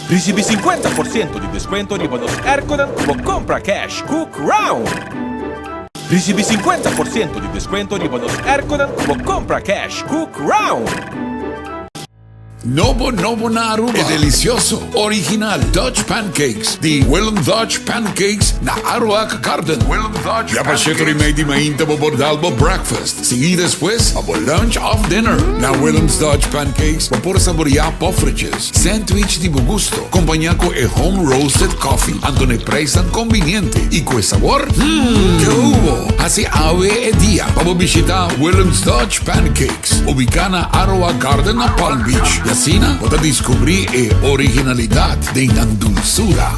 Ricibi 50% di descuento riba nos airconan cu bo compra cash cu Crown. Ricibi 50% di descuento riba nos airconan cu bo compra cash cu Crown. Nobo nobo na Aruba e delicioso, original Dutch Pancakes di Willem Dutch Pancakes na Aruac Garden. Ya pa shetor y mei di mainta bo por dal bo breakfast, sigui despues pa bo lunch of dinner. Na Willem's Dutch Pancakes bo por saborea poffertjes, sandwich di bo gusto, compaña cu e home roasted coffee, anto n'e prijsnan conviniente y cu e sabor, hmm, ke hubo! Haci awe e dia pa bo bishita Willem's Dutch Pancakes. Ubiká na Aroa Garden na Palm Beach i asina bo ta diskubrí e originalidat den nan dulsura.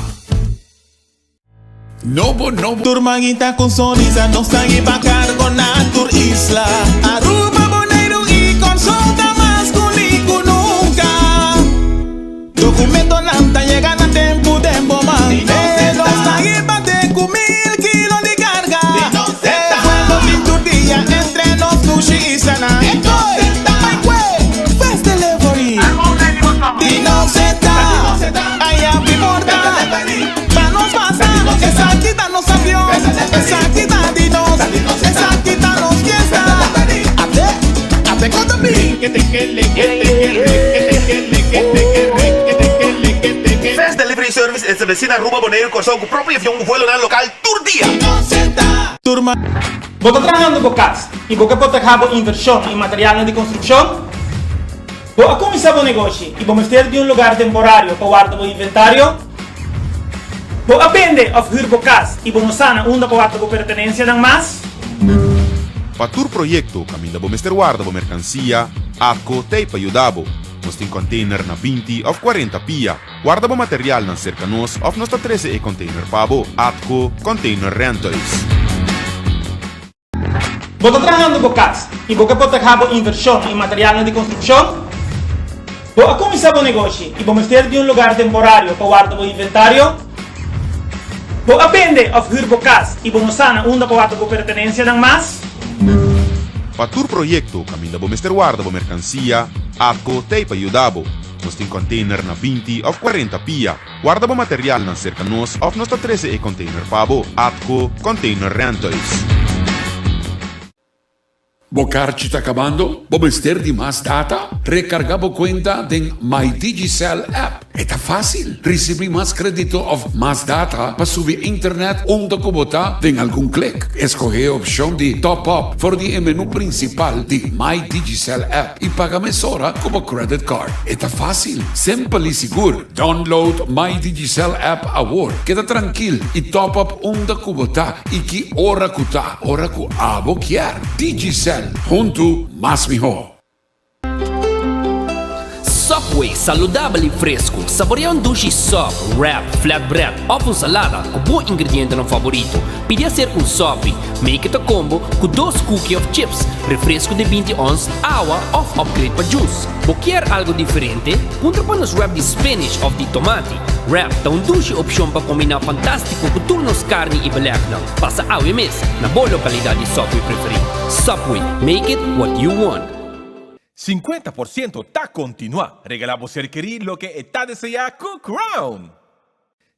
Nobo nobo. Tur manita cu sonrisa nos ta hiba cargo na tur isla. Aruba, Boneiru y Corsou ta mas cu ni cu nunca. Documentonan ta yega na tempu den bo man. E nos ta hiba te cu mil kilo di carga. E vuelo tin tur dia entre nos dushi islanan. Bai cue Fast Delivery di nos e ta. Aya pi porta pa nos pasa. Esaki ta nos avion, esaki ta di nos, esaki ta nos fiesta. Ate, ate cu ta bin. Fast Delivery Service estableci na Aruba, Boneiru y Corsou cu propio avion cu vuelonan local tur dia. Bo ta trahando bo kas i bo ke protehá bo invershon i materialnan di konstrukshon? Bo a kuminsá bo negoshi i bo mester di un lugar temporario pa warda bo inventario? Bo a bende òf hür bo kas i bo no sa na unda pa warda bo pertenensianan mas? Pa tur proyekto kaminda bo mester warda bo merkansia, ATCO t'ei pa yuda bo. Nos tin container na 20 òf 40 pia. Warda bo materialnan serka nos òf nos ta trese e container pa bo. ATCO Container Rentals. Bo ta trahando bo kas i bo ke protehá bo invershon i materialnan di konstrukshon? Bo a kuminsá bo negoshi i bo mester di un lugar temporario pa warda bo inventario? Bo a bende òf hür bo kas i bo no sa na unda pa warda bo pertenensianan mas? Pa tur proyekto kaminda bo mester warda bo merkansia, ATCO t'ei pa yuda bo. Nos tin container na 20 òf 40 pia. Warda bo materialnan serka nos òf nos ta trese e container pa bo. ATCO Container Rentals. Bo karchi ta kabando? Bo mester di mas data? Rekargá bo kuenta den My Digicel app. E ta fásil! Risibí mas krédito òf mas data pa subi internet unda ku bo ta den algun klik. Eskohé e opshon di Top Up for di e menú prinsipal di My Digicel app i paga mesora ku bo credit card. E ta fásil, simpel i sigur! Download My Digicel app awor. Keda trankil i top up unda ku bo ta i ki ora ku ta, ora ku abo kier. Digicel, huntu mas mihó. Subway, saludabel i fresku. Saborea un dushi sub, wrap, flatbread òf un salada ku bo ingredientenan favorito. Pidi aser un sopi, make it a combo, ku dos cookie òf chips, refresku di 20 ons, awa òf upgrade pa juice. Bo kier algo diferente? Puntra pa nos wrap di spinach of di tomati. Wrap ta un dushi opcion pa combina fantastico cu tur nos carni y belegnan. Pasa awe mes na bo localidad di Subway preferi. Subway, make it what you want. 50% ta continua. Regala bo ser keri loke e ta desea cu Crown!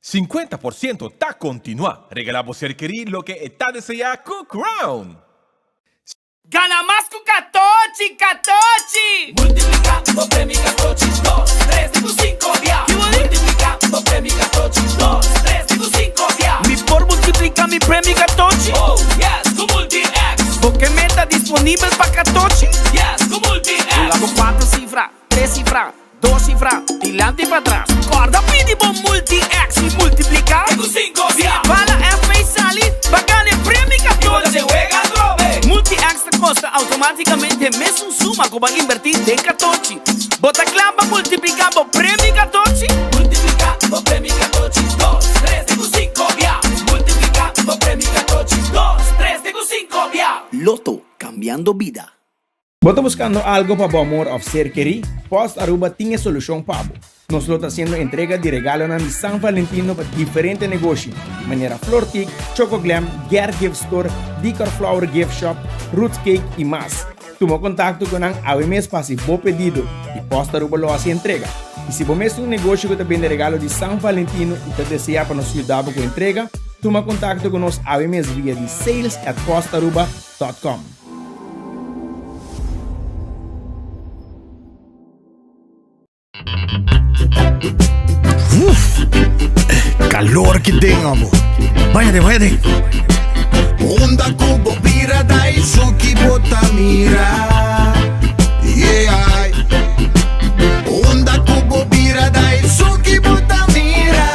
50% ta continua. Regala bo ser keri loke e ta desea cu Crown! Gana mas ku katochi, katochi! Multipliká bo premi katochi dos, tres di ku sinku bia. Multipliká bo premi katochi dos, tres di ku sinku bia. Mi por multipliká mi premi katochi? Oh yes, ku Multi-X! Bo ke meta disponibel pa katochi? Yes, ku Multi-X! Bula bo kuater sifra, tres sifra. Dos sifra, dilanti pa tras. Kòrda pidi bo Multi-X i multipliká. Te ku sinko bia. Si bala FA sali, bo a gana e premio 14. I bo ta den wega atrobe. Multi-X ta kosta outomátikamente e mesun suma ku bo a inbertí den katochi. Bo ta kla pa multipliká bo premio katochi? Multipliká bo premio katochi dos, tres te ku sinko bia. Multipliká bo premio katochi dos, tres te ku sinko bia. Lotto, cambiando bida. Bo ta buskando algo pa bo amor òf ser kerí? Post Aruba tin e solushon pa bo. Nos lo ta hasiendo entrega di regalonan di San Valentino pa diferente negoshi, manera Flortique, Choco Glam, Ger Gift Store, Decor Flower Gift Shop, Roots Cake i mas. Tuma kontakto ku nan awe mes pa hasi bo pedido i Post Aruba lo hasi entrega. I si bo mes tin un negoshi ku ta bende regalo di San Valentino i ta deseá pa nos yuda bo ku entrega, tuma kontakto ku nos awe mes via di sales at postaruba dot com. Uf, calor ki den amo. Baña den, baña den. Unda ku bo bira Daisuki bo ta mira. Yeah. Unda ku bo bira Daisuki bo ta mira.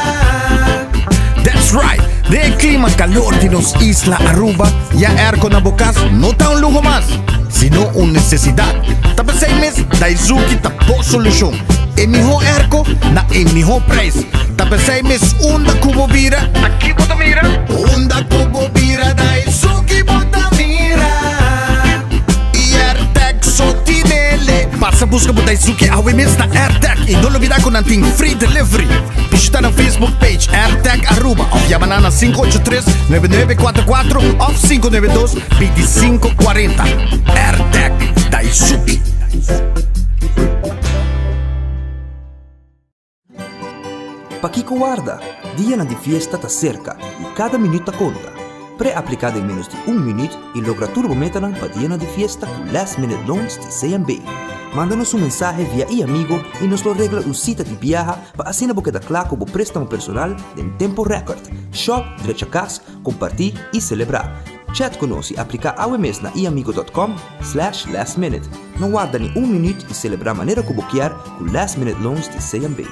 That's right. Den e clima calor di nos isla Aruba, ya airco na bo cas no ta un luho mas, sino un necesidad. Ta p'esey mes Daizuki ta bo solucion. E miho airco na e miho prijs. Ta p'esey mes unda cu bo bira, ta ki bo ta mira? Unda cu bo bira Daizuki bo ta mira. Y AirTag so tinele. Pasa busca bo Daizuki awe mes na AirTag y no lubida cu nan tin free delivery. Bishita nan Facebook page AirTag Aruba of yama nan na 583 9944 of 592 2540. AirTag Daisuki. Pakiko warda? Dianan di fiesta ta serka i kada minüt ta konta. Pre-apliká den ménos di un minüt i logra tur bo metanan pa dianan di fiesta ku Last Minute Loans di CMB. Manda nos un mensahe via iAmigo i nos lo regla un sita di biaha pa asina bo keda kla ku bo préstamo personal den tempo rèkòrt. Shòp, drecha kas, kompartí i selebrá. Chat ku nos i apliká awe mes na iamigo dot com slash last minute. No warda ni un minüt i selebrá manera ku bo kier ku Last Minute Loans di CMB.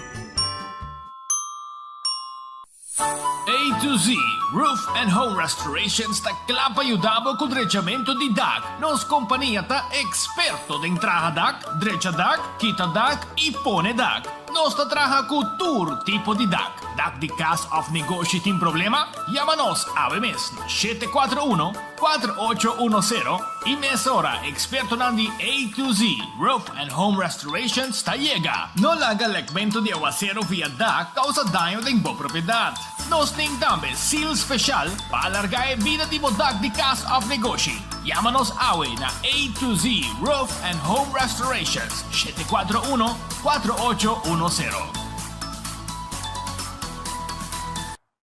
A to Z Roof and Home Restorations ta kla pa yuda bo ku drechamentu di dak. Nos kompania ta eksperto den traha dak, drecha dak, kita dak i pone dak. Nos ta traha ku tur tipo di dak. Dak di kas òf negoshi tin problema? Yama nos awe mes na 741 4810 i mesora ekspertonan di A to Z Roof and Home Restorations ta yega. No laga lekmentu di awasero via dak kousa daño den bo propiedat. Nos tin tambe seal speshal pa alargá e bida di bo dak di kas òf negoshi. Yama nos awe na A to Z Roof and Home Restorations, 741 4810.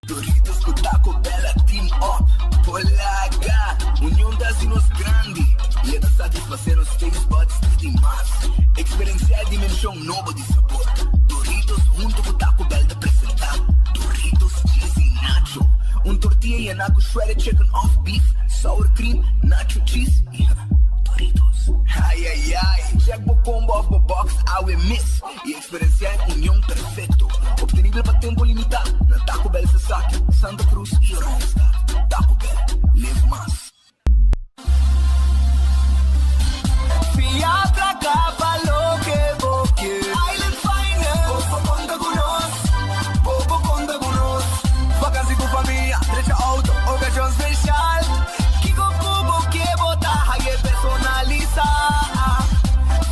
Doritos ku Taco Bell a team up Por laga! Union ta hasi nos grandi i e ta satisfasé nos taste buds di mas. Eksperensiá e dimenshon nobo di sabor. Doritos huntu ku Taco Bell ta presentá Doritos Cheesy Nacho, un tortilla yená ku shredded chicken òf beef, sour cream, nacho cheese i Doritos. Ai ai ai! Check bo combo òf bo box awe mes i Eksperensiá e union perfekto, optenibel pa tempu limitá na Taco Bell Sasaki, Santa Cruz i Oranjestad. Taco Bell, live mas. Fia placa pa loke bo kier. Island Finance. Bo por conta cu nos. Bo por conta cu nos. Vakantie cu famia, drecha auto, ocasion special. Kico cu bo kier bo ta haye personalisa.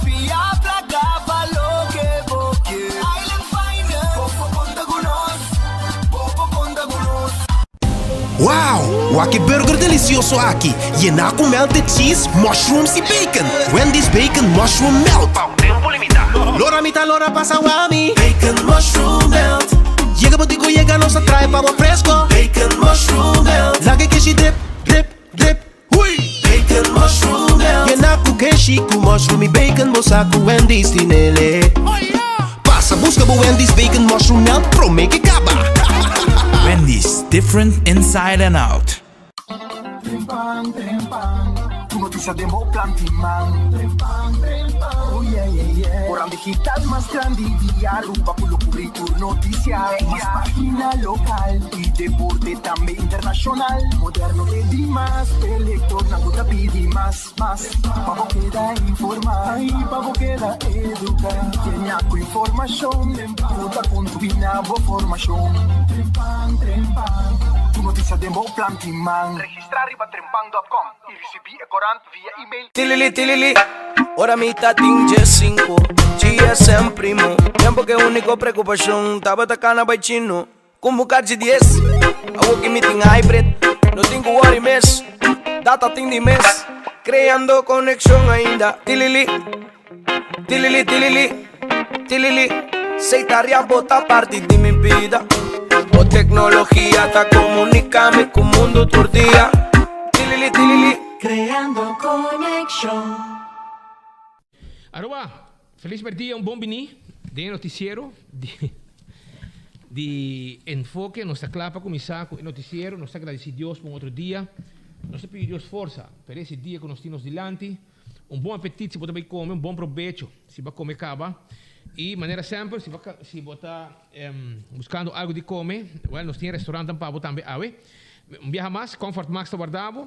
Fia placa pa loke bo kier. Island Finance. Bo por conta cu nos. Bo por conta cu nos. Wow! Wak e burger delicioso aki, yená cu melted cheese, mushrooms y bacon! Wendy's Bacon Mushroom Melt! Pa un tempo limita. Lora mi ta lora pasa wami. Bacon Mushroom Melt. Yega bo di cu yega nos a trae pa bo fresco. Bacon Mushroom Melt. Laga e keshi drip, drip, drip. Hui! Bacon Mushroom Melt. Yena cu keshi cu mushroom y bacon bo sa cu Wendy's tin ele. Pasa busca bo Wendy's Bacon Mushroom Melt prome ke caba. Wendy's, different inside and out. Trempan, trempan, tur noticia den bo plan tin man. Trempan, trempan, oh yeah, yeah, yeah. Koran digital mas grandi di Aruba cu lo cubri tur noticia. Mas pagina local y deporte tambe internacional. Moderno te di mas, e lectornan cu ta pidi mas, mas. Pa bo keda informa y pa bo keda educa. Yena cu informacion cu ta contribui na bo formacion. Trempan, trempan, tur noticia den bo plan tin man. Registra riba trempan dot com y ricibi e corant via email. Tilili tilili, ora mi ta tin diescinco, GSM primo. Tempo ke unico preocupacion tabata cana bay chino. Con bo cachi dies, awo ki mi tin hybrid, no tin cu worry mes, data tin di mes. Creando conexion ainda, tilili, tilili tilili, tilili. Seitaria bo ta parti di mi bida. Bo tecnologia ta comunicami cu mundo tur dia. Tilili tilili. Creando conexion. Aruba, felis merdia, un bon bini den e noticiero di di Enfoke. Nos ta kla pa kuminsá ku e noticiero. Nos ta gradisí Dios pa un otro dia. Nos ta pidi Dios forsa pa e dia ku nos tin nos dilanti. Un bon apetit si bo ta bai kome, un bon probecho si bo a kome kaba. I manera semper si bo si bo ta buskando algu di kome, wèl nos tin e restaurantnan pa bo tambe awe. Un biaha mas, Comfort Max ta warda bo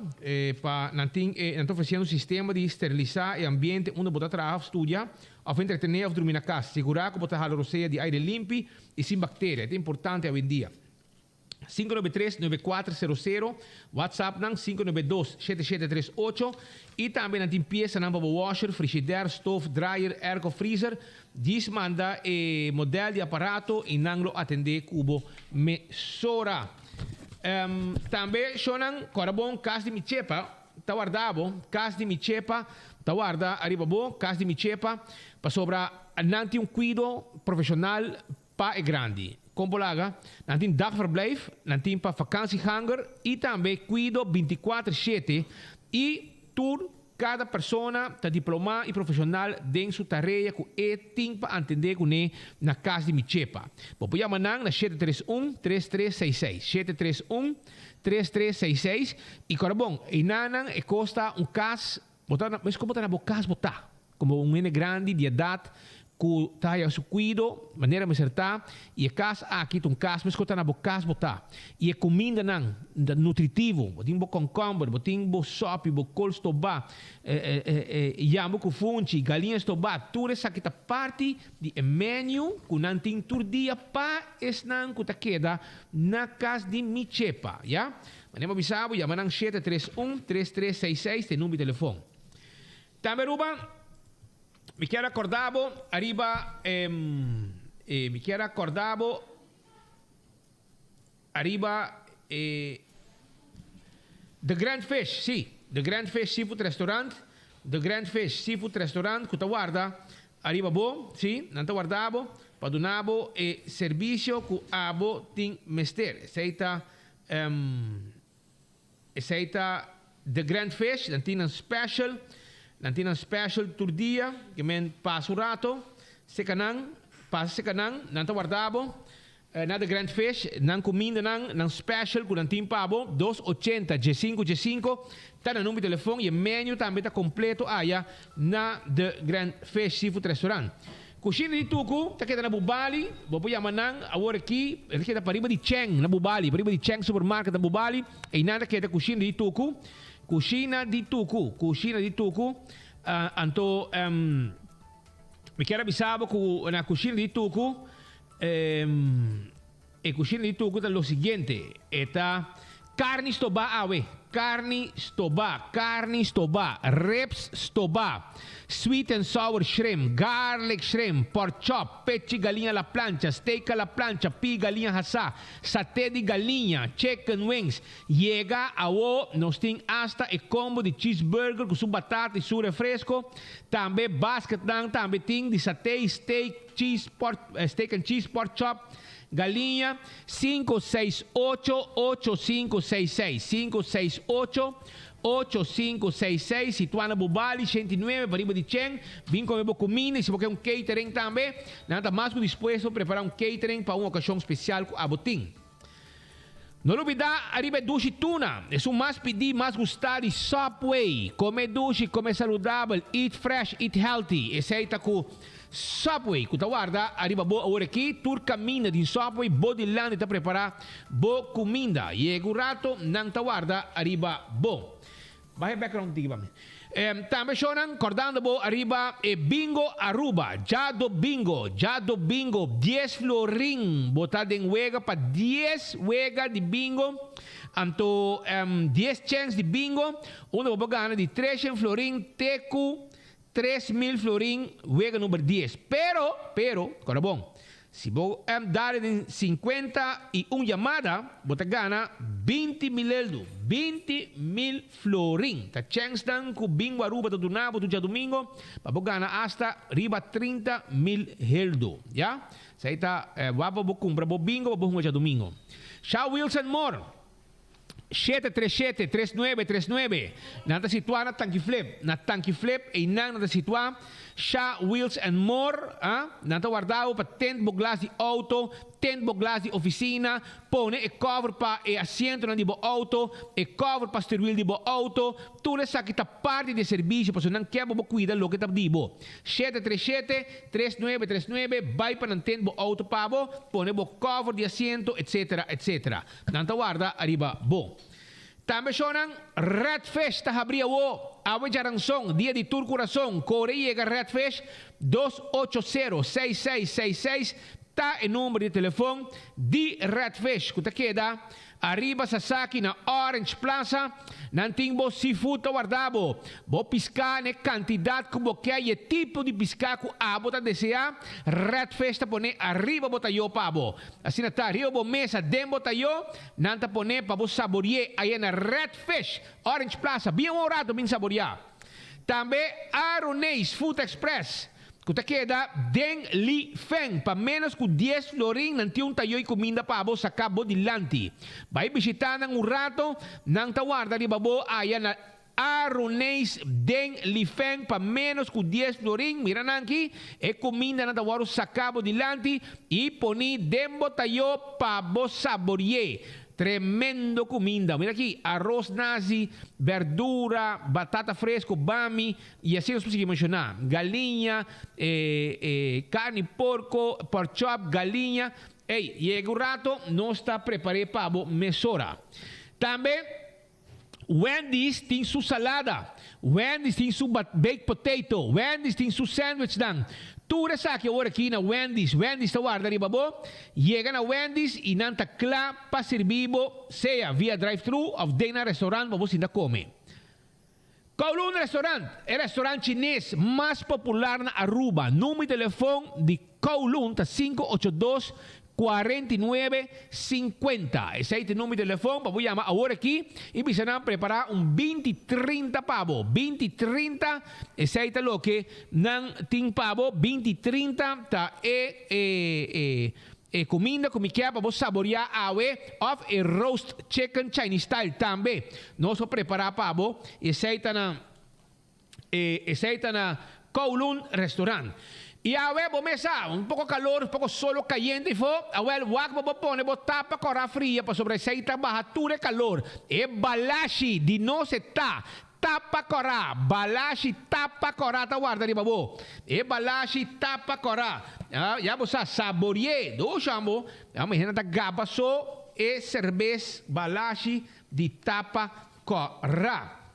pa nan tin e nan ta ofresiendo un sistema di sterilisá e ambiente unda bo ta traha òf studia òf entretené òf drumi na kas. Sigurá ku bo ta hala rosea di aire limpi i sin bakteria. E ta importante awendia. 593 9400, WhatsApp nan 592 7738 y tambe nan tin piesanan pa bo washer, frigidaire, stoof, dryer, airco, freezer. Djis manda e model di aparato y nan lo atende cu bo mesora. Tambe shownan cora bon Cas di Mi Chepa ta warda bo, Cas di Mi Chepa ta warda ariba bo, Cas di Mi Chepa, pasobra nan tin un cuido profesional Pa e grandi. Kon por laga? Nan tin dagverblijf, nan tin pa vakantieganger y tambe cuido binticuater shete y tur cada persona ta diploma y profesional den su tarea cu e tin pa antende cune na cas di Mi Chepa. Bo por yama nan na 731 3366, 731 3366 y cora bon, eynanan e costa un cas, bo ta na, mes como ta na bo cas bo ta. Como un hende grandi di edad cu ta haya su cuido manera mester ta y e cas aki ta un cas mescos ta na bo cas bo ta y e cumindanan ta nutritivo bo tin bo concomber bo tin bo sopi bo col stoba yambo cu funchi galiña stoba tur esaki ta parti di e menu cu nan tin tur dia pa esnan cu ta keda na cas di Mi Chepa ya manera bo bisa bo yama nan shete tres un tres tres seis seis ta e number di telefon. Tambe Aruba, mi kier a corda bo ariba e mi kier a corda bo ariba e The Grand Fish, si, The Grand Fish Seafood Restaurant, The Grand Fish Seafood Restaurant cu ta warda ariba bo, si, nan ta warda bo pa duna bo e servicio cu abo tin mester. Esey ta Esey ta The Grand Fish, nan tin nan special, nan tin nan special tur dia, ke men pasa un rato, seka nan, pasa seka nan, nan ta warda bo na The Grand Fish, nan kumindanan, nan special ku nan tin pa bo, dos ochenta djesinku djesinku ta nan number di telefon y e menu tambe ta completo aya na The Grand Fish Seafood Restaurant. Kushina di Tuku ta keda na Bubali, bo por yama nan awor aki, e ta keda pariba di Cheng na Bubali, pariba di Cheng Supermarket na Bubali, einan ta keda Kushina di Tuku, Kushina di Tuku, Kushina di Tuku, anto mi kier a bisa bo ku na Kushina di Tuku, E kushina di Tuku ta lo siguiente, e ta karni stobá awe, karni stobá, karni stobá, ribs stobá, sweet and sour shrimp, garlic shrimp, pork chop, pechi galiña a la plancha, steak a la plancha, pie galiña hasá, saté di galiña, chicken wings. Yega awo nos tin asta e combo di cheeseburger ku su batata i su refresco. Tambe basketnan tambe tin di saté, steak, cheese, pork, steak and cheese, pork chop. Galiña, sinku seis ocho, ocho sinku seis seis, sinku seis ocho, ocho sinku seis seis, situá na Bubali, shenti nuebe, pariba di Chen. Bin kome bo kuminda i si bo ke un catering tambe, nan ta mas ku dispuesto pa prepará un catering pa un okashon spesial ku abo tin. No lubidá ariba e dushi tuna, esun mas pidí, mas gustá di Subway. Kome dushi, kome saludabel, eat fresh, eat healthy. Esei ta ku Subway ku ta warda ariba bo awor aki. Tur kaminda din Subway, bo dilanti ta prepará bo kuminda. Yega un rato, nan ta warda ariba bo. Baha e background un tiki pa mi. Tambe shownan kordando bo ariba e Bingo Aruba djado bingo djado bingo dies florin bo ta den wega pa dies wega di bingo anto dies chens di bingo unda bo por gana di treshen florin te ku 3000 florin wega number dies pero pero korda bon. Si bo dal den 51 yamada, bo ta gana 20 mil eldu, 20 mil florin. Ta chènsnan ku Bingo Aruba ta duna bo tur djadumingo pa bo gana asta riba 30 mil heldu. Ya? Esei ta wak pa bo kumpra bo bingo pa bo hunga djadumingo. Shao Wilson Moore. 737 3939 Nan ta situá na Tanki Flip. Na Tanki Flip einan nan ta situá. Sha Wheels and More, ah, nan ta warda bo pa tent bo glas di outo, tent bo glas di ofisina, pone e cover pa e asientonan di bo outo, e cover pa stuurwiel di bo outo. Tur esaki ta parti di e servisio pasobra nan ke bo bo kuida loke ta di bo. 737 3939 Bai pa nan tent bo outo pa bo, pone bo cover di asiento, etcetera, etcetera. Nan ta warda ariba bo. Tambe shownan Red Fish ta habri awo. Awe djaranson, dia di tur kurason, kore yega Red Fish, 280 6666 ta e number di telefon di Red Fish ku ta keda ariba Sasaki na Orange Plaza. Nan tin bo seafood ta warda bo. Bo piská n'e kantidat ku bo ke i e tipo di piská ku abo ta deseá, Red Fish ta pone ariba bo tayo pa bo. Asina ta, riba bo mesa den bo tayo, nan ta pone pa bo sabori'é aya na Red Fish, Orange Plaza. Bin un rato bin saboriá. Tambe Aroneis Food Express, ku ta keda den Li Feng, pa ménos ku dies florin nan tin un tayo i kuminda pa bo saká bo dilanti. Bai bishitá nan un rato, nan ta warda riba bo aya na Aroneis den Lifeng pa ménos ku dies florin, mira nan aki, e kumindanan ta wòrdu saká bo dilanti i poní den bo tayó pa bo saborié. Tremendo kuminda! Mira aki, aros nazi, bèrdura, batata fresko, bami, i asina nos por sigui menshoná. Galiña, e karni porko, pork chop, galiña. Ey, yega un rato, nos ta prepar'é pa bo mesora. Tambe. Wendy's tin su salada, Wendy's tin su baked potato, Wendy's tin su sandwichnan. Tur esaki awor aki na Wendy's. Wendy's ta warda riba bo. Yega na Wendy's y nan ta cla pa sirbi bo, sea via drive-thru of den nan restaurant pa bo sinta come. Kowloon Restaurant, e restaurant chines mas popular na Aruba. Number di telefon di Kowloon ta 582 49 50. Esei ta e number di telefon pa bo yama awor aki i bisa nan prepara un 20 30 pa bo. 20 30 esei ta loke nan tin pa bo. 20 30 ta e e e e kuminda ku mi kier pa bo saboria awe òf e roast chicken Chinese style tambe nos por prepara pa bo. Esei ta na E esei ta na Kowloon Restaurant. I awe bo mes sa, un poko kalor, un poko solo kayente ifo, awel wak bo bo pone bo tapa kora fria pasobra esei ta baha tur e kalor. E balashi di nos e ta tapa kora, balashi tapa kora ta warda riba bo. E balashi tapa kora. Ya bo sa, saborié, do shambo, ya mi hende ta gaba so e serbes balashi di tapa kora.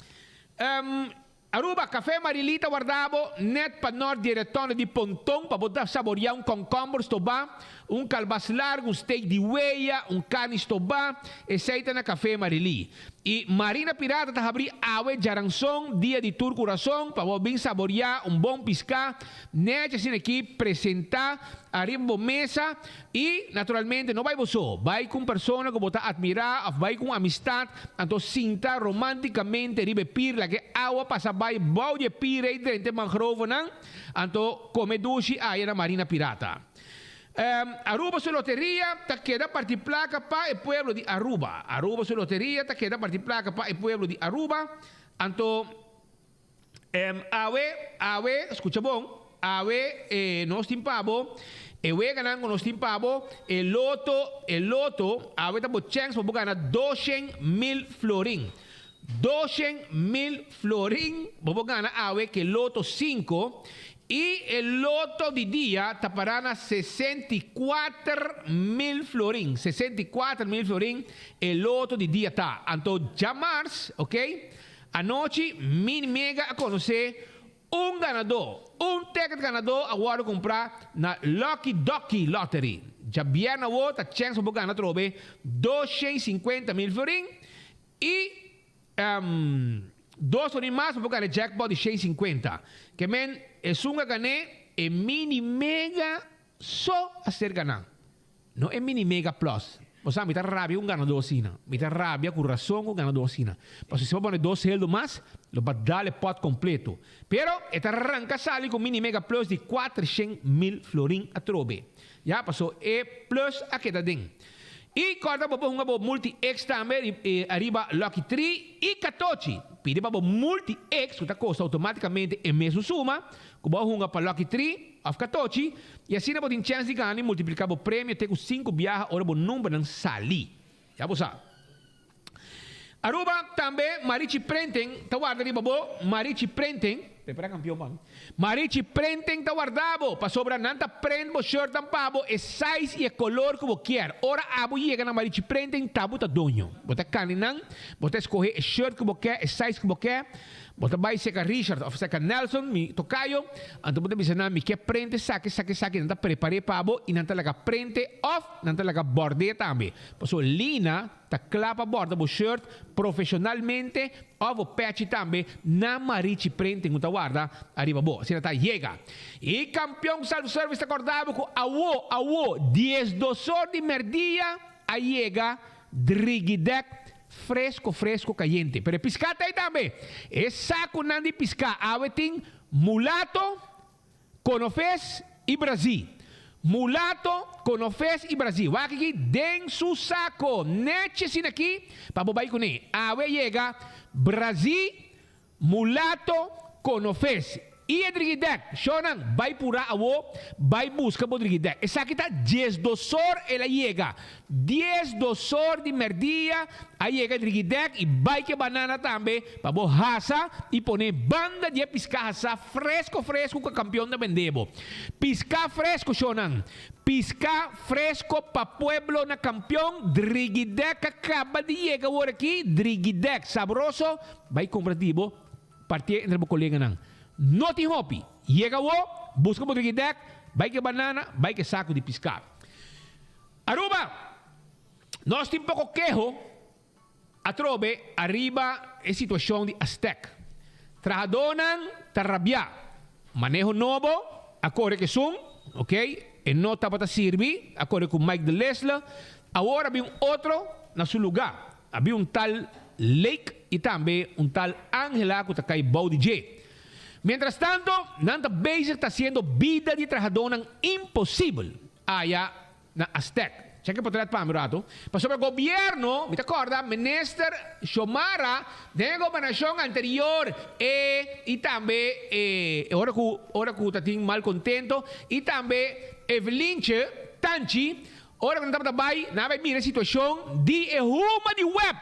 Aruba, Café Marilita warda bo net pa nort di e retonde di Ponton pa bo ta saboria un concomber stobá, un calbas largo, un steak di weya, un carni stobá, esey ta na Café Marilí. Y Marina Pirata ta habri awe djaranson, dia di tur curason, pa bo bin saboria un bon pisca, nech asina aki presenta ariba bo mesa. I, naturalmente, no bai bo so. Bai ku un persona ku bo ta atmirá òf bai ku un amistat, anto sinta romántikamente riba e pir, laga e awa pasa bai bou di e pir ei drenta e mangrovenan, anto kome dushi aya na Marina Pirata. Aruba su loteria ta keda parti plaka pa e pueblo di Aruba. Aruba su loteria ta keda parti plaka pa e pueblo di Aruba, anto. Awe, awe, skucha bon, awe e nos tin pa bo, e weganan ku nos tin pa bo, e loto, e loto, awe ta bo chèns pa bo gana doshen mil florin. Doshen mil florin bo por gana awe ku e loto sinku i e loto di dia ta pará na 64 mil florin, 64 mil florin e loto di dia ta. Anto djamars, ok. Anochi Mini Mega a konosé un ganadó. Un tèket ganadó a wòrdu kumprá na Lucky Ducky Lottery. Djabièrnè awor ta chèns pa bo gana atrobe 250 mil florin i dos florin mas pa bo gana e jackpot di 150. Ke men esun a gané e Mini Mega. so a ser ganá. No e Mini Mega Plus. Bo sa, mi ta rabia ku un ganadó asina. Mi ta rabia ku rason ku un ganadó asina. Pasobra si bo pone dos heldo mas, lo ba dal e pòt kompleto. Pero e ta ranka sali ku Mini Mega Plus di 400,000 florin atrobe. Ya, paso e plus a keda den. I kòrda bo por hunga bo Multi X tambe ariba Lucky Tree i Katochi. Pidi pa bo Multi X ku ta kosta outomátikamente e mesun suma ku bo a hunga pa Lucky Tree òf Katochi i asina bo tin chèns di gana i multipliká bo premio te ku sinku biaha ora bo numbernan sali. Ya bo sa. Aruba tambe Marichi Printing ta warda riba bo Marichi Printing Prepara campeon pa mi Marichi Printing ta warda bo pasobra nan ta print bo shirtnan pa bo e size y e color cu bo kier ora abo yega na Marichi Printing ta bo ta doño bo ta cani nan bo ta escoge e shirt cu bo kier e size cu bo kier bo ta bay seca Richard of seca Nelson mi tocayo anto bo ta bisa nan mi kier print esaki esaki esaki nan ta prepare pa bo y nan ta laga printe of nan ta laga borde tambe pasobra Lina Ta kla pa borda bo shirt profesionalmente of bo pechi tambe na Marichi Printing cu ta warda ariba bo. Asina ta yega. Y Campeon Self Service ta corda bo cu awo, awo, diesdos or di merdia a yega Drigidek fresco fresco cayente. Pero e pisca ta ey tambe. E saconan di pisca awe tin mulato, Konofes i Brazil. Mulato, konofes i Brazil. Wak aki den su sako. Nechi asina aki pa bo bai kuné. Awe yega Brazil, mulato, konofes i e drigidèk. Shownan, bai purá awo, bai buska bo drigidèk. Esaki ta diesdosor el a yega. Diesdosor di mèrdia a yega e drigidèk i bai ku e banana tambe pa bo hasa i pone banda di e piská hasá Fresco fresco cu campeon ta bende bo. Pisca fresco shonan. Pisca fresco pa pueblo na campeon Drigidek a caba di yega awor aki Drigidek sabroso bay compra di bo partié entre bo coleganan. No tin hopi. Yega awo busca bo Drigidek bay ke banana bay ke saco di pisca. Aruba nos tin poco keho. Atrobe ariba e situacion di Aztec. Trahadónan ta rabiá. Maneho nobo a kore ku esun, ok, e no tabata sirbi, a kore ku Mike de Lesle. Awor a bin un otro na su lugá. A bin un tal Lake i tambe un tal Angela ku ta kai bou di dje. Mientrastanto, nan ta bezig ta hasiendo bida di trahadónan imposibel aya na Aztec. Check e potret pa mi rato. Pasobra gobierno, mi ta corda minister Xiomara den e gobernacion anterior e y tambe e ora cu ora cu ta tin malcontento y tambe Evelintje Tanchi ora cu nan tabata bay nan a bay mira e situacion di e huma di web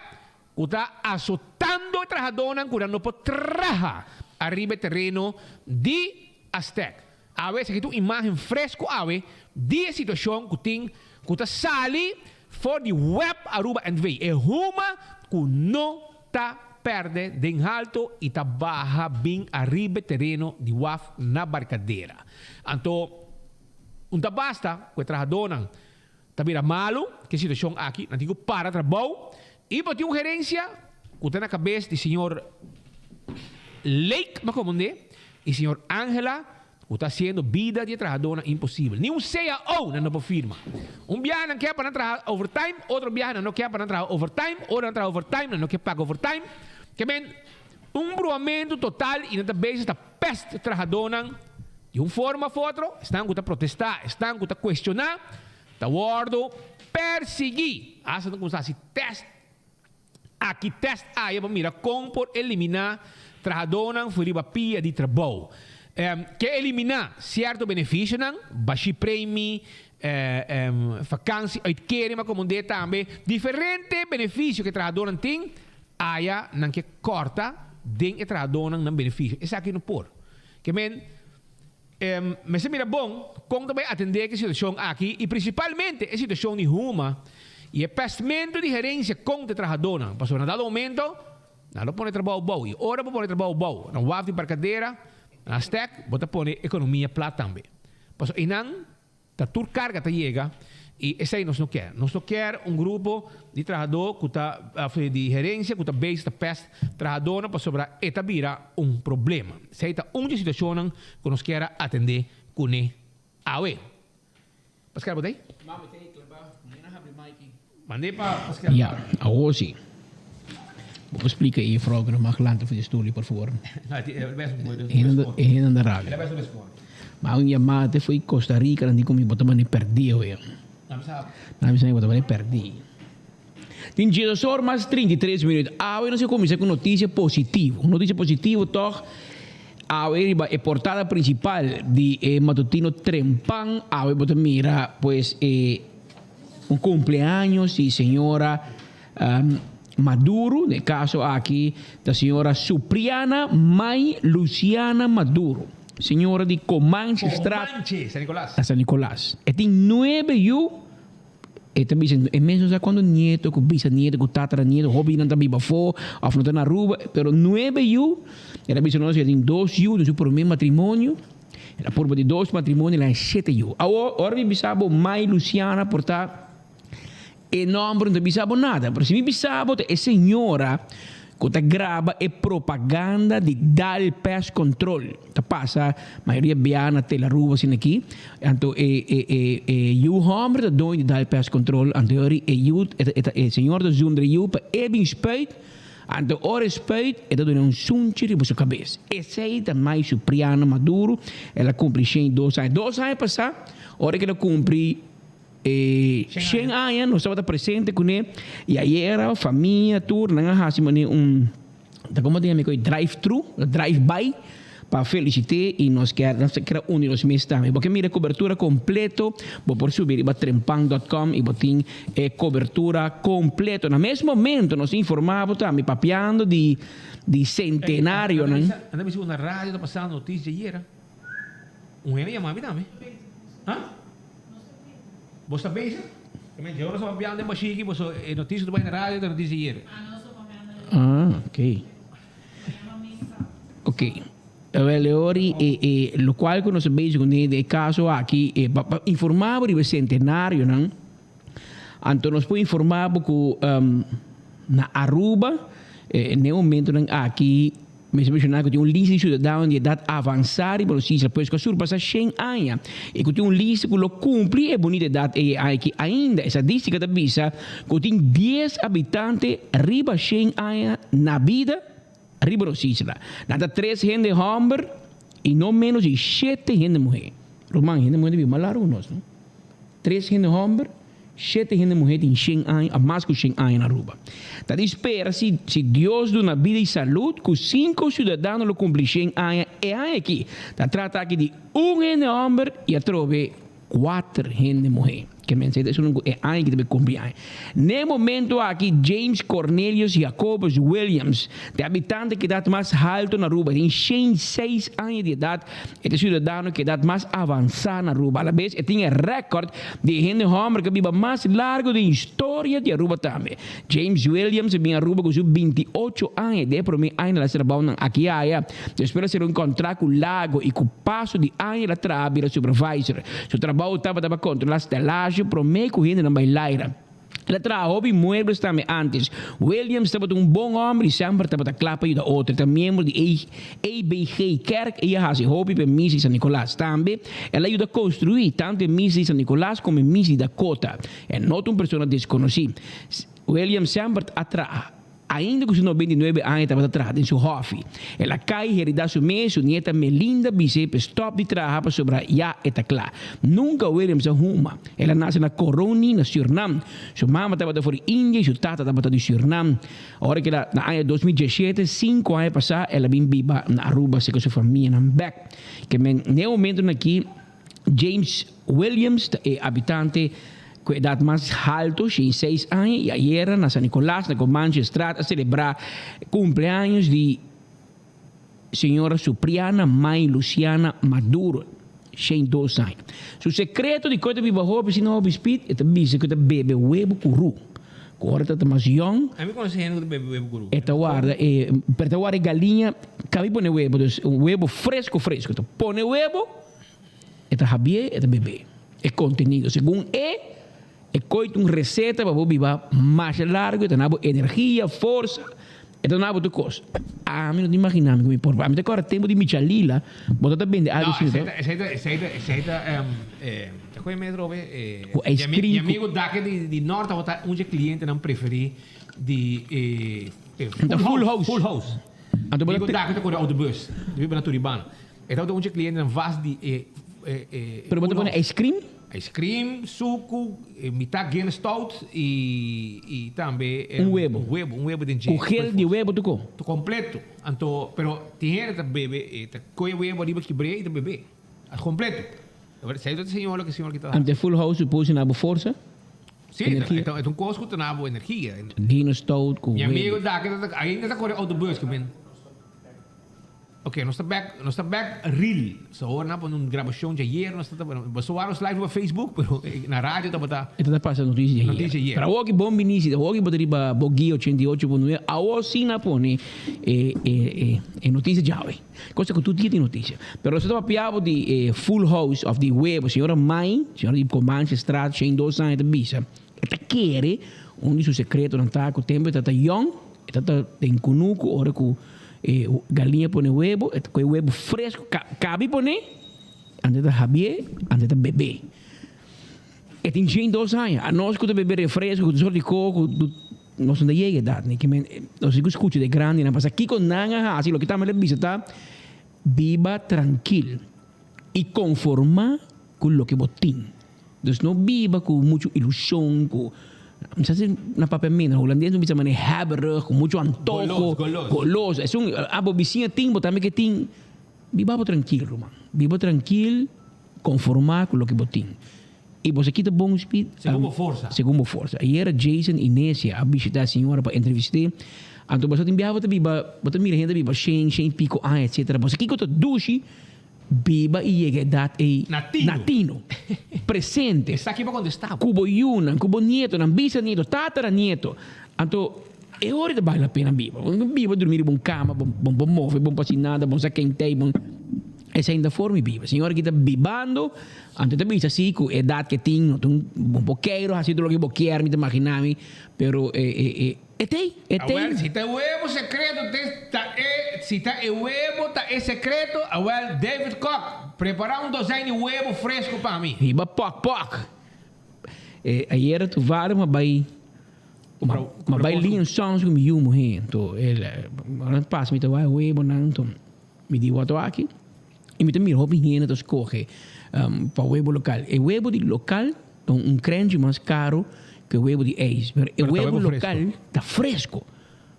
cu ta azotando e trahadornan cu nan no por traha ariba e tereno di Aztec. Awe esaki ta un imagen fresco awe di e situacion cu tin cu ta sali for di web Aruba NV. E huma cu no ta perde den halto y ta baha bin ariba e tereno di waf na Barcadera. Anto un ta basta cu e trahadornan ta bira malu cu e situacion aki, nan tin cu para trabou y bo tin un gerencia cu ta na cabes di señor Lake Macomonde y señor Angela cu ta haciendo bida di e trahadornan imposibel. Ni un cao nan no por firma. Un biaha nan kier pa nan traha overtime, otro biaha nan no kier pa nan traha overtime, ora nan traha overtime nan no kier paga overtime. Ke men un bruamento total y nan ta bezig ta pest trahadornan di un forma of otro. Esnan cu ta protesta, esnan cu ta cuestiona ta wordo persigui. Hasta nan cuminsa haci test Aki test aya pa mira kon por eliminá trahadónan for riba pia di trabou. Ke eliminá sierto benefisionan, bashí premi, vakansi, uitkering, ma komondé tambe diferente benefisio ku e trahadónan tin, aya nan ke kòrta den e trahadónan nan benefisio. Esaki no por. Ke men mester mira bon kon ta bai atendé ku e situashon aki i prinsipalmente e situashon di huma i e pèstmentu di herensia kontra e trahadónan. Pasobra na dado momento nan lo pone trabou bou i ora bo pone trabou bou na waf di Barcadera, na Aztec, bo ta pone ekonomia plat tambe. Pasobra einan Ta tur carga ta yega y esey nos no kier. Nos no kier un grupo di trahador cu ta of di gerencia cu ta bezig ta pest trahadornan pasobra e ta bira un problema. Esey ta un di e situacionnan cu nos kier a atende cune awe. Pascal, bo ta ei? Mand'é pa Pascal. Ya, awor si. Bo por splika e juffrouw ku no mag lanta for di stoel, por favor? E hende ta rabia. Ma un yamada te foi Costa Rica, nan di ku mi bo ta manda perdí awe. Nan a bisa mi bo ta manda perdí. Tin diesdos or mas 33 minuut. Awe nos a kuminsá ku notisia positivo. Un notisia positivo tòg awe riba e portada prinsipal di e matutino Trempan. Awe bo ta mira pues e un kumpleaños di señora Maduro. Den e kaso aki ta señora Supriana May Luciana Maduro. Señora di Comanche Straat. Comanche, San Nicolas. Na San Nicolas. E tin nuebe yu. E ta bisa, e mes no sa cuanto nieto cu bisanieto cu tataranieto, hopinan ta biba afo of no ta na Aruba, pero nuebe yu, el a bisa nos el tin dos yu den su prome matrimonio, el a purba di dos matrimonio, el a haña shete yu. Awor, ora mi bisa bo Mai Luciana por ta e nomber no ta bisa bo nada, pero si mi bisa bo ta e señora cu ta graba e propaganda di Dal Pest Control. Ta pasa mayoria bia na Telaruba asina aki. Anto e e e e yu homber ta doño di Dal Pest Control. Anto e ora e yu e ta e ta e señor ta zundra e yu pa e bin spuit. Anto ora e spuit e ta duna un sunchi riba su kabes. Esei ta Mai Supriano Maduro. El a kumpli 102 aña. Dos aña pasá ora ku el a kumpli e shen aña nos tabata presente kuné i ayera famia tur nan a hasi manera un. Ta como tin amigo drive thru, drive by pa felicite y nos kier nos ta kier uni nos mes tambe. Bo ke mira e cobertura completo, bo por subi riba trempan dot com y bo tin e cobertura completo. Na mes momento nos ta informa bo tambe papiando di di centenarionan. Anda bisa cu na radio ta pasando noticia ayera. Un hende yama mi tambe. Ha? Bo sta bezig? Yo no sta papiando den bashiki, boso e noticia cu ta bai na radio ta noticia ayera. Ah, ok. Ok. Wel, e ori e e locual cu nos ta bezig cune den e caso aki e pa pa informa bo riba e centenarionan, anto nos por informa bo cu na Aruba den e momentonan aki Mester menshoná ku tin un lista di siudadano di edat avansá riba nos isla, pues ku a surpasá shen aña i ku tin un lista ku lo kumpli e bunita edat ei e aña aki. Ainda e stadístika ta bisa ku tin dies habitante riba shen aña na bida riba nos isla. Nan ta tres hende hòmber i no ménos di shete hende muhé. Ruman, hende muhé ta biba mas largu ku nos, no? Tres hende hòmber. Shete hende muhé tin shen aña òf mas ku shen aña na Aruba. Ta di spera si si Dios duna bida i salud ku sinku siudadano lo kumpli shen aña e aña aki. Ta trata aki di un hende hòmber i atrobe kuater hende muhé. Ke mensé ta esun ku e aña aki ta bai kumpli aña. Na e momento aki James Cornelius Jacobus Williams ta e habitante ku edat mas haltu na Aruba. E tin shen seis aña di edat. E ta e siudadano ku edat mas avansá na Aruba. Alabes e tin e rèkòrt Di e hende hòmber ku a biba mas largu den historia di Aruba tambe. James Williams a bin Aruba ku su 28 aña. Den e promé aña el a trabou nan aki aya. Despues el a sera un kòntrak ku Lago i ku paso di aña el a traha bira supervisor. Su trabou tabata pa kontrolá stelazje promé ku hendenan bai laira. El a traha hopi muebles tambe antes. Williams tabata un bon homber y semper tabata cla pa yuda otro. E ta miembro di ABG Kerk y a haci hopi pa e misa di San Nicolas. Tambe el a yuda construi tanto e misa di San Nicolas como e misa di Dakota. E no ta un persona desconoci. Williams semper a traha. Ainda ku su 99 aña tabata traha den su hòfi. El a kai heridá su mes, su nieta Melinda bis'é p'e stòp di traha pasobra ya e ta kla. Nunka Williams a huma. El a nase na Coronie, na Sürnam. Su mama tabata for di India i su tata tabata di Sürnam. Ora ku el a na aña 2017, sinku aña pasá, el a bin biba na Aruba serka su famianan bèk. Ke men n'e momentunan akí. James Williams ta e habitante ku edat mas halto, 106 aña, i ayera na San Nicolas na Comanche Straat a selebrá kumpleaños di señora Supriana May Luciana Maduro, 102 aña. Su sekreto di ku e ta biba hopi asina hopi speed, e ta bisa ku e ta bebe webu ku ru. Ku ora ta ta mas yòn. Ami konosé hende ku ta bebe webu ku ru. E ta warda e, pero ta warda e galiña kabi pone webu, dus un webu fresku fresku. Ta pone webu. E ta habié, e ta bebé. E kontenido, segun e, e koi ta un reseta pa bo biba masha largu, e ta na bo energia, forsa. E ta duna bo tur kos. Ami no ta imagina mi ku mi por. Ami ta kòrda tempu di Michalila, bo ta ta bende algu No, asina, esei to? ta, esei ta, esei ta, esei ta, ta koe mes robe, Ku mi ice ami, cream mi ku. amigo Dake di, di Norte tabata un dje klientenan preferí di e, e Ta Full Full House. House. Full House. Anto bo Mi ta amigo Dake ta kore autobus, di biba na Turibana. E tabata un dje klientenan vast di e, e, e Pero bo Full ta pone House. ice cream? Ice cream, suku, mitá Guinness Stout i i tambe Un webo. un webo, un webo den dje. Ku gel di webo tuko. Tu kompleto. Anto, pero tin hende ta bebe, e ta kohe webo ariba kibr'é i ta bebe. Kompleto. Esei ta señor loke señor ki ta Anto e full house su pusi na bo forsa? Sí, Energia. e ta un kos ku ta na bo energia. Guinness Stout ku Mi amigo webo. daki ta ainda ta kore autobus ke men. Ok, nos ta bek, nos ta bek real. So awor nan pone un grabacion djayer, nos ta ta, boso wak nos live riba Facebook, pero na radio tabata. E ta pasa noticia djayer. Noticia djayer. Pero awor ki bon bini si, awor ki bo ta riba bo guia 88.9, awor si nan pone e e e e noticia djawe. Cosa cu tur dia tin noticia. Pero nos ta papia bo di e full house of di webo. Señora Mai, señora di Comanche Straat, 102 aña ta bisa, e ta kere un di su secretonan ta cu tempo e ta ta yong, E ta ta den kunuku ora ku e galiña pone webo, e ta kohe webo fresku, kabi pone, anto e ta habié, anto e ta bebé. E tin shen dos aña. Anos ku ta bebe refresku, ku ta sort di koko, nos no ta yega edat ni. Kimen nos tin ku skucha di e grandinan pasobra kiko nan a hasi, loke tambe lo bisa ta biba trankil i konformá ku loke bo tin. Dus no biba ku muchu ilushon, ku mi sa si na papiamento, na hulandes no bisa manera hebberig, ku muchu antoho, Golos, golos. golos. Esun, ah, bo bisiña tin, bo tambe ke tin. Biba bo trankil, ruman. Biba trankil, konformá ku loke bo tin. I bo sa kita bon speed? Segun bo forsa. Segun bo forsa. Ayera Jason i Necia a bishitá e señora pa entrevist'é. Anto bo sa tin biaha bo ta biba, bo ta mira hende ta biba shen, shen i piko aña, etcetera. Bo sa kiko ta dushi? Biba i yega edat ei Na tino. na tino, presente. Esaki pa kontestá bo. Ku bo yunan, ku bo nietonan, bisanieto, tataranieto. Anto e ora ta bale la pena biba. Bo biba drumi riba un kama, bo bo por move, bo por hasi nada, bo no sa ken t'ei, bo esei no ta forma di biba. Señor aki ta bibando, anto e ta bisa si ku edat ke tin no ta un bo por keiro hasi tur loke bo kier, mi ta magina mi, pero e e e. E t'ei, e t'ei. Awel, si ta e webo sekreto te ta e, si ta e webo ta e sekreto, awel, David Kok, prepara un dozijn di webo fresco pa mi. Hiba pok pok. E ayera tu vader m'a bai, m'a m'a bai Leon Sons ku mi yu muhé. Anto el ora pasa mi ta wak e webonan, anto mi di wak aki i mi ta mira hopi hende ta skohe pa webo lokal. E webo di lokal Ta un krenchi mas karo ku e webo di eis. Pero e webo lokal ta fresko.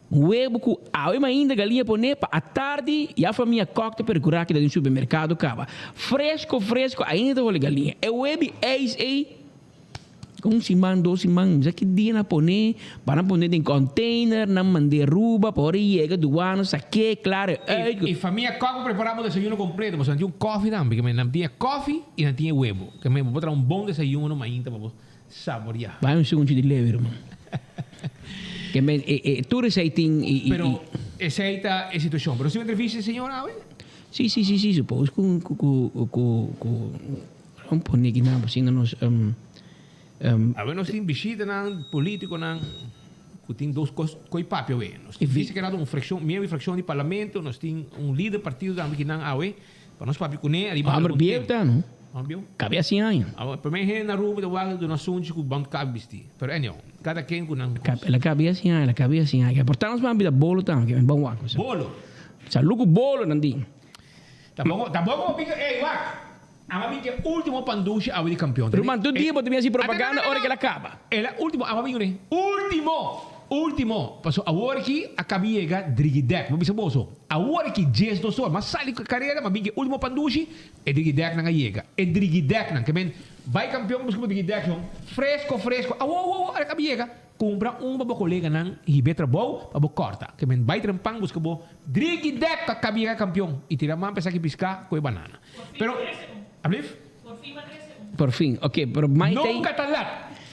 Un webo ku awe mainta galiña pone pa atardi ya famia kòk ta perkurá keda den supermerkado kaba. Fresko fresko ainda ta holi galiña. E web di eis ei un siman dos siman mi sa ki dia nan a pone pa nan pone den container nan mand'é Aruba pa ora e yega duana sak'é klar e uit. E famia kòk a prepará bo desayuno kompleto pasobra nan tin un kòfi tambe ke nan tin e kòfi i nan tin e webo. Ke men bo por traha un bon desayuno mainta pa bo saboreá. Bai un sunchi di lewe, ruman. Ke men e e tur esei tin i i. Pero esei ta e situashon. Pero si bo entrevista e señor awe? Si, si, si, si. Suppose ku ku ku ku ku un pone ki nan asina nos um um. Awe nos tin bishitanan, politikonan ku tin dos kos koi papia awe. Nos tin vice ke un frakshon, miembro di frakshon di parlamento, nos tin un lider partido tambe ki nan awe. Pa nos papia kuné ariba Homber algun bieu tempu. ta, no? Homber bieu? Kabe hasi aña. Awor, promé hende na Aruba ta wak duna sunchi ku bant kabe bisti. Pero anyhow, kada ken ku nan kos. El a kabe hasi aña, el a kabe hasi aña. Por ta nos ban bida bolo tambe, ke men ban wak. Bolo? Salú ku bolo nan di. Tampoco, tampoco bo bin, ey wak! Ama bin ke ultimo pandushi awe di kampeon. Ruman, tur dia bo ta bin hasi propaganda ora ke el a kaba. El a ultimo, ama bin kuné. Ultimo! Ultimo! Paso awor aki a kaba yega Drigidek. Bo bisa boso, awor aki 12 or, mas sali ku e karera, ma bin ke ultimo pandushi, e Drigideknan a yega. E Drigideknan, ke men bai kampeon buska bo Drigidek yon, fresko fresko, awor awor awor a kaba yega. Kumpra un pa bo koleganan hib'é trabou pa bo kòrta. Ke men bai trempan buska bo Drigidek pa kaba yega kampeon i tira man pa esaki piská ku e banana. Pero, ablief? Por fin, ok, pero Maite. Nunca ta lat.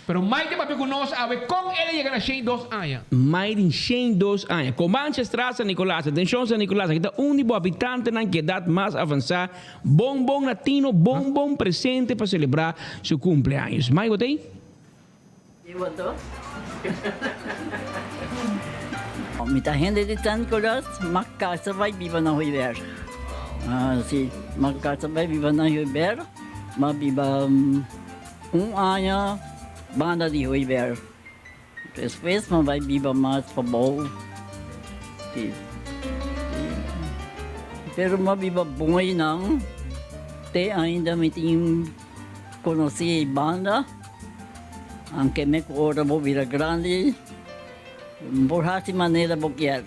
Pero Maite papia cu nos awe con el a yega na 102 aña. Maite tin 102 aña. Comanche Straat San Nicolas, atencion San Nicolas, aki ta un di bo habitantenan ki edad mas avansa, bon bon latino, bon bon presente pa celebra su cumpleaños. Mai bo ta ei? mi ta hende di San Nicolas, m'a casa bai biba na Hooiberg. Ah, si, m'a casa bai biba na Hooiberg, m'a biba un aña banda di Hooiberg. Despues m'a bai biba mas pabou, si. Pero m'a biba bon einan, te ainda mi tin conoci ei banda, anke me cu ora bo bira grandi. Por haci manera bo kier.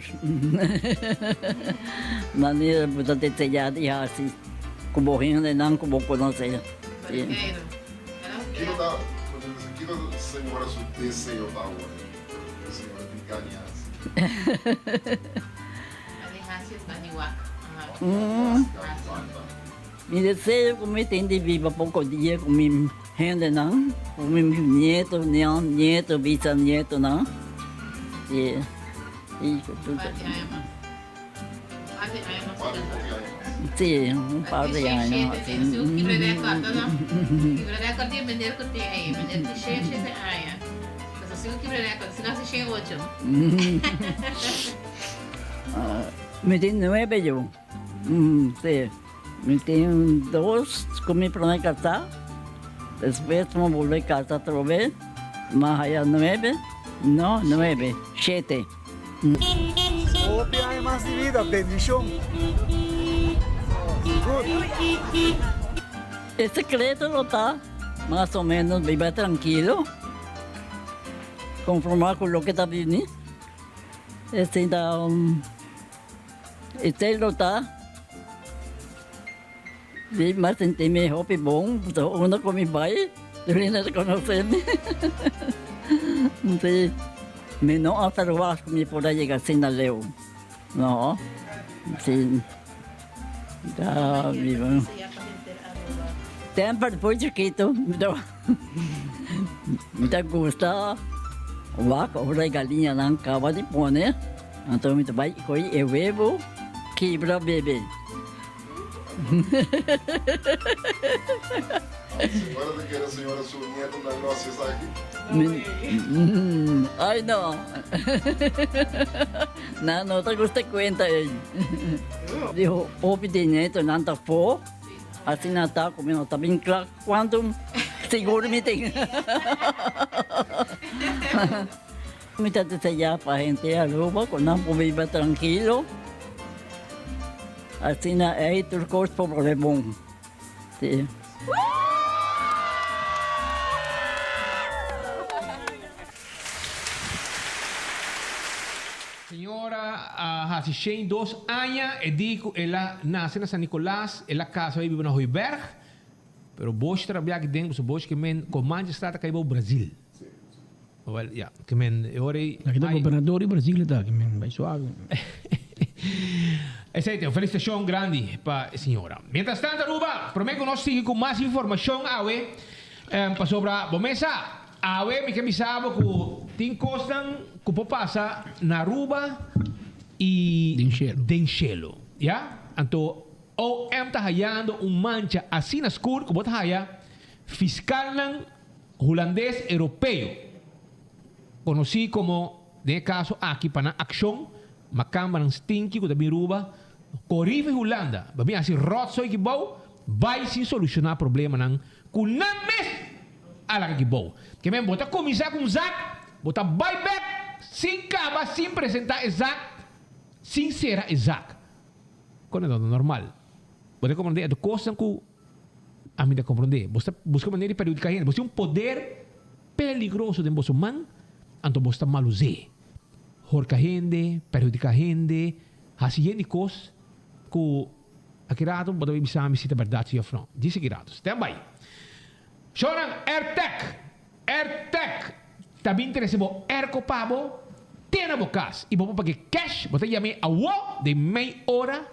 Manera bo ta desea di haci cu bo hendenan cu bo conoce. Kiko ta, kiko señora su deseo ta awor? Kiko señora tin gana di haci? Mi deseo cu mi tin di biba poco dia cu mi hendenan, cu mi nieto, nieto, bisanietonan. Y, y cu tur. Si, un par di aña mas. Mi tin nuebe yu. Sí, mi tin dos ku mi promé kasá, despues mi bolbe kasa atrobe, mi a haya nuebe, no nuebe, shete. Hopi aña mas di bida, bendishon. Good. E sekreto lo ta mas o menos biba trankilo, konformá ku loke ta bini, esei ta. Esei lo ta di m'a sinti mi hopi bon, pasobra unda ku mi bai tur hende ta konosé mi. Si, mi no a ferwagt ku mi por a yega asina leu, no. Si, ta biba. Temper por chikitu mi ta gusta wak ora e galiñanan kaba di pone. Anto mi ta bai koe e webo kibra bebe. Señora ta kere señora su nieto nan lo haci esaki? Ay no. Nan no ta gusta cuenta ey. Dijo hopi di nietonan ta fo. Asina ta cu mi no ta bin cla cuanto sigur mi tin. Mi ta desea pa hende Aruba cu nan por biba trankilo, asina ey tur cos por bolbe bon. Si. Señora a haci shen dos aña, e di cu el a nace na San Nicolas, el a casa y biba na Hooiberg, pero boshi ta rabia aki den, pasobra boshi ke men Comanche Straat a cay bou Brazil. Wel, ja, ke men e ora ei. Aki ta gobernador di Brasil ta, ke men bai suave. Esei ta un felicitacion grandi pa e señora. Mientras tanto Aruba, prome cu nos sigui cu mas informacion awe, pasobra bo mes sa, awe mi ke bisa bo cu tin cosnan cu por pasa na Aruba y den cielo, ya. Anto OM ta hayando un mancha asina scur cu bo ta haya fiscalnan Hulandes Europeo, konosí komo den e kaso aki pa nan akshon makambanan stinki ku ta bin Ruba, korifi Hulanda pa bin hasi ròtsoy ki bou, bai sin solushoná problemanan ku nan mes a laga ki bou. Ke men bo ta kuminsá ku un zak, bo ta bai bèk sin kaba, sin presentá e zak, sin sera e zak. Kon e ta normal? Bo ta komprendé e kosnan ku. Ami ta komprondé. Bo ta buska manera di perhudiká hende. Bo tin un poder peligroso den boso man, anto bo ta malus'é. Horka hende, perhudiká hende, hasi yen di kos ku aki rato bo ta bai bisa mi si ta bèrdat si òf nò. Djis aki rato. Stand by. Shownan Airtec! Airtec ta bin trese bo airco pa bo te na bo kas i bo por pag'é cash. Bo ta yam'é awo den mei ora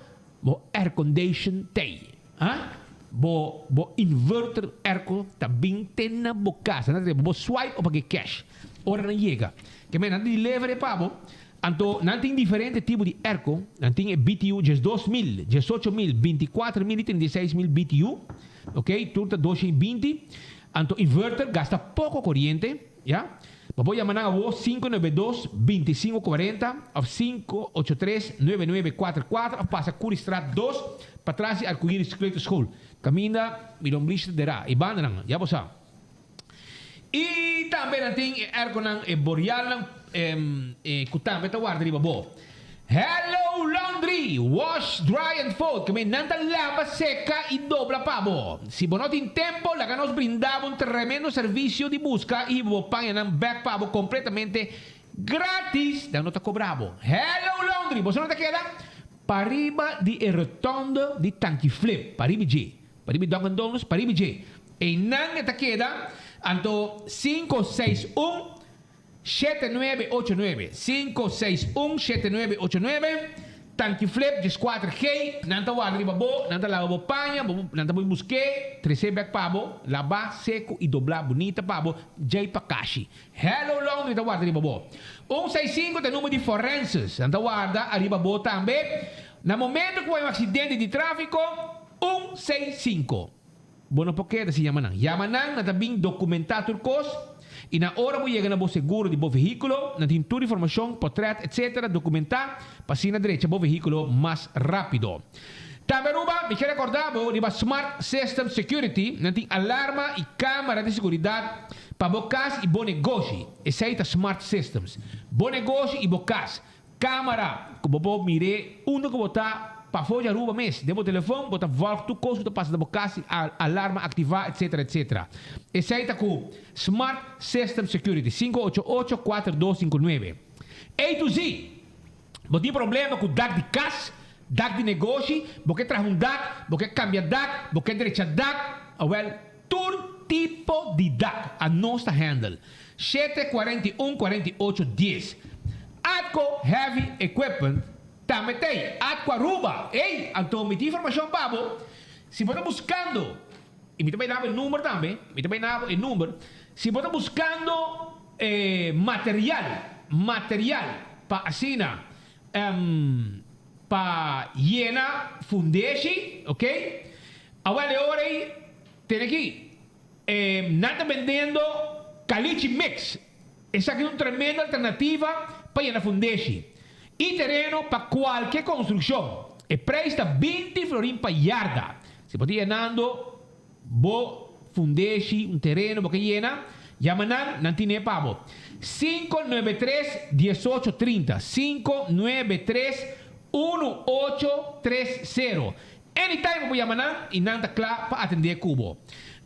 Bo aircondition tey, ha? Bo bo inverter airco ta bin te na bo casa. Nan ta bo swipe o pag'e cash ora nan yega. Ke men nan ta deliver e pa bo. Anto nan tin diferente tipo di airco. Nan tin e BTU 12000, 18000, 24000 y 36000 BTU. Ok, tur ta 220. Anto inverter gasta poco coriente, ya. Bo por yama nan awor 592 25 40 òf 583 9944 òf pasa Curiestraat 2 patras di Arcoiris Kleuterschool. Kaminda mi lombrishi ta derá e bandanan, ya bo sa. I tambe nan tin e airconan, e borialnan ku tambe ta warda riba bo. Hello Laundry, wash, dry and fold, keme nan ta laba, seka i dobla pa bo. Si bo no tin tempo, laga nos brinda bo un tremendo servisio di buska i hiba bo pañanan bek pa bo kompletamente gratis, nan no ta kobra bo. Hello Laundry, boso no ta keda pariba di e rotonde di Tanki Flip, pariba dje, pariba di Dunkin Donuts, pariba dje. Einan e ta keda, anto 561. 7989 561 7989 Tanki Flip 14 G Nan ta warda riba bo, nan ta laba bo paña, bo nan ta bai busk'é, tres'é bèk pa bo, labá, seku i doblá bunita pa bo, djei pa kashi. Hello Laundry ta warda riba bo. Un seis sinku ta e number di forenses, nan ta warda ariba bo tambe. Na momento ku hay un aksidente di tráfiko, un seis sinku. Bo no por keda sin yama nan. Yama nan, nan ta bin dokumentá tur kos i na ora bo yega na bo seguro di bo vehíkulo, nan tin tur informashon, potrèt etc. Dokumentá pa asina drecha bo vehíkulo mas rápido. Tambe Aruba, mi ke rekordá bo riba Smart System Security, nan tin alarma i kámara di seguridat pa bo kas i bo negoshi. Esei ta Smart Systems. Bo negoshi i bo kas. Camara cu bo por mir'é unda cu bo ta pafó di Aruba mes. Den bo telefon bo ta volg tur cos cu ta pasa na bo cas y alarma activa etc. Etc. Esey ta cu Smart System Security, 588 4259. A to Z! Bo tin problema cu dak di cas, dak di negoshi, bo ke traha un dak, bo ke cambia dak, bo ke drecha dak, awel tur tipo di dak anos ta handle. 7 41 48 10 Atco Heavy Equipment tambe t'ey Atco Aruba ey anto mi tin informacion pa bo si bo ta buscando y mi ta bay dabo e number tambe mi ta bay dabo e number si bo ta buscando material material pa asina pa yena fundeshi ok awel e ora ey tene aki. E nan ta bendiendo Caliche Mix. Esaki ta un tremendo alternativa pa yena fundeshi y tereno pa cualke construccion. E prijs ta 20 florin pa yarda. Si bo ta yenando bo fundeshi, un tereno bo ke yena, yama nan, nan tine pa bo. 593 18 30, 593 1830. Anytime bo por yama nan y nan ta cla pa atende cu bo.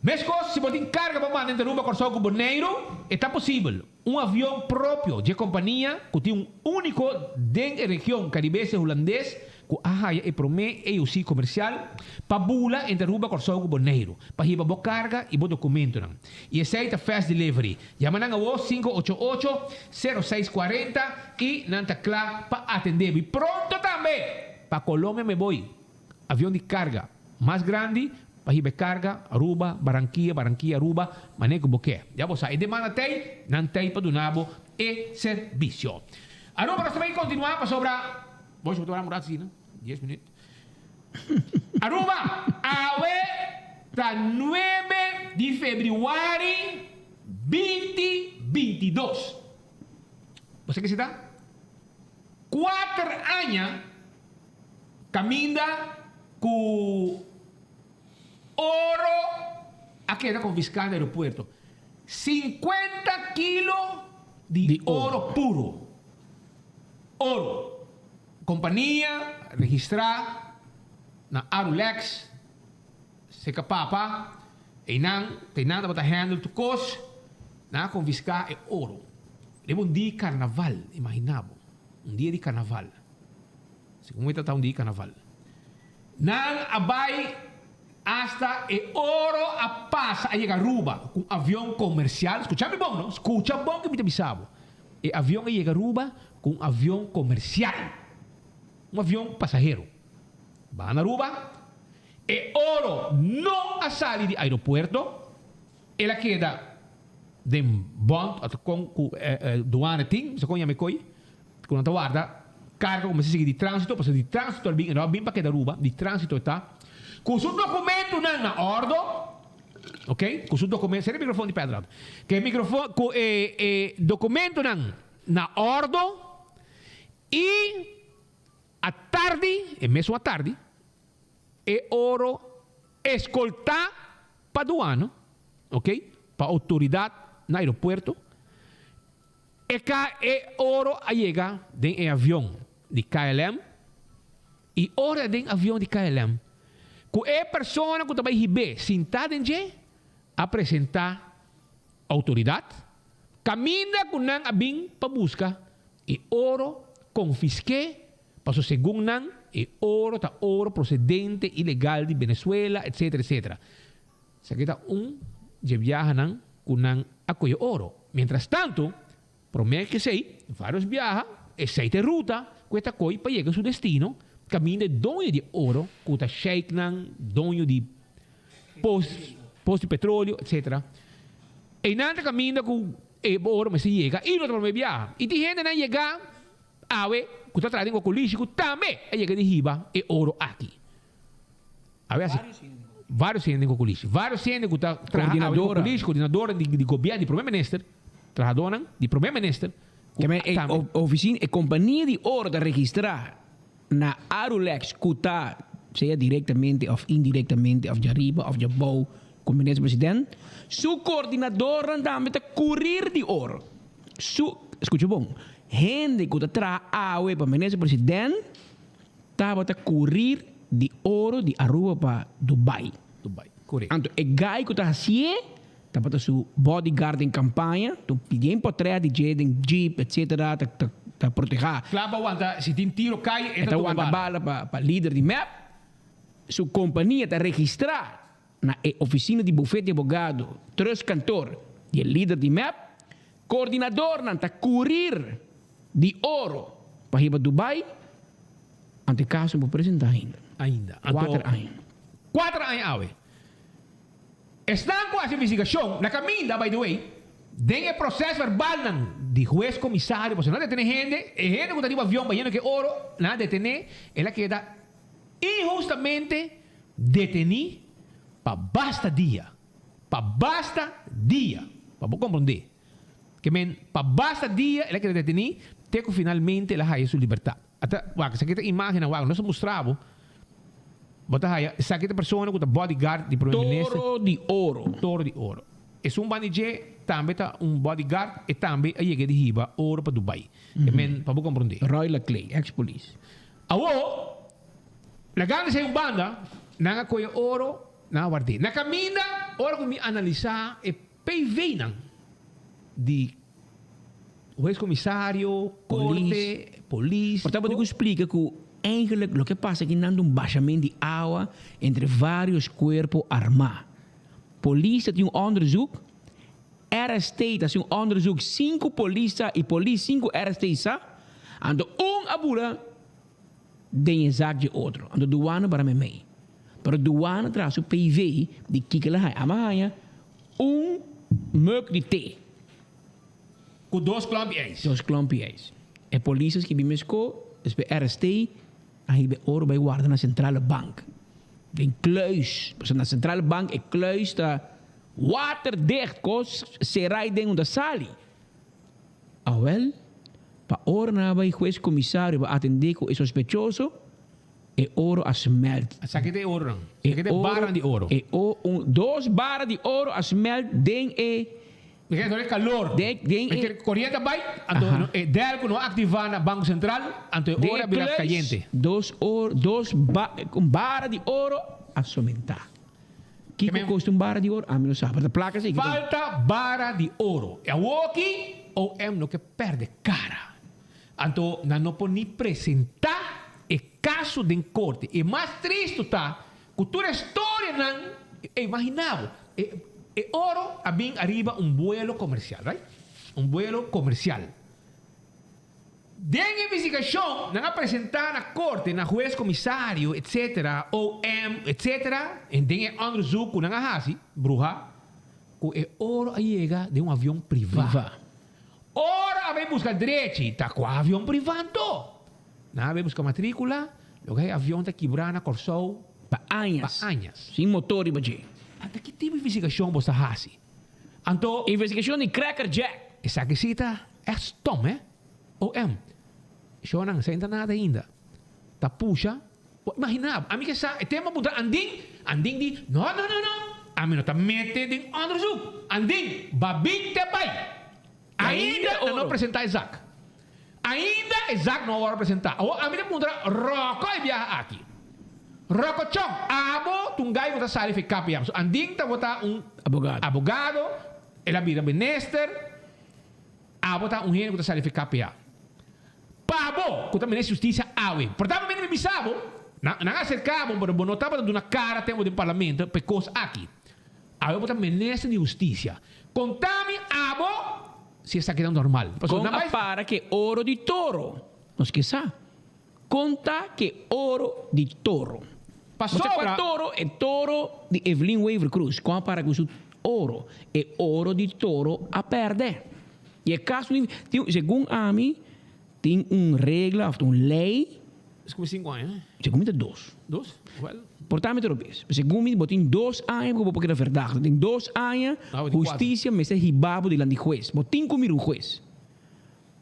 Mescos si bo tin carga pa manda entre Aruba, Corsou cu Boneiru, e ta posibel. Un avion propio dje compania cu tin un unico den e region Caribese Hulandes cu a haya e prome EOC comercial pa bula entre Aruba, Corsou cu Boneiru pa hiba bo carga y bo documentonan. Y esey ta fast delivery. Yama nan awo 588 06 40 y nan ta cla pa atende bo. Y pronto tambe pa Colombia me boy. Avion di carga mas grandi pa hiba e carga Aruba, Barranquilla, Barranquilla, Aruba, mane cu bo ke. Ya bo sa, e demanda t'ey, nan t'ey pa duna bo e servicio. Aruba nos ta bay continua pasobra, bo ta wak un rato asina, dies minuut. Aruba, awe ta nuebe di februari binti 22. Bo sa kisi ta? Cuater aña. Caminda cu oro a keda confisca na aeropuerto. 50 kilo di oro puro. Oro. Compania registra na Arulex, seca papa, eynan teynan tabata handle tur cos, nan a confisca e oro. Riba un dia carnaval, imagina bo, un dia di carnaval. Segun e ta ta un di carnaval. Nan a bai hasta e oro a pasa a yega Aruba cu un avion comercial. Scucha mi bon no, scucha bon cu mi ta bisa bo. E avion a yega Aruba cu un avion comercial. Un avion pasahero. Baha na Aruba. E oro no a sali di aeropuerto. El a keda den bond of con cu douane tin, sa con yama e coy. Ku nan ta warda karga ku mester sigui di transito, pasobra di transito al bin, e no a bin pa keda Aruba, di transito e ta. Ku su dokumentunan na ordo, Ok? Ku su dokumento, sera e mikrofon di Pedrad. Ku e mikrofon, ku e e dokumentonan na òrdo i atardi, e mesun atardi, e oro eskoltá pa duano, ok, pa outoridat na aeropuerto, e ka e oro a yega den e avion di KLM i ora den avion di KLM ku e persona ku ta bai hib'é sintá den dje a presentá outoridat kaminda ku nan a bin pa buska e oro konfisk'é paso segun nan e oro ta oro prosedente ilegal di Venezuela etcetera etcetera. Esaki ta un dje biahanan ku nan a kohe oro. Mientras tanto, promé ku esei, vários biaha esei ta e ruta ku e ta kohe pa yega su destino, kaminda e doño di e oro ku ta sheiknan, doño di pos, pos di petroleo, etcetera. Einan ta kaminda ku e oro mester yega i no ta promé biaha. I tin hendenan yega awe ku ta traha den Kokolishi ku tambe a yega di hiba e oro aki. Awe hasi varios hende den Kokolishi. Varios hende ku ta traha awe den Kokolishi, koordinadornan di gobièrnu, di promé minister, trahadónan di promé minister. Ku e ofisina, e kompania di oro ta registrá na Arulex ku ta sea direktamente òf indirektamente òf djariba òf djabou ku minister president, su koordinadornan tambe ta kurir di oro. Su, skucha bon, hende ku ta traha awe pa minister president, Tabata kurir di oro di Aruba pa Dubai. Dubai, korekto. Anto e guy ku ta hasié tabata su bodyguard den kampaña, ta pidié un potrèt di dje den jeep etcetera ta ta ta protehá. Kla pa wanta si tin tiro kai e ta wanta bala pa pa lider di mep. Su kompania ta registrá na e ofisina di bufet di abogado Trust Kantoor di e lider di mep. Koordinadornan ta kurir di oro pa hiba Dubai, anto e kaso no por presenta ainda. Ainda. Anto Kuater aña. Kuater aña awe. Esnan ku hasi investigashon na kaminda, by the way, den e proses verbalnan di hues komisario, pasobra nan a detené hende, e hende ku ta riba avion bayendo ku e oro, nan a detené, el a keda inhustamente detení pa basta dia. Pa basta dia. Pa bo komprondé. Ke men, pa basta dia el a keda detení te ku finalmente el a haya su libertat. Ata, wak, esaki ta imágennan, wak, nos a mustra bo, bo ta haya, esaki ta persona ku ta bodyguard di Prome Minister. Toro di oro. Toro di oro. Esun banda di dje tambe ta un bodyguard, e tambe a yega di hiba oro pa Dubai. Ke men, pa bo komprondé. Roy Laclay, ex polis. Awor, lagando esei un banda, nan a kohe oro, nan a ward'é. Na kaminda, ora ku mi analisá e PVnan di hues komisario, korte, polis. Por tabata ku splika ku eigenlijk loke pasa aki nan ta un bashament di awa entre varios kuerpo armá. Polis ta tin un onderzoek, RST ta hasi un onderzoek sin ku polis sa i polis sin ku RST sa, anto un a bula den e zak dje otro. Anto duana bara meimei. Pero duana traha su PV di kiko el a haña. Amo a haña un mug di te. Ku dos klompi ijs. Dos klompi ijs. E polis a skibi mesko, despues RST a hiba e oro bai warda na Centrale Bank. Den kluis. Pasobra na Centrale Bank e kluis ta waterdicht, kos sera ei den unda sali. Awel, pa ora nan a bai hues komisario pa atendé ku e sospechoso, e oro a smelt. Esaki ta e oronan. Esaki ta e barnan di oro. E o, un, dos bara di oro a smelt den e. Mi kere dor e kalor. Den, den e. E koriente a bai, anto e delku no a aktivá na Banko Sentral, anto e oro a bira kayente. Den e kluis, dos oro, dos ba, un bara di oro a somentá. Kiko kosta un bara di oro? Ami no sa, pero ta plaka si. Falta bara di oro. E awoki OM no ke perde kara. Anto nan no por ni presenta e kaso den korte. E mas tristu ta ku tur e storianan, e imagina bo, e oro a bin ariba un buelo komersial, right? Un buelo komersial. Den investigashon nan a presentá na korte, na hues, komisario, etc. OM, etc. En den e onderzoek ku nan a hasi, bruha, ku e oro a yega den un avion privá. Ora a bai buska drechi, ta kua avion privá anto? Nan a bai buska matríkula, loke e avion ta kibrá na Kòrsou Pa añas. Pa añas. Sin motor riba dje. Anto ki tipo investigashon bo ta hasi? Anto. Investigashon di Cracker Jack. Esaki si ta ègt stom hè. OM. Shownan sa entra nada ainda. Ta pusha. Bo imagina bo, ami ke sa e tempo a puntra Andin, Andin di, no no no no, ami no ta mete den onderzoek. Andin, babin te bai. Ainda nan no presenta e zak. Ainda e zak no a wòrdu presentá. Awor ami ta puntra Ròkò e biaha aki. Ròkò Chong, abo ta un gai ku ta sali for e KPM. So Andin tabata un abogado, el a bira minister, abo ta un hende ku ta sali for e KPA. Pa bo ku ta minister di hustisia awe, por tanto mi bisa bo, nan a aserká bo, pero bo no tabata duna kara tempu den parlamento pa e kos aki. Awe bo ta minister di hustisia. Konta mi abo si esaki ta normal. Kon a para ke oro di toro? Nos ke sa. Kon ta ke oro di toro? Pasobra kua toro? E toro di Evelyn Wever Croes. Kon a para ku su oro? E oro di toro a pèrdè. I e kaso tin, segun ami, tin un regla òf un lei. Es como cinco aña, eh? Segun mi ta dos. Dos? Well. Por ta mi ta robes. Segun mi bo tin dos aña ku bo por keda verdachte. Den dos aña husticia mester hiba bo dilanti hues. Bo tin ku mira un hues.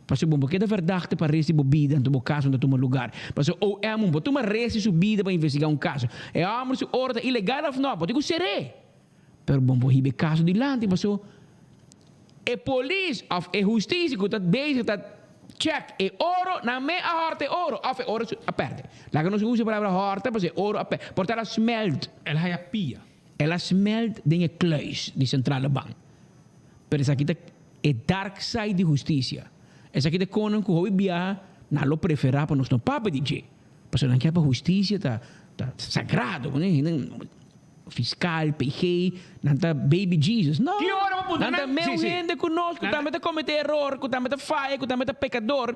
Pasobra bo por keda verdachte pa res di bo bida anto bo kaso no ta tuma lugar. Pasobra OM un por tuma res di su bida pa investiga un kaso. E homber su ora ta ilegal of no, bo tin ku ser'é. Pero bo por hiba e kaso dilanti paso e polis of e hustisia ku ta bezig ta check e oro nan me a horta e oro of e oro a perde. Laga nos usa e palabra horta paso e oro a perde. Por ta el a smelt. El haya pia. El a smelt den e kluis di Centrale Bank. Pero esaki ta e dark side di hustisia. Esaki ta konan ku hopi biaha nan lo prefera pa nos no papia di dje. Pasobra nan kier pa hustisia ta sagrado. Fiscal, PG, nan ta baby Jesus. No! Ki ora bo puntra Nan ta nan? meu Sí, sí. hende ku nos ku Nan ta. tambe ta kometé eror, ku tambe ta faya, ku tambe ta pekador.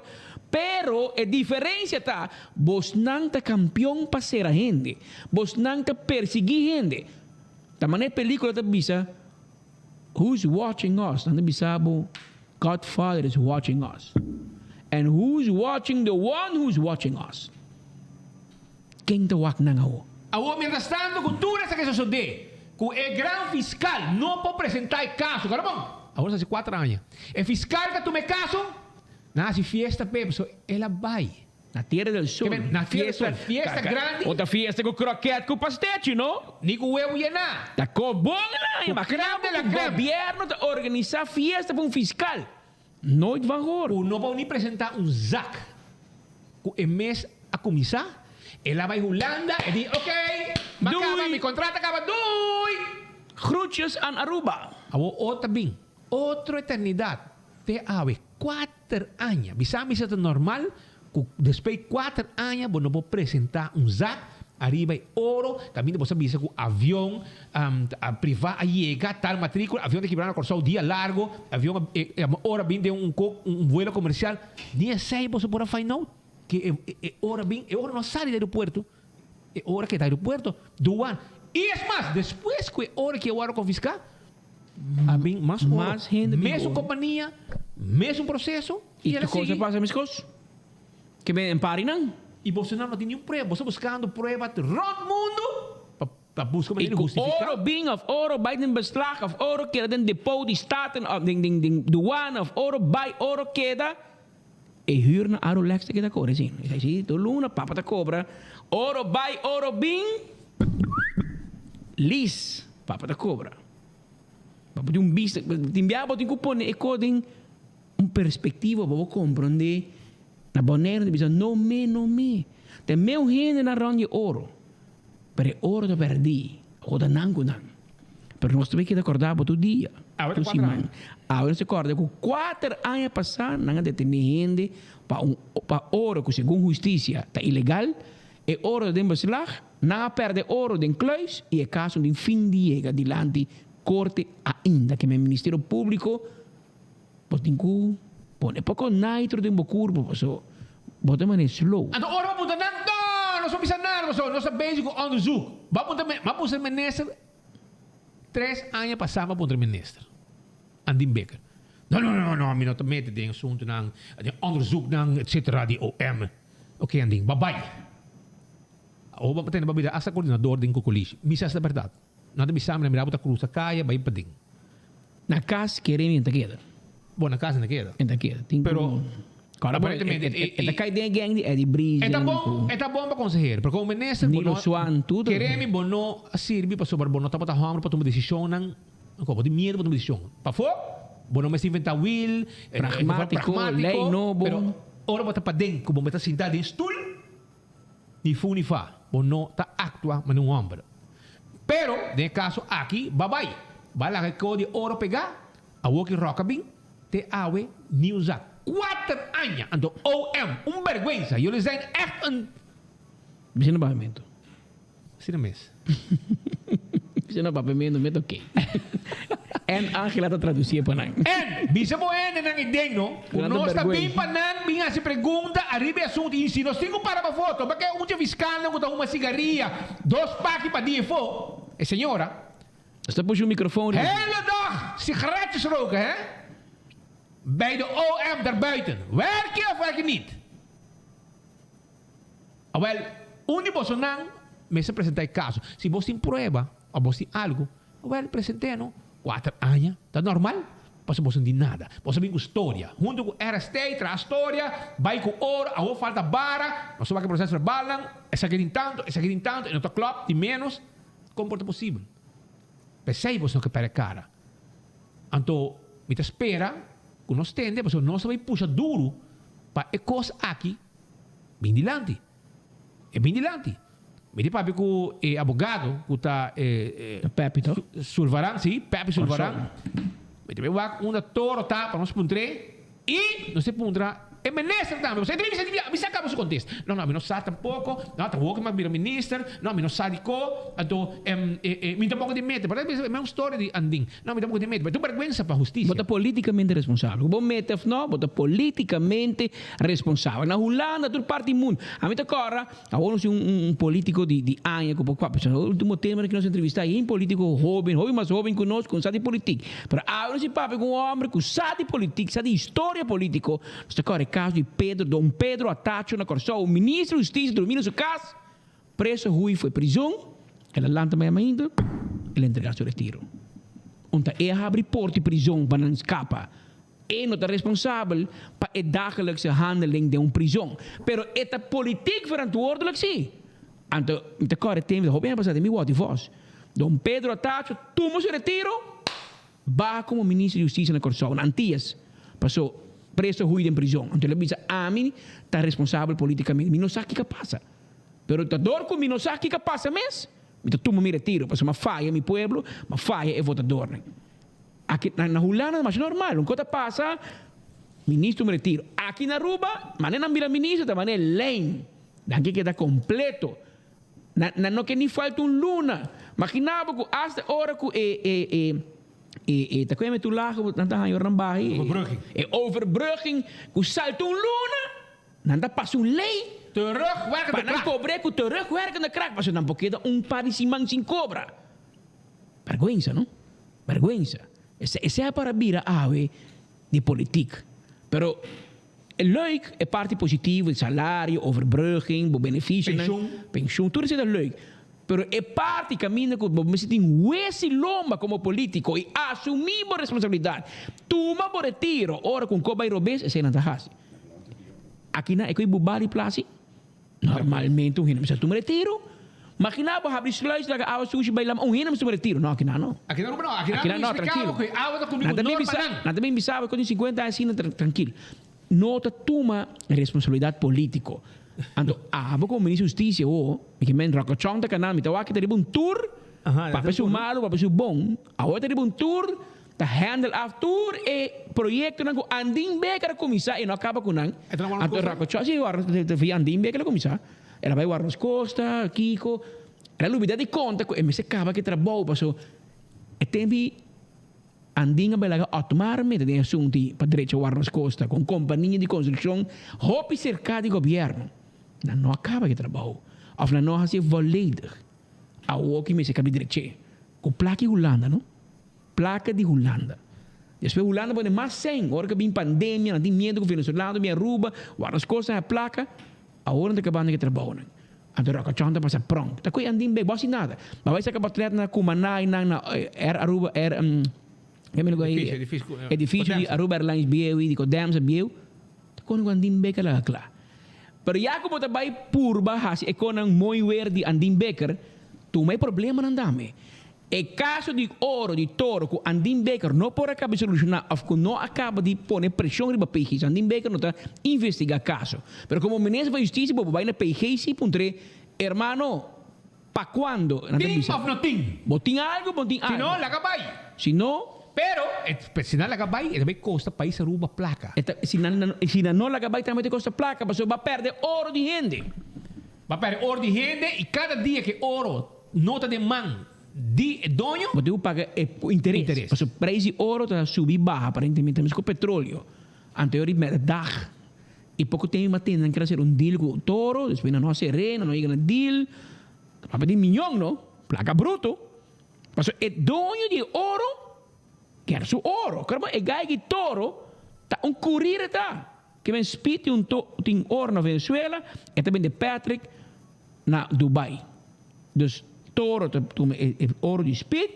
Pero e diferensia ta, bosnan ta kampion pa sera hende. Bosnan ta persiguí hende. Ta manera e pelikula ta bisa, Who's watching us? Nan ta bisa bo, Godfather is watching us. And who's watching the one who's watching us? Ken ta wak nan awo? Awor mientrastanto ku tur esaki sosodé, ku e gran fiskal no por presentá e kaso, kòrda bon, awor ta hasi kuater aña, e fiskal ta tuma e kaso, nan hasi fiesta p'e, pasobra el a bai. Na Tierra del Sol. Na Tierra del Sol, fiesta grandi. Ota fiesta ku krokèt ku pastechi, no? Ni ku webu yená. Ta kobon el aña. Ku krèm de la Imagina bo ku krèm. gobièrnu ta organisá fiesta pa un fiskal. Nooit van gehoord. Ku no por ni presentá un zak ku e mes a kuminsá. El a bai Hulanda, e di, Ok, m'a kaba, mi kontrato a kaba, doei! Groetjes aan Aruba. Awor ot a bin, otro eternidat, te awe, kuater aña. Bisa mi si ta normal Ku despues kuater aña bo no por presentá un zak ariba e oro kaminda bo sa bisa ku avion privá a yega tal matríkula, avion ta kibra na Kòrsou dia largo, avion a ora bin den un un vuelo komersial, ni esei boso por a find out ke e ora bin, e ora no a sali di aeropuerto, e ora ke ta aeropuerto, duan. I es mas, despues ku e ora ke a wòrdu konfiská, a bin mas oro, mesun kompania, mesun proseso. I tur kos a pasa meskos ke ben en parinan. I bosonan no tin niun prueba. Boso buskando prueba rònt mundu pa buska manera di hustifiká. I ku oro bin òf oro bai den beslag òf oro keda den depot di staten òf den den duana òf oro bai oro keda, e hür na Arolex ta keda kore sin. Esei si tur luna papa ta kobra oro bai oro bin lis papa ta kobra. Papa tin un bista tin biaha bo tin ku pone e kos den. Un perspectiva pa bo comprende na Bonaire ta bisa no me no me ta meu hende nan rond di oro pero e oro ta perdi awo ta nan cu nan pero nos ta bay keda corda bo tur dia tur siman awe nos ta corda cu cuater aña pasa nan a detene hende pa un pa oro cu segun husticia ta ilegal e oro ta den beslag nan a perde oro den kluis y e caso no tin fin di yega dilanti corte ainda ke men ministerio publico Bo tin ku pone poko nitro den bo kurpo paso bo ta mane slow. Anto ora bo puntra nan, no, nos no bisa nada paso nos ta bezig ku onderzoek. Bo a puntra mi, a puntra minister tres aña pasa mi a puntra minister Andin Bikker. No, no, no, no, mi no ta mete den asuntunan, den onderzoeknan etcetera di OM. Oke Andin, bo a bai. Awor bo a tende bo a bira hasta coordinador den Cocolishi. Mi sa si ta berdad. Nan ta bisa mi, nan mira bo ta cruza caya bay paden. Na cas kere mi ta keda. Bo na cas ta keda. E ta keda. Tin Pero Ahora bo, aparentemente e ta cay den e gang di Eddie Briesen. E ta bon, e ta bon pa consehero, pero como minister bo Nilo no Swan, tur. Kere mi bo no a sirbi pasobra bo no tabata homber pa tuma decisionnan, bo tin miedo pa tuma decision. Pafó bo no mester inventa wiel, Pragmatico, ley nobo. Pero ora bo ta paden cu bo mester sinta den stoel, Ni fu ni fa, bo no ta actua manera un homber. Pero, den e caso aki, ba bay. Ba laga e co di oro pega, awor ki Rock a bin, te awe ni un zak. Cuater aña! Anto OM, un berguensa! Jullie zijn echt een. Bisa na papamento. Asina mes. Bisa na papamento met oké. En Angela ta traducié pa nan. En, bisa bo hendenan i den no, ku Nan ta nos ta bin bergüenza. pa nan bin hasi pregunta ariba e asuntu i si nos tin ku para pa foto, pa ke un dje fiskalnan ku ta huma sigaria dos paki pa dia efo, e señora. Nos ta pusha un microfoon riba. Hele dag sigaretjes roken hè? Bij de OM daarbuiten. Werk je of werk je niet? Awel, un di bosonan mester presentá e kaso. Si bos tin prueba òf bos tin algu, awel present'é no. Kuater aña ta normal, pasobra bos no tin nada. Bos a bin ku storia. Huntu ku RST traha storia, bai ku oro, awor falta bara, nos a wak e proces verbalnan, esaki tin tantu, esaki tin tantu, e no ta klòp, tin ménos. Kon por ta posibel? P'esei bos no ke pèrdè kara. Anto mi ta spera ku nos tende, pasobra nos ta bai pusha duru pa e kos aki Bin dilanti. E bin dilanti. Mi di papia ku e abogado ku ta e Pepi to? Sulvaran, si, Pepi Sulvaran. Mi ta bin wak unda toro ta pa nos puntr'é i nos ta puntra e minister tambe. Pasobra e ta bin bisa di mi sa kaba su kontesta. No, no, mi no sa tampoko. No, ta hopi mas bira minister. No, mi no sa diko. Anto mi tampoko di mete. Pero e ta un storia di Andin. No, mi tampoko di mete. Pero ta un bergwensa pa hustisia. Bo ta politikamente responsabel. Ku bo mete of no, bo ta politikamente responsabel. Na Hulanda, tur parti di mundu. Ami ta kòrda, awor nos tin un politiko di di aña ku por papia. E ultimo temponan ku nos entrevistá yen politiko hoben, hopi mas hoben ku nos, ku no sa di politik. Pero awe nos tin papia ku un hòmber ku sa di politik, sa di historia politiko. Nos ta kòrda e kaso di Pedro, Don Pedro Atacho na Kòrsou, minister di hustisia drumí na su kas, preso hui for e prizon, el a lanta maya mainta, el a entregá su retiro. Unta e a habri porta di prizon pa nan skapa. E no ta responsabel pa e dagelijkse handeling den un prizon, pero e ta politiek verantwoordelijk si. Anto mi ta kòrda e tempu, hopi aña pasá den mi wòrdu vòs. Don Pedro Atacho tuma su retiro, baha komo minister di hustisia na Kòrsou, na Antias, paso preso hui den prizon. Anto el a bisa, Ami ta responsabel politikamente, mi no sa kiko a pasa. Pero ta dor ku mi no sa kiko a pasa mes, mi ta tuma mi retiro, pasobra mi a faya mi pueblo, mi a faya e votadornan. Aki na Hulanda ta masha normal, un kos ta pasa, ministro mi retiro. Aki na Aruba, mane nan bira ministro ta mane lijn. Nan ke keda kompleto. Nan nan no ke ni falta un luna. Magina bo ku asta ora ku e e e e e ta kome tur lago nan ta haña ora nan baha e Overbrugging. e overbrugging ku salta un luna, nan ta pasa un lei Terugwerkende pa nan kracht. kobr'é ku terugwerkende kracht pasobra nan por keda un par di siman sin kobra. Bergwensa no? Bergwensa. Esei a para bira awe di politik. Pero e leuk, e parti positivo, e salario, overbrugging, bo beneficionan, Pensioen. pensioen, tur esei ta leuk. Pero e parti caminda cu bo mester tin hues y lomba como politico y asumi bo responsabilidad, tuma bo retiro ora cu un cos bay robes, esei nan ta haci. Aki nan e coy bubal di placi. Normalmente un hende mester tuma retiro. Magina bo habri sluis laga awa sushi bai lama un hende mester tuma retiro. No, aki nan no. Aki nan no, aki nan no, trankilo. Ku awa ta kumpli ku normanan. Nan ta bin bisa bo ku tin 50 aña asina trankilo. No ta tuma responsabilidat politiko. Anto abo komo minister di hustisia ho, mi ke men Rokochon ta kana mi ta wak ta riba un tur papia su malu papia su bon. Awor ta riba un tur Ta handle af tur e proyectonan cu Andin Becker a cuminsa y no a caba cu nan. Anto Racochon, si, via Andin Becker a cuminsa. El a bay Warnos Costa, Kiko. El a lubida di conta cu e mester caba cu e trabou paso e tempi Andin a bay laga Otmar mete den e asunto pa drecha Warnos Costa cu un compania di construccion hopi cerca di gobierno. Nan no a caba cu e trabou of nan no a haci volledig. Awo ki mester caba di dreche cu placa di Hulanda no. Plaka di Hulanda. Despues Hulanda pone mas sèn. Ora ku a bin pandemia, nan tin miedu ku venezolano bin Aruba, wak nos kos nan a plaka. Awor nan ta kabando ku e trabounan. Anto Rocochon ta pasa pronk. Ta koe Andin Becker, bo hasi nada. Bo a bai saka portret na Cumaná i nan na Air Aruba, Air, Edificio, edificio, edificio di Aruba Airlines bieu i di Codemsa bieu. Ta kone ku Andin Becker laga kla. Pero ya ku bo ta bai purba hasi e konan mooi weer di Andin Becker, tuma e problemanan tambe. E kaso di oro di Toro ku Andin Becker no por a kaba di solushoná òf ku no a kaba di pone preshon riba PG. So Andin Becker no ta investigá kaso. Pero komo minister pa Hustisia bo por bai na PG si puntr'é, Hermano, pa kuando? Nan ta Tin bisa, òf no tin? Bo tin algu, bo no tin Si no, algu. laga bai. Si no. Pero, e si nan laga bai, e ta bai kosta pais Aruba plaka. E ta, si nan, si nan no laga bai tambe ta kosta plaka, pasobra bo a pèrdè oro di hende. Bo a pèrdè oro di hende i kada dia ku e oro No ta den man di e doño. Bo tin ku paga e ku interes. Interes. Pasobra prijs di oro ta subi baha aparentemente mes ku petroleo. Anto e ritmo e dag. I poko tempo mi a tende nan kere hacer un deal ku toro, despues nan no a ser'é, nan no yega na deal. Ta papia di miyon no, plaka bruto. Pasobra e doño di e oro kier su oro. Kòrda e gai di toro ta un kurir e ta. Ke men spiti un to tin oro na Venezuela, e ta bende Patrick na Dubai. Dus Toro ta tuma e e oro di Spit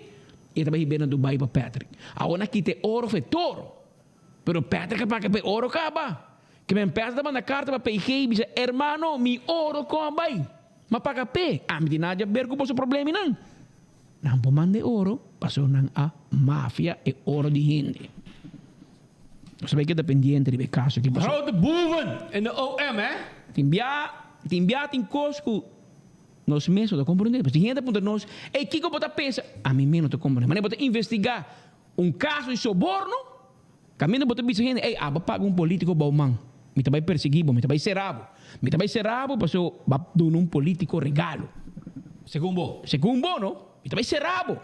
y e ta bai hib'é na Dubai pa Patrick. Awor nan kita e oro for e Toro. Pero Patrick a paga pa e oro caba. Ke men Patrick ta manda carta pa PG y bisa, Hermano, mi oro con a bai? M'a paga p'e. Ami tin nada di haber cu boso probleminan. Nan por manda e oro pasobra nan a mafia e oro di hende. Nos ta bai keda pendiente riba e kaso aki pasobra. Grote boeven in de OM hè. Tin bia, tin bia tin kos ku nos mes no ta komprondé. Pasobra tin hende ta puntra nos, Ey, kiko bo ta pensa? Ami mes no ta komprondé. Manera bo ta investigá un kaso di soborno, kaminda bo ta bisa hende, Ey, abo paga un polítiko bou man. Mi ta bai persiguí bo, mi ta bai será bo. Mi ta bai será bo pasobra bo a duna un polítiko regalo. Segun bo. Segun bo, no? Mi ta bai será bo.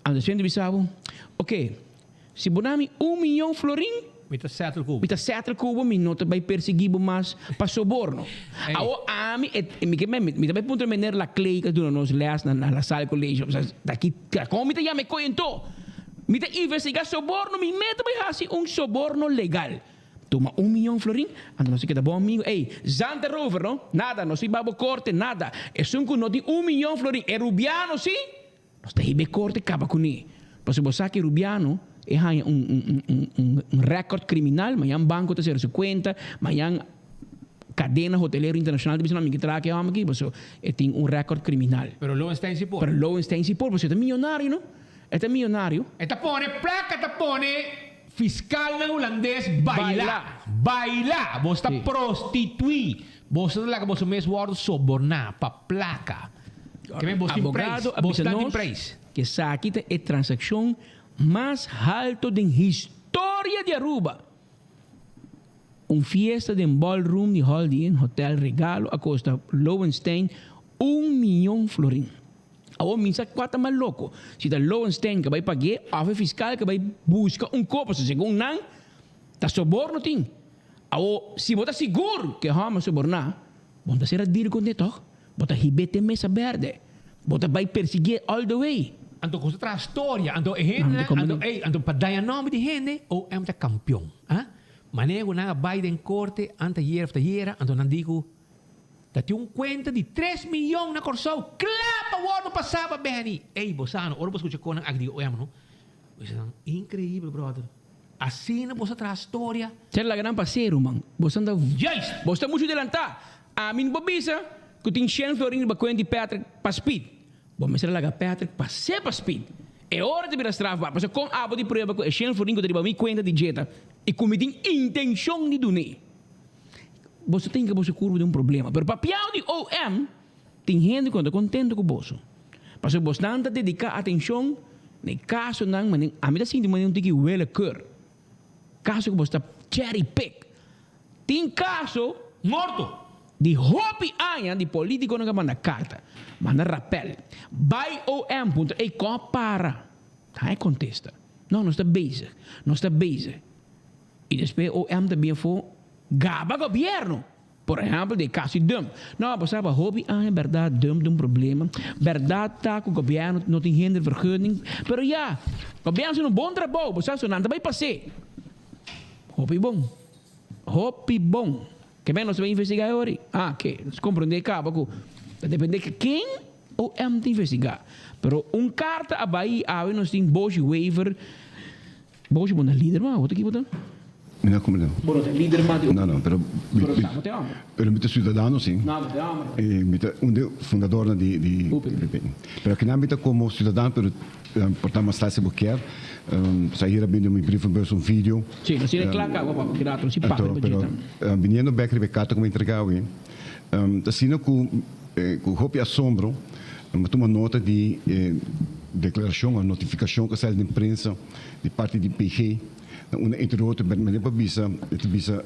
Anto Sven ta bisa bo, Oke, si bo dami un miyon florin, Mi ta settle ku bo. Mi ta settle ku bo, mi no ta bai persiguí bo mas pa soborno. Awor ami, e, mi ke men, mi ta bai puntra meneer Laclay ku a duna nos les na La Salle College, o sea, ta ki, kon mi ta yama e koe anto? Mi ta investigá soborno, mi mes ta bai hasi un soborno legal. Tuma un miyon florin, anto nos ta keda bon amigo. Ey, Zante Rover, no? Nada, nos ta bai bo korte, nada. Esun ku no tin un miyon florin, e Rubiano si? Nos ta hiba e korte kaba kuné. Pasobra bo sa ku e rubiano e haña un un un un un rèkòrt kriminal, mañan banko ta sera su kuenta, mañan kadena hotelero internashonal ta bisa no mi ke traha ku e hòmber aki pasobra e tin un rèkòrt kriminal. Pero Lowenstein si por. Pero Lowenstein si por pasobra e ta miyonario no. E ta miyonario. E ta pone plaka ta pone fiskalnan hulandes baila. Baila! Bo ta prostituí. Boso ta laga boso mes wòrdu soborná pa plaka. Ke men bos tin preis. Abogado a Bos bisa ta tin nos preis. ku esaki ta e transakshon mas halto den historia di Aruba. Un fiesta den ballroom di Holiday Inn Hotel Regalo a kosta Lowenstein un miyon florin. Awor mi sa kua ta mas loko, si ta Lowenstein ku a bai pag'é òf e fiskal ku a bai buska un kopo, segun nan ta soborno tin. Awor, si bo ta sigur ku e hòmber soborná, bo no ta sera deal kuné tòg? Bo ta hib'é te mesa bèrdè. Bo ta bai persiguié all the way. Anto ku ta traha storia, anto e hendenan, anto ey, anto pa daña nòmber di hende, OM ta kampion. Ah? Manera ku nan a bai den korte antayera of tayera, anto nan di ku ta tin un kuenta di tres miyon na Kòrsou kla pa wòrdu pasá pa Benny. Ey, bo sa no, ora bo skucha konan aki di OM no, bo bisa nan, inkreibel bròder. Asina boso a traha storia. Ser laga nan pas'é, ruman. Boso ta Juist! Boso ta muchu delantá. Ami no por bisa ku tin shen florin riba kuenta di Patrick pa Speed. Bo mester a laga Patrick pas'é pa Speed. E ora ta bira strafbaar. Pasobra kon abo di prueba ku e shen florin ku ta riba mi kuenta di dje ta i ku mi tin intenshon di dun'é? Boso ta hinka boso kurpa den un problema. Pero papiao di OM Tin hende ku no ta kontentu ku boso, pasobra bosnan ta dediká atenshon na e kasonan manera ami ta sinti manera un tiki willekeur, kaso ku boso ta cherry pick. Tin kaso Morto! di hopi aña di politikonan ku a manda karta, manda rapèl, bai OM puntra ey kon a para? Ta e kontesta, No, nos ta bezig, nos ta bezig. I despues OM ta bin afó gaba gobièrnu. Por ehèmpel den kaso di dump. No, bo sa pa hopi aña bèrdat dump ta un problema. Bèrdat ta ku gobièrnu no tin hindervergunning. Pero ya, gobièrnu hasiendo un bon trabou, bo sa, so nan ta bai pas'é. Hopi bon. Hopi bon. Ke men nos ta bai investigá e ora ei. Ah, ke nos komprondé kaba ku. Ta depende cu ken OM ta investiga. Pero un carta a bay awe nos tin Boshi Wever. Boshi bo na lider ma, bo ta ki bo ta? Mi na como no. Bo no ta lider ma di No, no, pero mi, Pero mi, ta bo te homber. pero mi ta ciudadano si. No, bo te homber. E mi ta un de fundadornan di di UPP. Pero akinan mi ta como ciudadano pero por ta mas tarde si bo kier. Sahir a bini mi brievenbus un video. Si, nos tin e kla caba pa ki rato, nos tin papia Anto, pa pero djita. biniendo bek riba e carta cu mi a entrega awe, ta asina cu cu hopi asombro mi a tuma nota di e declaracion o notificacion cu a sali den prensa di parti di PG. Na unda entre otro men pa bisa e ta bisa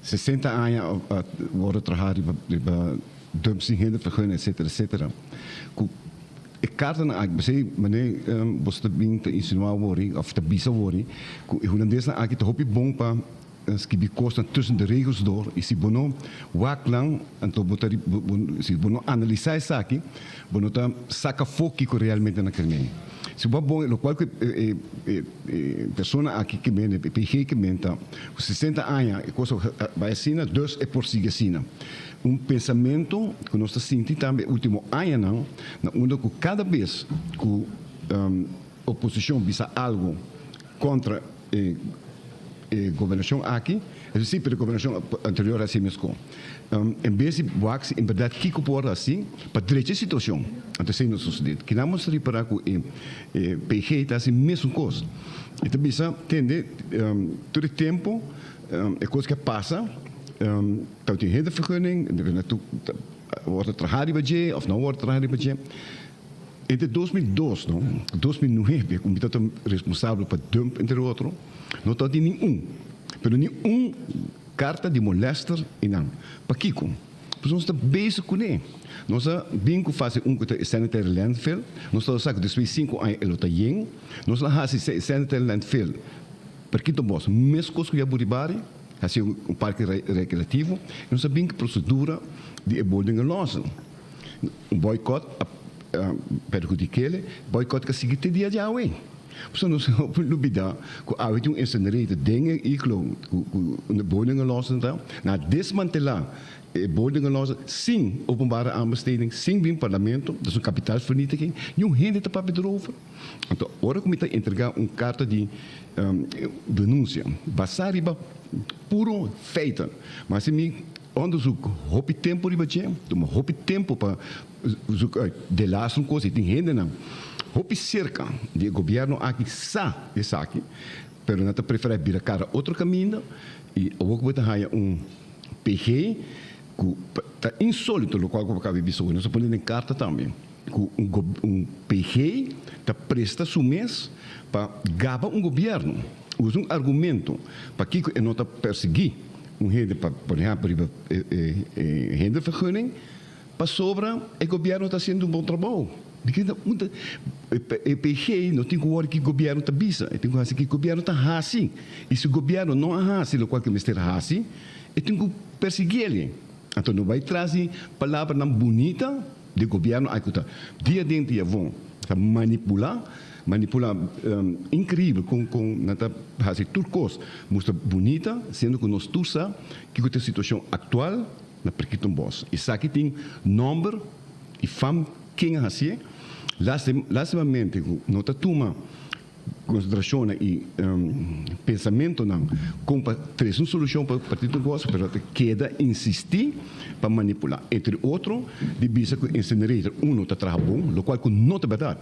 60 aña a wordo traha riba riba dump sin hindervergunning etcetera etcetera ku e kartanan aki p'esei mane boso ta bin ta insinua wori of ta bisa wori ku e hulandesnan aki ta hopi bon pa skibi kosnan tussen de regels door i si bo no wak nan anto bo ta si bo no analisa esaki bo no ta saka afó kiko realmente nan ker meen. Si bo a bon lokual ku e e persona aki ke meen e PG ke meen ta ku 60 aña e kos a bai asina dus e por sigui asina. Un pensamentu ku nos ta sinti tambe e ultimo añanan na unda ku kada bes ku oposishon bisa algu kontra e e gobernashon aki, es decir, pero e gobernashon anterior a hasi meskos. En bes di wak si en berdad kiko por hasi pa drecha e situashon, anto esei no sosode. Kinan nos ta ripara ku e PG ta hasi mesun kos. E ta bisa, tende, tur e tempu e kos ke a pasa, tabatin hindervergunning, wòrdu traha riba dje òf no wòrdu traha riba dje. Entre 2002 no, 2009 ku mi tabata responsabel pa dump entre otro, no tabatin ni un, pero ni un karta di molester i nan. Pakiko? Pasobra nos ta bezig kuné. Nos a bin ku fase un ku ta e sanitary landfill, nos tabata sa ku despues di sinku aña e lo ta yen. Nos a hasi e sanitary landfill Perkito Bos, meskos ku Yaburibari, hasi un parke rekreativo, i nos a bin ku prosedura di e boardingenlozen. Un boycott a perhudik'el, boycott ka sigui te dia djawe. Pasobra nos no por lubida ku awe tin un incinerator den e iglo ku unda boardingenlozen ta. Nan a desmantelá e boardingenlozen sin openbare aanbesteding, sin bin parlamento, dus un kapitaalvernietiging. Niun hende ta papia erover. Anto ora ku mi ta entregá un karta di denunsia basá riba puro feiten, ma si mi Onderzoek hopi tempu riba dje, tuma hopi tempu pa zoek uit de laatste un kos, i tin hendenan hopi serka di e gobièrnu aki sa esaki, pero nan ta preferá bira kara otro kaminda i awor ku bo ta haña un PG ku ta insólito lokual ku bo kaba di bisa hoy, nos a pone den karta tambe ku un PG ta presta su mes pa gaba un gobièrnu, usa un argumento pakiko e no ta persiguí. Un hende pa por ehempel riba e hindervergunning pasobra e gobierno ta haciendo un bon trabou. Di ki unda e PG no tin cu wori ki gobierno ta bisa, e tin cu haci ki gobierno ta haci y si gobierno no a haci locual cu mester haci e tin cu persigui el'e. Anto no bay tras di palabranan bunita di gobierno ay cu ta dia den dia avon ta manipula. Manipula increibel con con nan ta haci tur cos mustra bunita siendo cu nos tur sa kico ta e situacion actual na Perkitenbos. Esaki tin nomber y fam ken a hacié. Lastimamente cu no ta tuma consideracionnan y pensamentonan con pa trece un solucion pa Perkitenbos pero ta keda insisti pa manipula. Entre otro di bisa cu incinerator uno ta traha bon locual cu no ta berdad.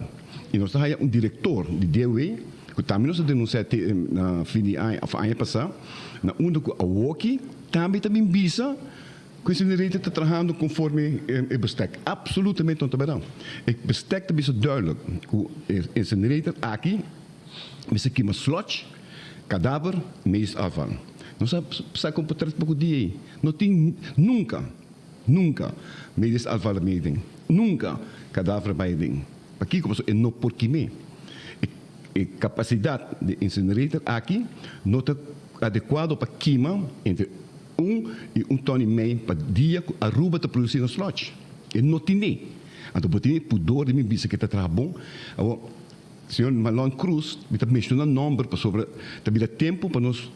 I nos ta haya un direktor di DW ku tambe nos a denunsiá te na fin di aña òf aña pasá na unda ku awoki tambe ta bin bisa ku e señorita ta trahando konforme e bestek. Apsolutamente no ta bèrdat. E bestek ta bisa duidelijk ku e incinerator aki mester kima slòch, kadaver, meest afval. Nos a saka un portret poko dia ei. No tin nunka, nunka meest afval a mei den. Nunka kadaver bai den. Pakiko? Pasobra e no por kim'é. E e kapasidat di incinerator aki no ta adekuado pa kima entre un i un ton i mei pa dia ku Aruba ta produsí na slòch. E no tine. Anto bo tene pudor di mi bisa ku e ta traha bon. Awor. Señor Marlon Cruz, mi ta menciona nomber pasobra ta bira tempo pa nos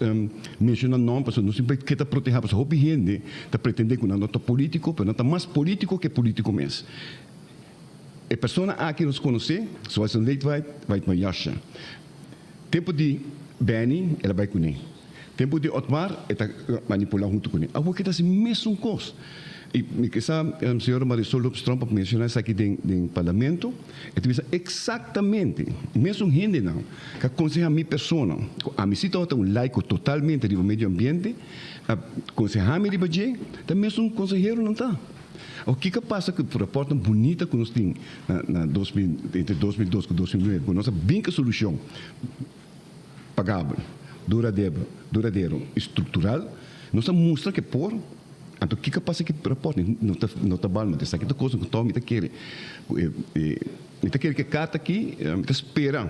menciona nomber pasobra nos tin ke ta proteha pasobra hopi hende ta pretende ku nan no ta politico pero nan ta mas politico ke politico mes. E persona aki nos conoce, zoals een leedweid, wait mijn jasje. Tempo di Benny el a bai kuné. Tempo di Otmar e ta manipulá huntu kuné. Awor ke ta hasi mesun kos. I mi ke sa señora Marisol Lopez Tromp a menshoná esaki den den parlamento. E ta bisa eksaktamente mesun hendenan ku a konsehá mi persona ku ami si tabata un laiko totalmente riba medio ambiente a konsehá mi riba dje ta mesun konseheronan ta. Awor kiko a pasa ku e raportnan bunita ku nos tin na na 2000 entre 2002 ku 2009 ku nos a bin ku solushon pagabel, duradebel, duradero i struktural, nos a mustra ke por, anto kiko a pasa ku e rapòrt no ta no ta bal, esaki ta kosnan ku tòg mi ta kere ku e e mi ta kere ku e karta aki mi ta spera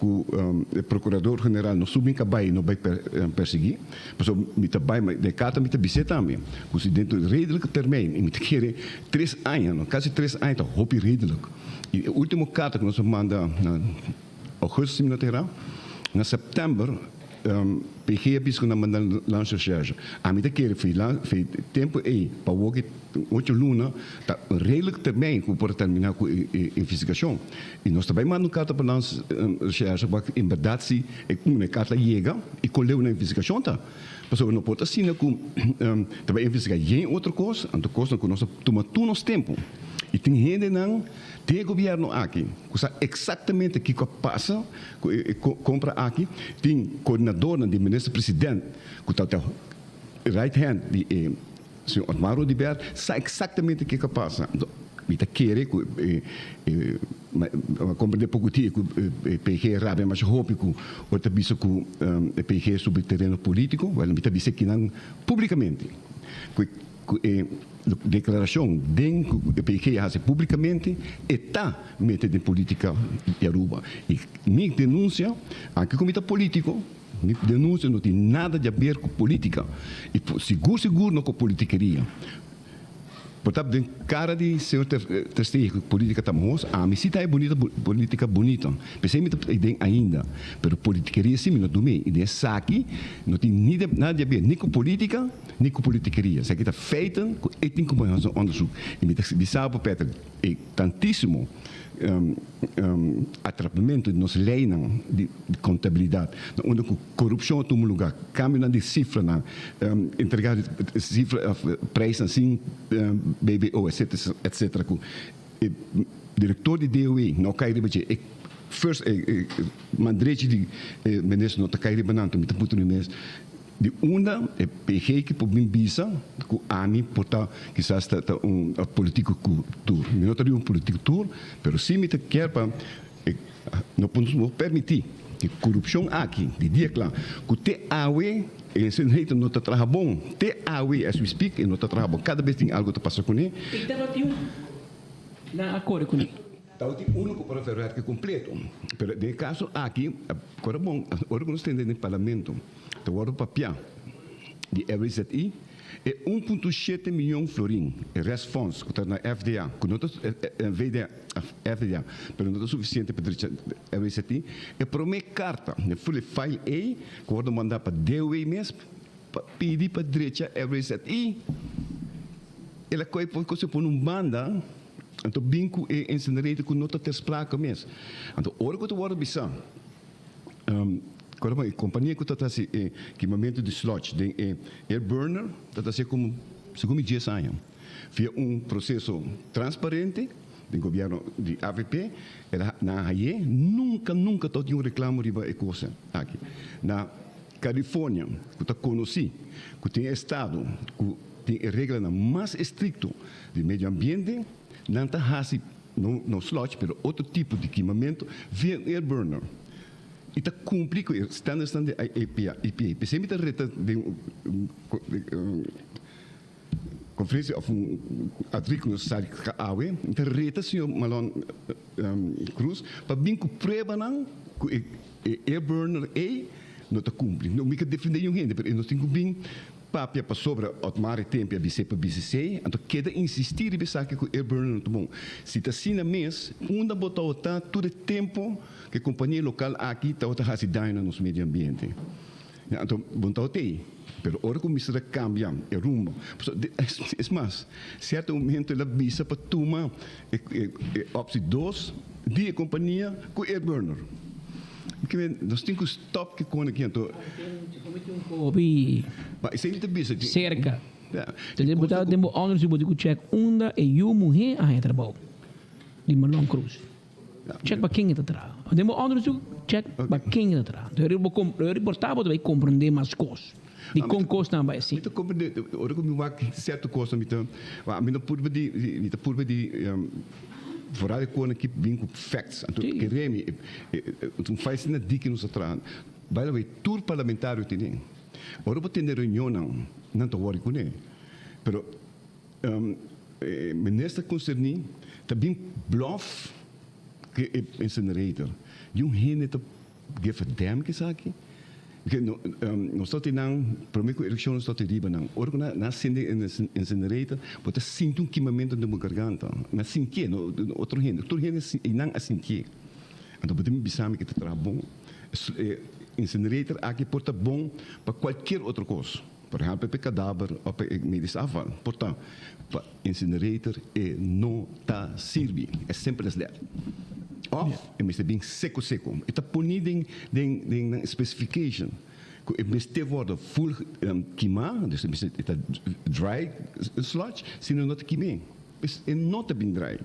ku e prokurador general no subi kabai no bai persiguí pasobra mi ta bai den e karta mi ta bis'é tambe ku si dentro di redelijk termijn i mi ta kere tres aña no kasi tres aña ta hopi redelijk i e ultimo karta ku nos a manda na Augustus mi no ta hera. Na september PG a bisa ku nan manda landsrecherche. Ami ta kere fi fi tempu ei pa woki ocho luna ta un redelijk termijn ku por termina ku e investigashon. I nos ta bai manda un karta pa landsrecherche pa en bèrdat si e e karta yega i kon leu nan investigashon ta. Pasobra no por ta asina ku ta bai investigá yen otro kos, anto kosnan ku nos a tuma tur nos tempu. I tin hendenan. Den e gobierno aki cu sa exactamente kico a pasa cu e compra aki, tin coordinadornan di minister president cu ta right hand di e señor Otmar Oduber sa exactamente kico a pasa. Anto mi ta kere cu e a comprende poco dia cu e PG rabia masha hopi cu ora ta bisa cu e PG subi tereno politico, well mi ta bisa kinan publicamente cu Ku e deklarashon den ku e PG a hasi publikamente e ta mete den politika di Aruba. I mi denunsia, anke ku mi ta politiko, mi denunsia no tin nada di aber ku politika i sigur sigur no ku politikeria. Por ta den kara di señor Ter Steeg ku politika ta mahos, ami si ta e bunita politika bunita. P'esei mi ta den ainda, pero politikeria si mi no dum'é i den esaki no tin nada di aber ni ku politika. Ni ku politikeria. Esaki ta feiten ku e tin ku pone hasi un onderzoek. I mi ta bisa bo Peter, e tantisimo atrapamentu di nos leinan di kontabilidat, na unda ku korupshon a tuma luga, kambionan di sifranan, entrega sifra òf preisnan sin BBO etcetera etcetera ku e direktor di DOE no kai riba dje, e first e man drechi di e minister no ta kai riba nan, mi ta puntra mi mes. Di unda e PG ki por bin bisa ku ami por ta kisas ta ta un politico ku tur. Mi no ta riba un politico tur, pero si mi ta kier pa e no por no permiti e korupshon aki di dia kla ku te awe e incinerator no ta traha bon. Te awe as we speak e no ta traha bon. Kada bes tin algo ta pasa kuné. E tabatin un nan a kore kuné. Tabatin uno ku por a verwerke kompleto, pero den e kaso aki, kore bon, ora ku nos tende den parlamento ta wòrdu papiá di RZI, e un punto shete miyon florin, e restfonds ku ta na FDA, ku no ta VDA, FDA, pero no ta sufisiente pa drecha RZI, e promé karta, e fule file ei, ku wòrdu mandá pa DOW mes pa pidi pa drecha RZI, el a kohe por kos e pone un banda. Anto bin ku e incinerator ku no ta ter sprake mes. Anto ora ku ta wòrdu bisá, kòrda bon, e kompania ku ta hasi e kimamentu di sludge den e air burner ta hasié komo segun mi dies aña via un proseso transparente den gobièrnu di avp el a nan a hay'é nunka nunka ta tin un reklamo riba e kos aki. Na California ku ta konosí ku tin e estado ku tin e reglanan mas estrikto di medio ambiente, nan ta hasi no no sludge pero otro tipo di kimamentu via un air burner i ta kumpli ku e standardsnan di EPA. P'esei mi ta reta den un konferensia òf un artíkulo ku sali awe, mi ta reta señor Malon Cruz pa bin ku pruebanan ku e air burner ei no ta kumpli. No mi ka defendé niun hende pero nos tin ku bin. papia pasobra Otmar e tempi a bis'é pa bisa esei, anto keda insistí riba esaki ku air burner no ta bon. Si ta asina mes, unda bo tabata tur e tempu ku e kompania lokal aki tabata hasi daño na nos medio ambiente? Ya, anto bo no tabata ei. Pero ora ku mester a kambia e rumbo, pasobra es mas, sierto momento el a bisa pa tuma e opsi dos di e kompania ku air burner. Nos tin ku stop ki kona ki anto. Hopi Ma esei mi ta bisa. Serka. Entonces bo ta den bo onderzoek bo tin ku check unda e yu muhé a haña trabou di Marlon Cruz. Check pa ken e ta traha. Den bo onderzoek check pa ken e ta traha. Entonces bo reporta bo ta bai komprende mas kos di kon kosnan bai asina. Mi ta komprende ora ku mi wak sierto kosnan mi ta mi no purba di mi ta purba di Vooral e konan ki bin ku facts. Anto kere mi un fai asina di ki nos ta traha. By the way, tur parlamentario tene. Ora bo tene reunionnan, nan ta wòri kuné. Pero e minister konserní ta bin blòf ku e incinerator. Di un hende ta Give a damn kisaki. Ke no nos ta tin nan prome ku erekshon nos ta tin riba nan. Ora ku nan a sende incinerator bo ta sinti un kimamentu den bo garganta. Nan a sintié no otro hende. Tur hende i nan a sintié. Anto bo tin bisa mi ke ta traha bon. E incinerator aki por ta bon pa kualkier otro kos. Por ehèmpel pa e kadaver òf pa e medisch afval. Por ta pa incinerator e no ta sirbi. E simpel as dat. Òf e mester bin seku seku. E ta poni den den den nan specification ku e mester wòrdu ful kimá, dus e mester e ta dry sludge, si no no ta kim'é. Pues e no ta bin dry.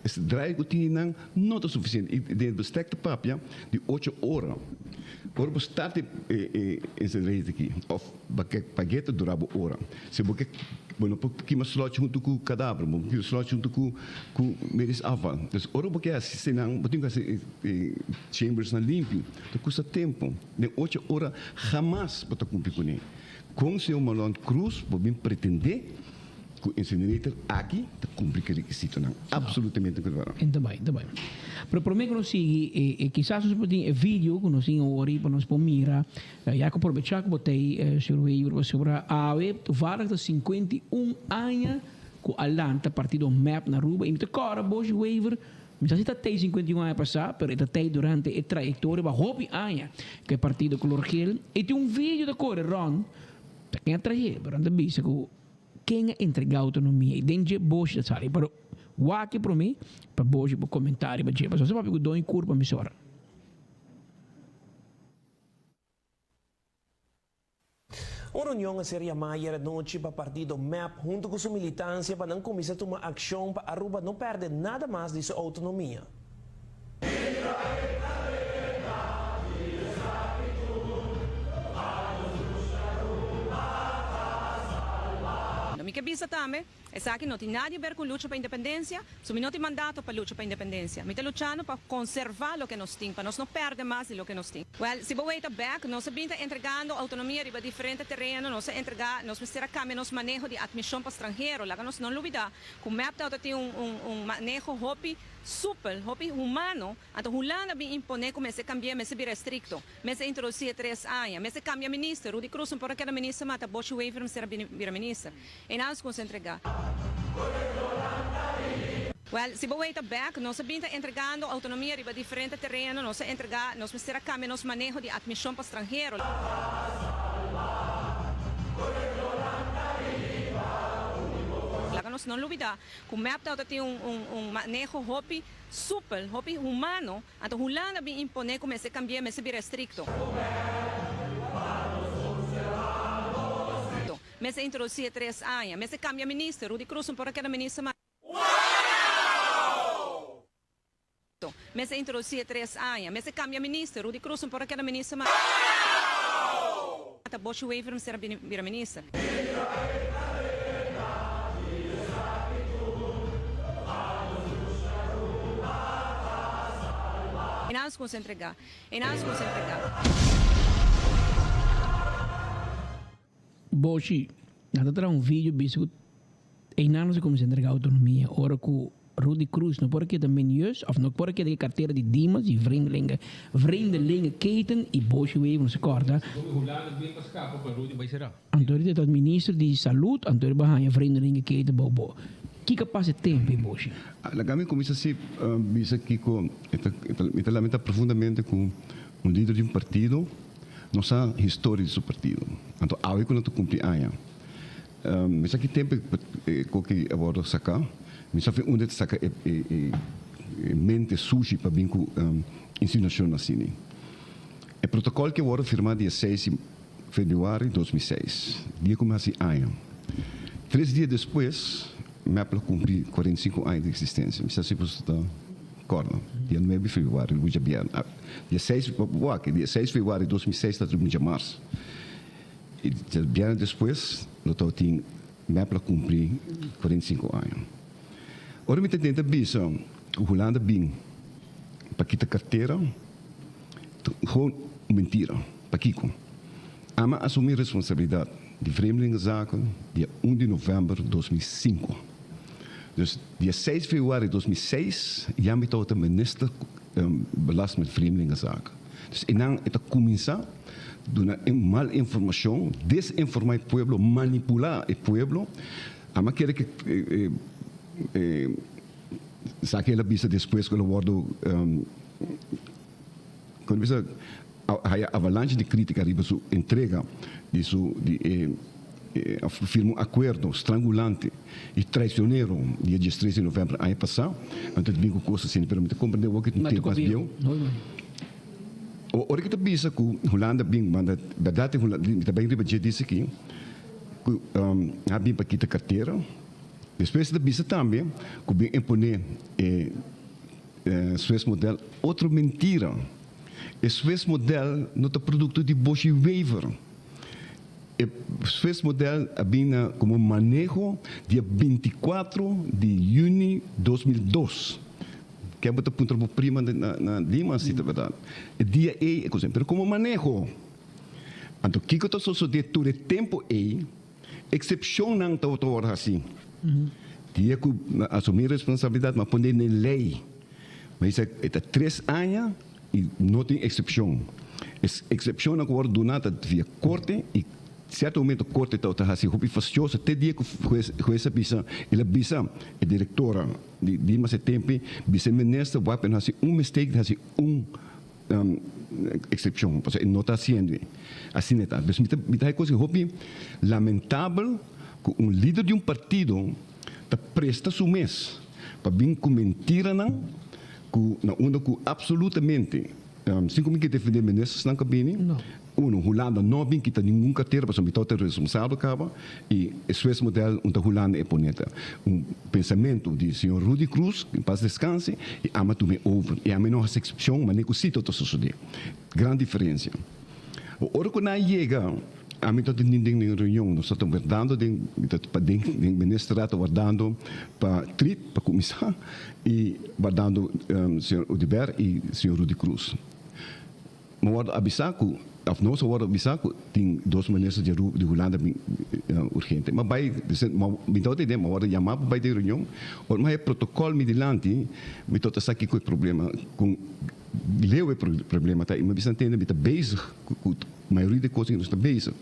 E dry ku tin einan no ta sufisiente. I den e bestek ta papia di ocho ora. Ora bo start e incinerator aki òf bo ke pag'é ta dura bo ora. Si bo ke bo no por kima sludge huntu ku kadaver, bo no por kima sludge huntu ku ku medisch afval. Dus ora bo ke hasi eseinan bo tin ku hasi e chambersnan limpi. Ta kusta tempu. Den ocho ora hamas bo ta kumpli kuné. Kon señor Marlon Cruz bo bin pretendé Ku incinerator aki ta kumpli ku e rekisitonan. Absolutamente ku ta. En ta bai, ta bai. Pero prome ku nos sigui, e kisas nos por tin e video ku nos tin awor pa nos por mira, ya ku probechá ku bo ta ei, señor Wever, pasobra awe toevallig ta 51 aña ku a lanta partido mep na Aruba i mi ta kòrda Boshi Wever, mi sa si ta tei 51 aña pasá, pero e ta tei durante e trayektoria pa hopi aña ku e partido kolor gel. I tin un video ta kore rònt, ta ken a trahe, pero nan ta bisa ku. Ken a entregá outonomia i den dje boshi ta sali? Pero wak e promé pa boshi por komentá riba dje. Pasobra sa papia ku doño kur pa misora. Un reunion a ser yamá ayer anochi pa partido mep hunto cu su militancia pa nan cuminsa tuma accion pa Aruba no perde nada mas di su autonomia. No mi ke bisa tambe, esaki no tin nada di ber ku lucha pa independensia, so mi no tin mandato pa lucha pa independensia. Mi ta luchando pa konservá loke nos tin, pa nos no pèrdè mas di loke nos tin. Wèl, si bo weita bèk, nos a bin ta entregando outonomia riba diferente tereno, nos a entregá, nos mester a kambia nos maneho di atmishon pa stranhero. Laga nos no lubidá ku mep tabata tin un un maneho hopi Supel, hopi humano, anto Hulanda bin imponé ku mester kambi'é, mester bira estrikto, mester introdusí e tres aña, mester kambia minister, Rudy Croes no por a keda minister mata Boschi Wever mester a bira minister. E nan a kuminsá entregá. Wèl, si bo weita bèk, nos a bin ta entregando outonomia riba diferente tereno, nos a entregá, nos mester a kambia nos maneho di atmishon pa stranhero. Laga nos no lubidá Ku mep tabata tin un un un maneho hopi supel, hopi humano, anto Hulanda bin imponé ku mester kambi'é, mester bira estrikto. Mester introdusí e tres aña, mester kambia minister, Rudy Croes no por a keda minister mas. Mester introdusí e tres aña, mester kambia minister, Rudy Croes no por a keda minister mas. Ta Boschi Wever mester a bira minister. E nan a entregá. E nan a entregá. Boshi, nan ta traha un video bisa ku einan nos a kuminsá entrega outonomia ora ku. Rudy Croes no por a keda Menius of no por a keda e cartera di Dimas di Vreemdelingen Vreemdelingen Keten y Boshi Wever nos a corda. Hulanda bien pa scapa pa Rudy bay cera. Anto e ta minister di salud anto e ba haña Vreemdelingen Keten bou bo. Kiko a pasa e tempo e Boshi? Laga mi cuminsa si bisa kiko mi ta lamenta profundamente cu un lider di un partido no sa historia di su partido. Anto awe cu nan ta cumpli aña. Mi sa ki tempu e koki a wòrdu saká. Mi sa fin unda e ta saka e mente sushi pa bin ku insinuashon asina. E protokòl ki a wòrdu firmá dia seis di febrüari 2006, dia ku mi hasi aña. Tres dia despues mep lo kumpli 45 aña di eksistensia. Mi sa si boso ta kòrda. Dia nuebe di febrüari, lucha bièrnè. Dia seis, wak, dia seis febrüari 2006 ta lucha mars. I bièrnè despues lo tabatin mep la kumpli 45 aña. Ora mi ta intenta bisa ku Hulanda bin pa kita kartera, ta gewoon un mentira. Pakiko? Ami a asumi responsabilidat di Vreemdelingenzaken dia un di novèmber 2005. Dus dia seis februari 2006 ya mi tabata minister belast met Vreemdelingenzaken. Dus einan e ta kuminsá duna e mal informashon, desinformá e pueblo, manipulá e pueblo. Ama kere ke sa ke el a bisa despues ku el a wòrdu kon el bisa haya avalancha di kritika riba su entrega di su di e a firma un akuerdo strangulante i traisionero dia diestres di novèmber aña pasá. Anto ta bin ku kos asina, pero mi ta komprendé awor ke ta un tempu mas bieu. Ora ki ta bisa ku Hulanda bin manda bèrdat e Hulanda mi ta bai riba dje dice aki ku a bin pa kita kartera despues ta bisa tambe ku bin imponé e Swiss model otro mentira e Swiss model no ta produkto di Boshi Wever e Swiss model a bin na komo maneho dia 24 di yüni 2002. Ke bo ta puntra bo prima na Lima si ta berdad. E dia ey e cosa. Pero como maneho. Anto kico ta sosode tur e tempo ey, excepcionnan tabata worde haci. Dia cu mi asumi responsabilidad mi a pone den ley. Mi a bisa e ta tres aña y no tin excepcion. E excepcionnan cu worde duna ta via corte y Cierto momento corte tabata haci hopi fastioso te dia cu hues a bisa, el a bisa e directora di Dimas e tempi, bisa e minister wak pa e no haci un mistake di haci un excepcion, pasobra e no ta haciendo e. Asina e ta. Dus mi ta mi ta haci cos hopi lamentabel cu un lider di un partido ta presta su mes pa bin cu mentiranan cu na unda cu absolutamente Sin ku mi ke defendé ministersnan ku a bini, uno, Hulanda no a bin kita ningun kartera pasobra mi tabata responsabel kaba i e Swiss model un ta Hulanda e pone ta un pensamentu di señor Rudy Croes, en pas deskanse, i ami a tuma e over i ami no hasi eksepshon manera ku si tabata sosodé. Gran diferensia. Ora ku nan a yega ami tabata den den reunion, nos tabata wardando den mi tabata paden den ministerraad ta wardando pa trip pa kuminsá i wardando señor Oduber i señor Rudy Croes. Mi a wòrdu abisá ku òf nos a wòrdu abisá ku tin dos minister di Aruba di Hulanda bin urgente. Mi a bai mi tabata den mi a wòrdu yamá pa bai den reunion ora mi a haña protokòl mi dilanti mi tabata sa kiko e problema ku Leu e problema ta i mi a bisa tende mi ta bezig ku mayoria di e kosnan ku nos ta bezig.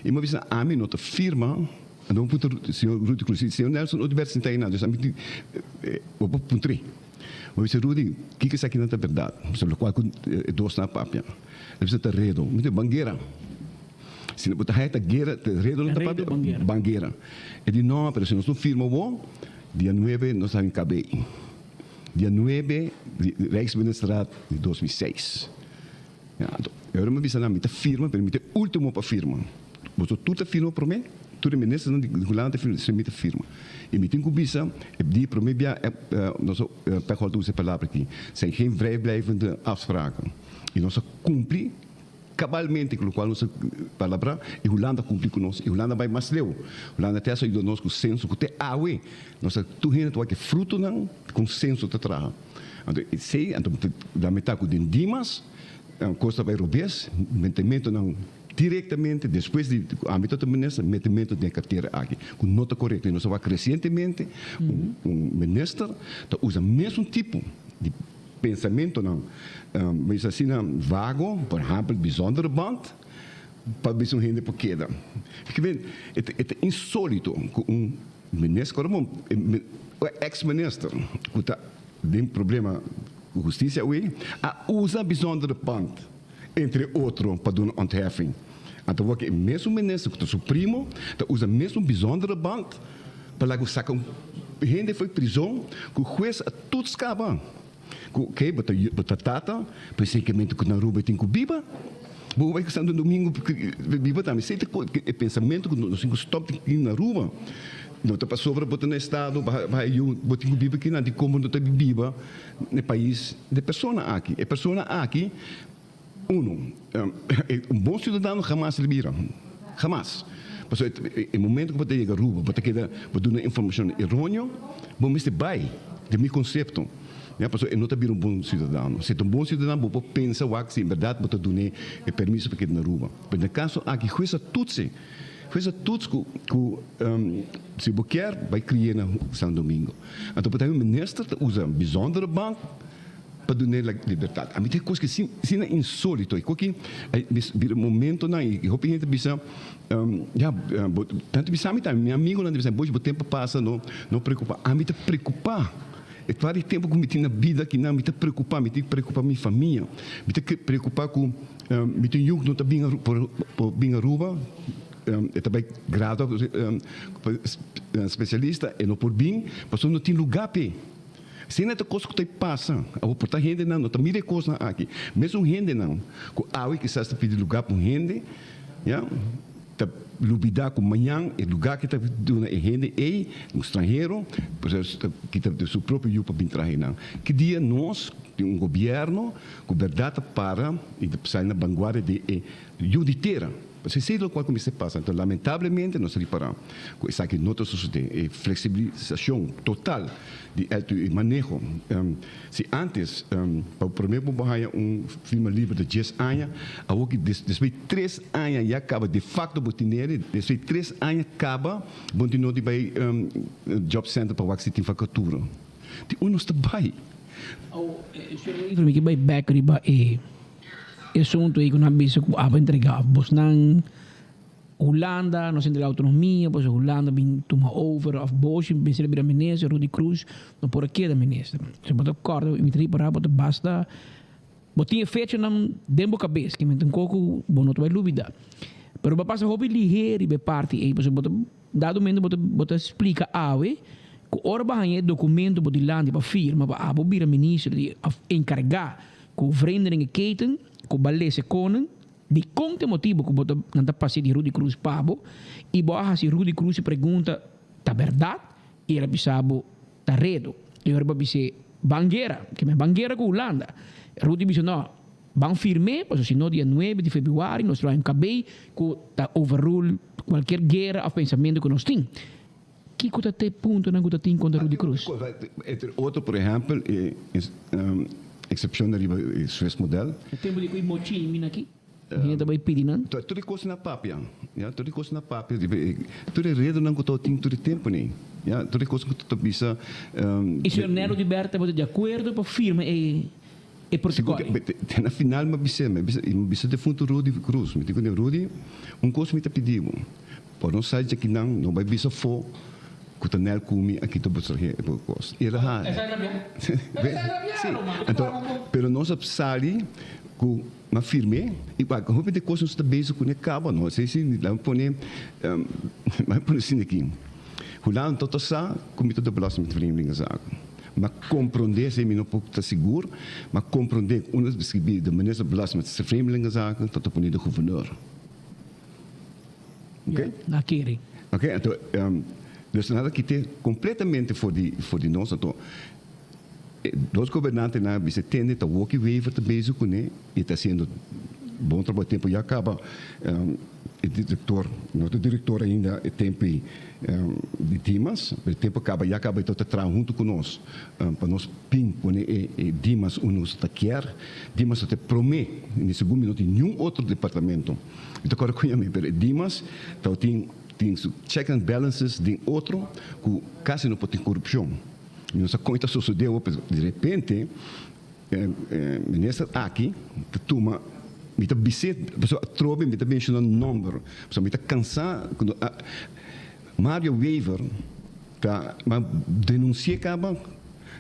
I mi a bisa ami no ta firma, anto mi puntra señor Rudy Cruz, señor Nelson Oduber sinta einan, dus ami di bo por puntr'é. Mi a bisa Rudy kiko esakinan ta bèrdat? Pasobra lokual ku e dosnan a papia. El a bisa ta redo. Mi di ban guera. Si bo ta haya ta guera, ta redo nan ta papia, ban guera. E di no, pero si nos no firma awor, dia nuebe nos ta haña kabei. Dia nuebe di Rijksministerraad di 2006. Ja, anto, e ora mi a bisa nan, mi ta firma, pero mi ta e ultimo pa firma. Boso tur ta firma promé, tur e ministernan di Hulanda ta firma, despues mi ta firma. I mi tin ku bisa, e di promé bia, nos a, Pechtold ta usa e palabra aki, zijn geen vrijblijvende afspraken. I nos a kumpli Cabalmente cu locual nos a palabra y Hulanda a cumpli cu nos y Hulanda a bay mas leu. Hulanda te a ayuda nos cu censo cu te awe nos a tur hende ta wak e frutonan con censo ta traha. Anto esey anto lamenta cu den Dimas cos ta bay robes, mentementonan. Direktamente despues di ku ami ta minister metemento den e kartera aki ku no ta korekto i nos a wak resientemente un un minister ta usa mesun tipo di pensamentonan mi bisa asina vago por ehempel bijzondere band pa bisa un hende por keda. E ta insolito ku un minister ora un ex minister ku ta den problema ku hustisia awe a usa bijzondere band. Entre otro pa duna ontheffing. Anto wak e mesun minister ku ta su primo ta usa mesun bijzondere band pa laga saka un hende fo'i prizon ku hues a toets kaba ku oke bo ta bo ta tata pero zekermente ku na Aruba e tin ku biba bo bai ku Santo Domingo biba tambe esei ta e pensamentu ku nos tin ku stop tin na Aruba no ta pasobra bo ta na estado bo yu bo tin ku biba kinan dikon bo no ta biba Na e pais di e persona aki. E persona aki, uno, un bon ciudadano hamas lo bira. Hamas. Pasobra e momento ku bo ta yega Aruba, bo ta keda, bo duna informacion eroneo, bo mester bai, den mi concepto. Ya, pasobra e no ta bira un bon ciudadano. Si e ta un bon ciudadano, bo por pensa wak si en berdad bo ta dun'é e permiso pa keda na Aruba. Pero den e caso aki, hues a toetsen. Hues a toets ku, ku si bo kier, bai kri'é na San Domingo. Anto por ta un minister ta usa bijzondere band pa dun'é libertad. Ami ta e kos ki asina insolito i koki bira momentonan i hopi hende ta bisa ya tantu bisa mi tambe mi amigonan ta bisa bochi bo tempo pasa no no preocupa. Ami ta preocupa e vari tempo ku mi tin na bida kinan mi ta preocupa mi tin preocupa mi famia mi ta preocupa ku mi tin yu ku no ta bin por bin Aruba. E ta bai grado spesialista, e no por bin pasobra no tin lugá p'e. Asina ta kos ku ta pasa. Awor por ta hendenan no ta mira e kosnan aki. Mesun hendenan ku awe kisas ta pidi lugá pa un hende, ya, ta lubidá ku mañan e lugá ke ta duna e hende ei, un stranhero, ta kita su propio yu pa bin traha einan. Ki dia nos tin un gobièrnu ku bèrdat ta para i ta sali na banguardia di e yu di tera? Pasobra esei lokual ku mester pasa. Anto lamentablemente nos ta ripará ku esaki no ta sosodé. E fleksibilisashon total di LTU, e maneho, si ántes pa promé bo por haña un firma liber ta dies aña, awor ki despues di tres aña ya kaba defakto bo tinere, despues di tres aña kaba bo tin nodi bai job center pa wak si tin vakatura. Di un nos ta bai. Awor, señor mi ke bai bèk riba e. E asuntu ei ku nan bisa ku abo entregá bosnan Hulanda, nos entregá outonomia, pues Hulanda bin tuma over òf Boshi mester a bira minister, Rudy Croes no por a keda minister. Si bo ta kòrda mi ta ripará bo ta basta bo tin e fechanan den bo kabes ke men ta un koko bo no ta bai lubidá. Pero bo a pasa hopi lihé riba e parti ei pasobra bo ta dado momento bo ta bo ta splika awe ku ora bo a haña e dokumento bo dilanti pa firma pa abo bira minister di òf enkargá Ku vreemdelingeketen ku ba lese konen, dikon ta e motibu ku bo ta nan ta pase di Rudy Cruz pa bo i bo a hasi Rudy Cruz e pregunta ta bèrdat i el a bisa bo ta redo i ora bo a bis'é ban guera ke men ban guera ku Hulanda Rudy bisa no ban firm'é pasobra si no dia nuebe di februari nos lo MKB ku ta overrule kualkier guera òf pensamentu ku nos tin. Kiko ta te puntonan ku ta tin kontra Rudy Cruz? Entre otro, por ehèmpel, e eksepshon riba e Swiss model. E tempu di ku e mochi mina aki, hende ta bai pidi nan. Tur e kos na papia, ya, tur e kos na papia riba e, tur e redonan ku tabatin tur e tempu nei, ya, tur e kos ku ta bisa. E señor Nelo di Berta tabata di akuerdo pa firma e e protokòl ei? Te na final mi a bis'é, mi a bisa, mi a bisa defuntu Rudy Cruz, mi di ku Rudy, un kos mi ta pidi bo. Por no sa dje kinan no bai bisa fo ku ta nel ku mi a kita bo trahe e bo kos. I el a haña. Sí. Anto, pero nos a sali ku m'a firm'é i wak hopi di kos nos ta bezig kuné kaba no. Esei si laga mi pone, laga mi pone asina aki. Hulanda no ta sa ku mi ta de belasting met vreemdelingenzaken. M'a komprondé esei mi no por ta sigur, m'a komprondé ku unda ta skibi de minister belasting met vreemdelingenzaken ta ta pone de gouverneur. Oké? Na kere. Oké, anto, dus nan a kit'é kompletamente for di, for di nos. Anto, e dos gobernantenan a bisa, Tende, ta Woki Wever ta bezig kuné i ta hasiendo. bon trabou tempo ya caba e director, no ta director ainda e tempo ei di Dimas, pero e tempo caba ya caba e ta traha hunto cu nos pa nos bin pone e Dimas unda nos ta kier. Dimas ta ta e prome, ni segun mi no tin niun otro departamento. Mi ta corda cu mi, pero e Dimas tabatin tin su check and balances den otro cu casi no por tin corupcion. Mi no sa con e ta sosode awor, pero di repente Minister aki ta tuma mi ta bis'é pasobra atrobe mi ta menciona nomber pasobra mi ta cansa cu Mario Wever ta a denunci'é caba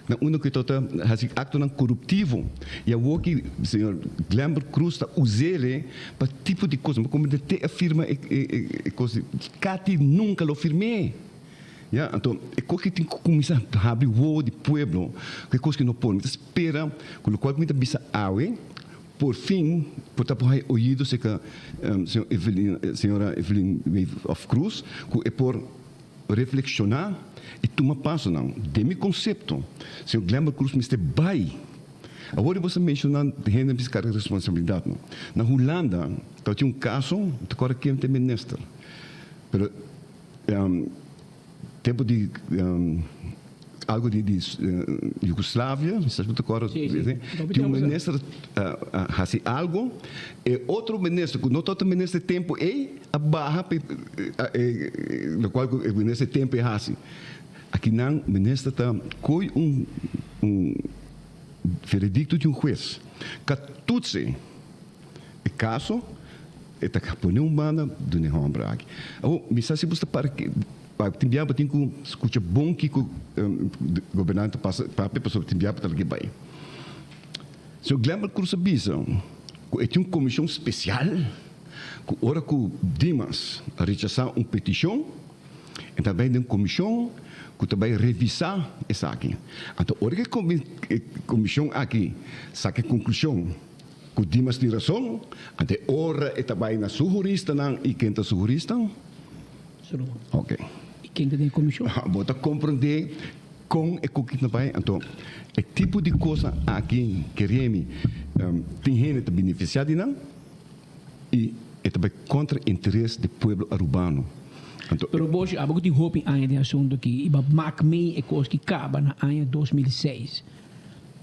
na unda cu e ta haci actonan coruptivo y awor ki señor Glenbert Cruz ta us'é pa tipo di cos mi ta te a firma e cos Cathy nunca lo firm'é. Ya, anto e kos ki tin ku kuminsá habri wowo di pueblo ku e kos ki no por. Mi ta spera ku lokual ku mi ta bisa awe por fin por ta por haña oido serka señor Evelyn, señora Evelyn Wever of Cruz ku e por reflekshoná i tuma pasonan. Den mi konsepto señor Glenbert Cruz mester bai. Awor bo sa menshoná hende mester karga responsabilidat no. Na Hulanda tabatin un kaso, mi ta kòrda ken ta e minister, pero. Tempo di algo di Yugoslavia, mi sa si bo ta acorda, tin un minister a haci algo, e otro minister cu no tabata minister e tempo ey a baha pa locual cu e minister e tempo ey a haci. Akinan minister ta coy un veredicto di un huez, catutse. E kaso e ta pone un banda duna e hòmber aki. Awor, mi sa si bo sta para ki, pa tin bia bo tin ku skucha bon kiko gobernante ta pasa papia pasobra tin bia bo ta lag'é bai. Señor Glenbert Cruz a bisa ku e tin un komishon spesial ku ora ku Dimas a rechasá un petishon e ta bai den komishon ku ta bai revisá esaki. Anto ora ku e komishon aki saka e konklushon Ku Dimas tin rason, ante e ora e ta bai na su huristanan i ken ta su hurista? Ok. I ken ta den e komishon? Bo ta komprondé kon e koki ta bai? Anto e tipo di kosnan aki keremi tin hende ta benefisiá di nan i e ta bai kontra interes di pueblo arubano. Anto Pero Boshi, abo ku tin hopi aña den asuntu aki i bo a mak mei e kos ki kaba na aña 2006.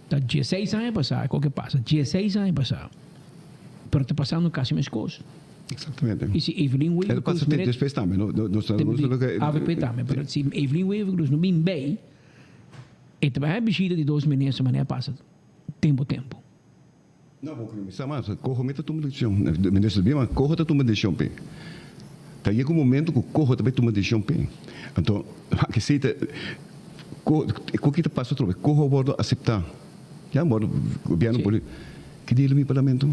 Ta dieseis aña pasá e koke pasa, dieseis aña pasá. Pero ta pasando kasi meskos. Exactamente. I si Evelyn Wever Croes meret. Despues tambe, no, no, no, no, avp tambe, pero si Evelyn Wever Croes no bin bei, e ta bai bishita di dos minister manera pasa tempo tempo. No, bo kende sa mas, Coho mi ta tuma decision. Minister Bima, Coho ta tuma decision p'e. Ta yega un momento cu Coho ta bay tuma decision p'e. Anto, wak esey ta, Coho, cu ki ta pasa otro bes? Coho a wordo acepta. Ya, wordo, gobierno pone, ki di elimi parlamento?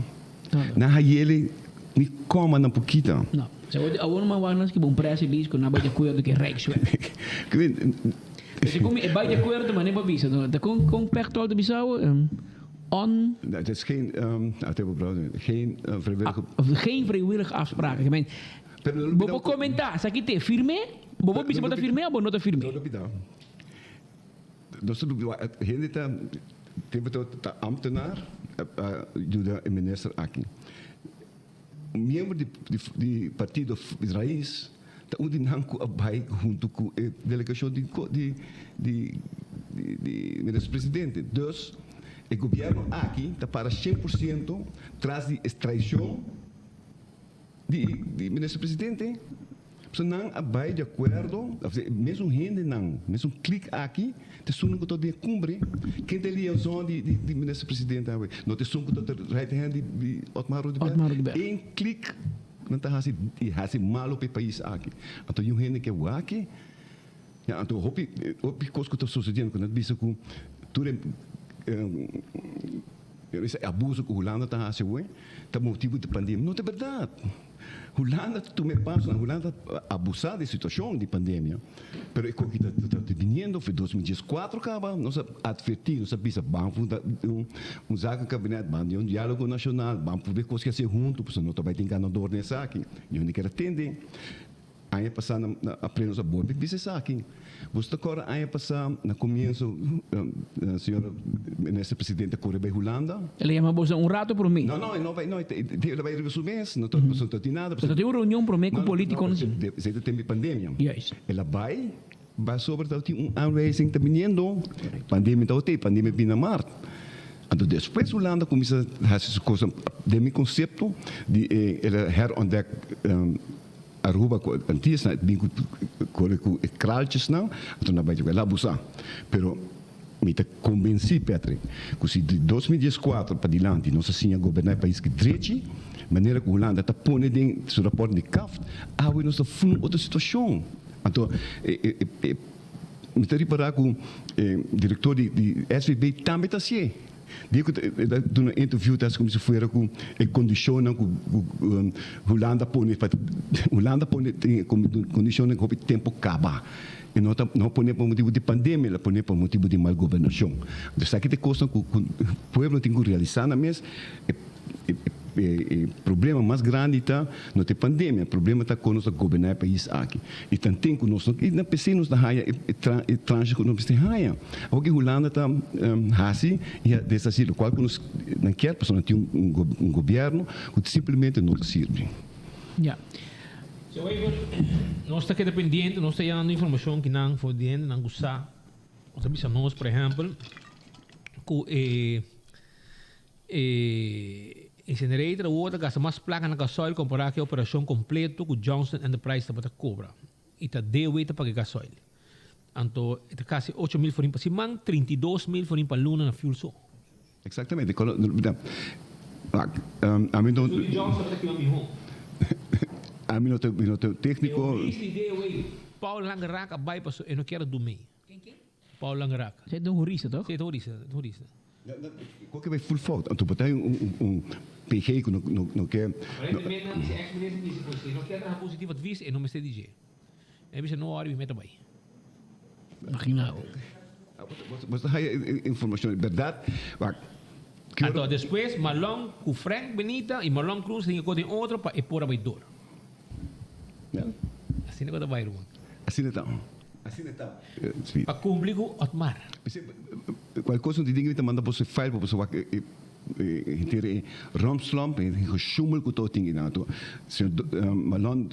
Nan hayele ni coma nan por kita. No. Awor nan wak nan skibi un press release cu nan bay di acuerdo cu e Rijkswet. Pero si cu mi e bay di acuerdo manera bo a bisa, ta con con Pechtold ta bisa awo? On. Het is geen, geen vrijwillige. Geen vrijwillige afspraken. Ik meen, bo por comenta, esaki te firme? Bo por bisa bo ta firme of bo no ta firme? No lubida. Nos ta lubida, hende ta, tempo ta ambtenaar a yuda e minister aki. Un miembro di di partido Raiz ta un di nan ku a bai huntu ku e delegashon di di di di minister presidente. Dus e gobierno aki ta para shen por siento tras di e traishon di di minister presidente. Pasobra nan a bai di akuerdo, e mesun hendenan, mesun klik aki ta esunnan ku ta den e kumbre. Ken ta e liaison di di minister presidente awe? No ta esun ku ta right hand di di Otmar Oduber? Otmar Oduber. Eén klik nan ta hasi i hasi malo pa e pais aki. Anto yu hende ke wak ya anto hopi hopi kos ku ta sosediendo ku nan ta bisa ku tur e abuso ku Hulanda ta hasi awe ta motibu di pandemia. No ta bèrdat. Hulanda ta tuma e pasonan, Hulanda ta abusá di e situashon di pandemia, pero e koki ta ta biniendo for 2014 kaba nos a atvertí, nos a bisa ban funda un un zakenkabinet, ban di un diálogo nashonal, ban purbe kos ki hasi huntu, pasobra no ta bai tin ganador den esaki, niun di kere tende. Aña pasá na april nos a bolbe bisa esaki. Boso ta kòrda aña pasá na komienso señor minister presidente a kore bai Hulanda? El a yama boso un rato promé. No, no, e no bai, no, el a bai riba su mes, no ta no ta tin nada. Pero ta tin un reunion promé ku polítikonan. No, no, esei ta tempu di pandemia. Juist. El a bai, pasobra tabatin un aanwijzing ta biniendo, pandemia tabata ei, pandemia bini na mart. Anto despues Hulanda kuminsá hasi su kosnan den mi konsepto di e el a herontdek Aruba ku antes nan bin ku kore ku e kraaltjesnan anto nan bai dje ku el a abusa pero mi ta konbensí Patrick ku si di 2014 pa dilanti nos a siña goberná e pais ki drechi manera ku Hulanda ta pone den su rapòrt di kaft awe nos ta fun otro situashon anto e e mi ta ripará ku e direktor di SVB tambe ta hasié. Di ku e ta duna interview ta hasi komo si fuera ku e kondishonnan ku Hulanda pone pa Hulanda pone tin kondishonnan ku hopi tempu kaba. E no ta no pone pa motibu di pandemia, el a pone pa motibu di mal gobernashon. Entonces esaki ta e kosnan ku pueblo tin ku realisá nan mes. E problema mas grandi ta no ta e pandemia, e problema ta kon nos ta goberná e pais aki. I tanten ku nos no, i na p'esei nos ta haña e tranche ku nos mester haña. Awor ki Hulanda ta hasi i a deshasí lokual ku nos nan kier pasobra nan tin un gobièrnu ku simplemente no ta sirbi. Ya. Señor Wever, nos ta keda pendiente, nos ta yanda informashon ki nan for di hendenan ku sa, ku ta bisa nos, por ehèmpel, ku e. E incinerator awor ta gasta mas placa na gasoil compara cu e operacion completo cu Johnston Enterprise tabata cobra. Y ta DW ta paga e gasoil. Anto e ta casi 8000 florin pa siman, 32000 florin pa luna na fuel so. Exactamente. Ami no. Su di Johnson tabata kima miho. Ami no ta mi no ta tecnico. E oris di DW, Paul Langerak a bay paso e no kier a dumey. Ken ken? Paul Langerak. Esei ta un hurista toch? Si, e ta hurista, e ta hurista. Koke bai full fout, anto bo ta hay un PG ku no ke. Aparentemente nan si ex minister bisa ku si e no kier traha positief advies e no mester di dje. E bisa no wòri mi meta bai. Imagina bo. Bo ta haya informashon bèrdat? Wak. Anto despues Marlon ku Frank Benita i Marlon Cruz tin ke den otro pa e por a bai dor. Asina ku ta bai ruman. Asina ta. Asina ta. Pa cumpli cu Otmar. Cual cos no tin den mi ta manda boso e file pa boso wak e henter e rompslomp e gesjoemel cu todo tin einan. Anto señor Marlon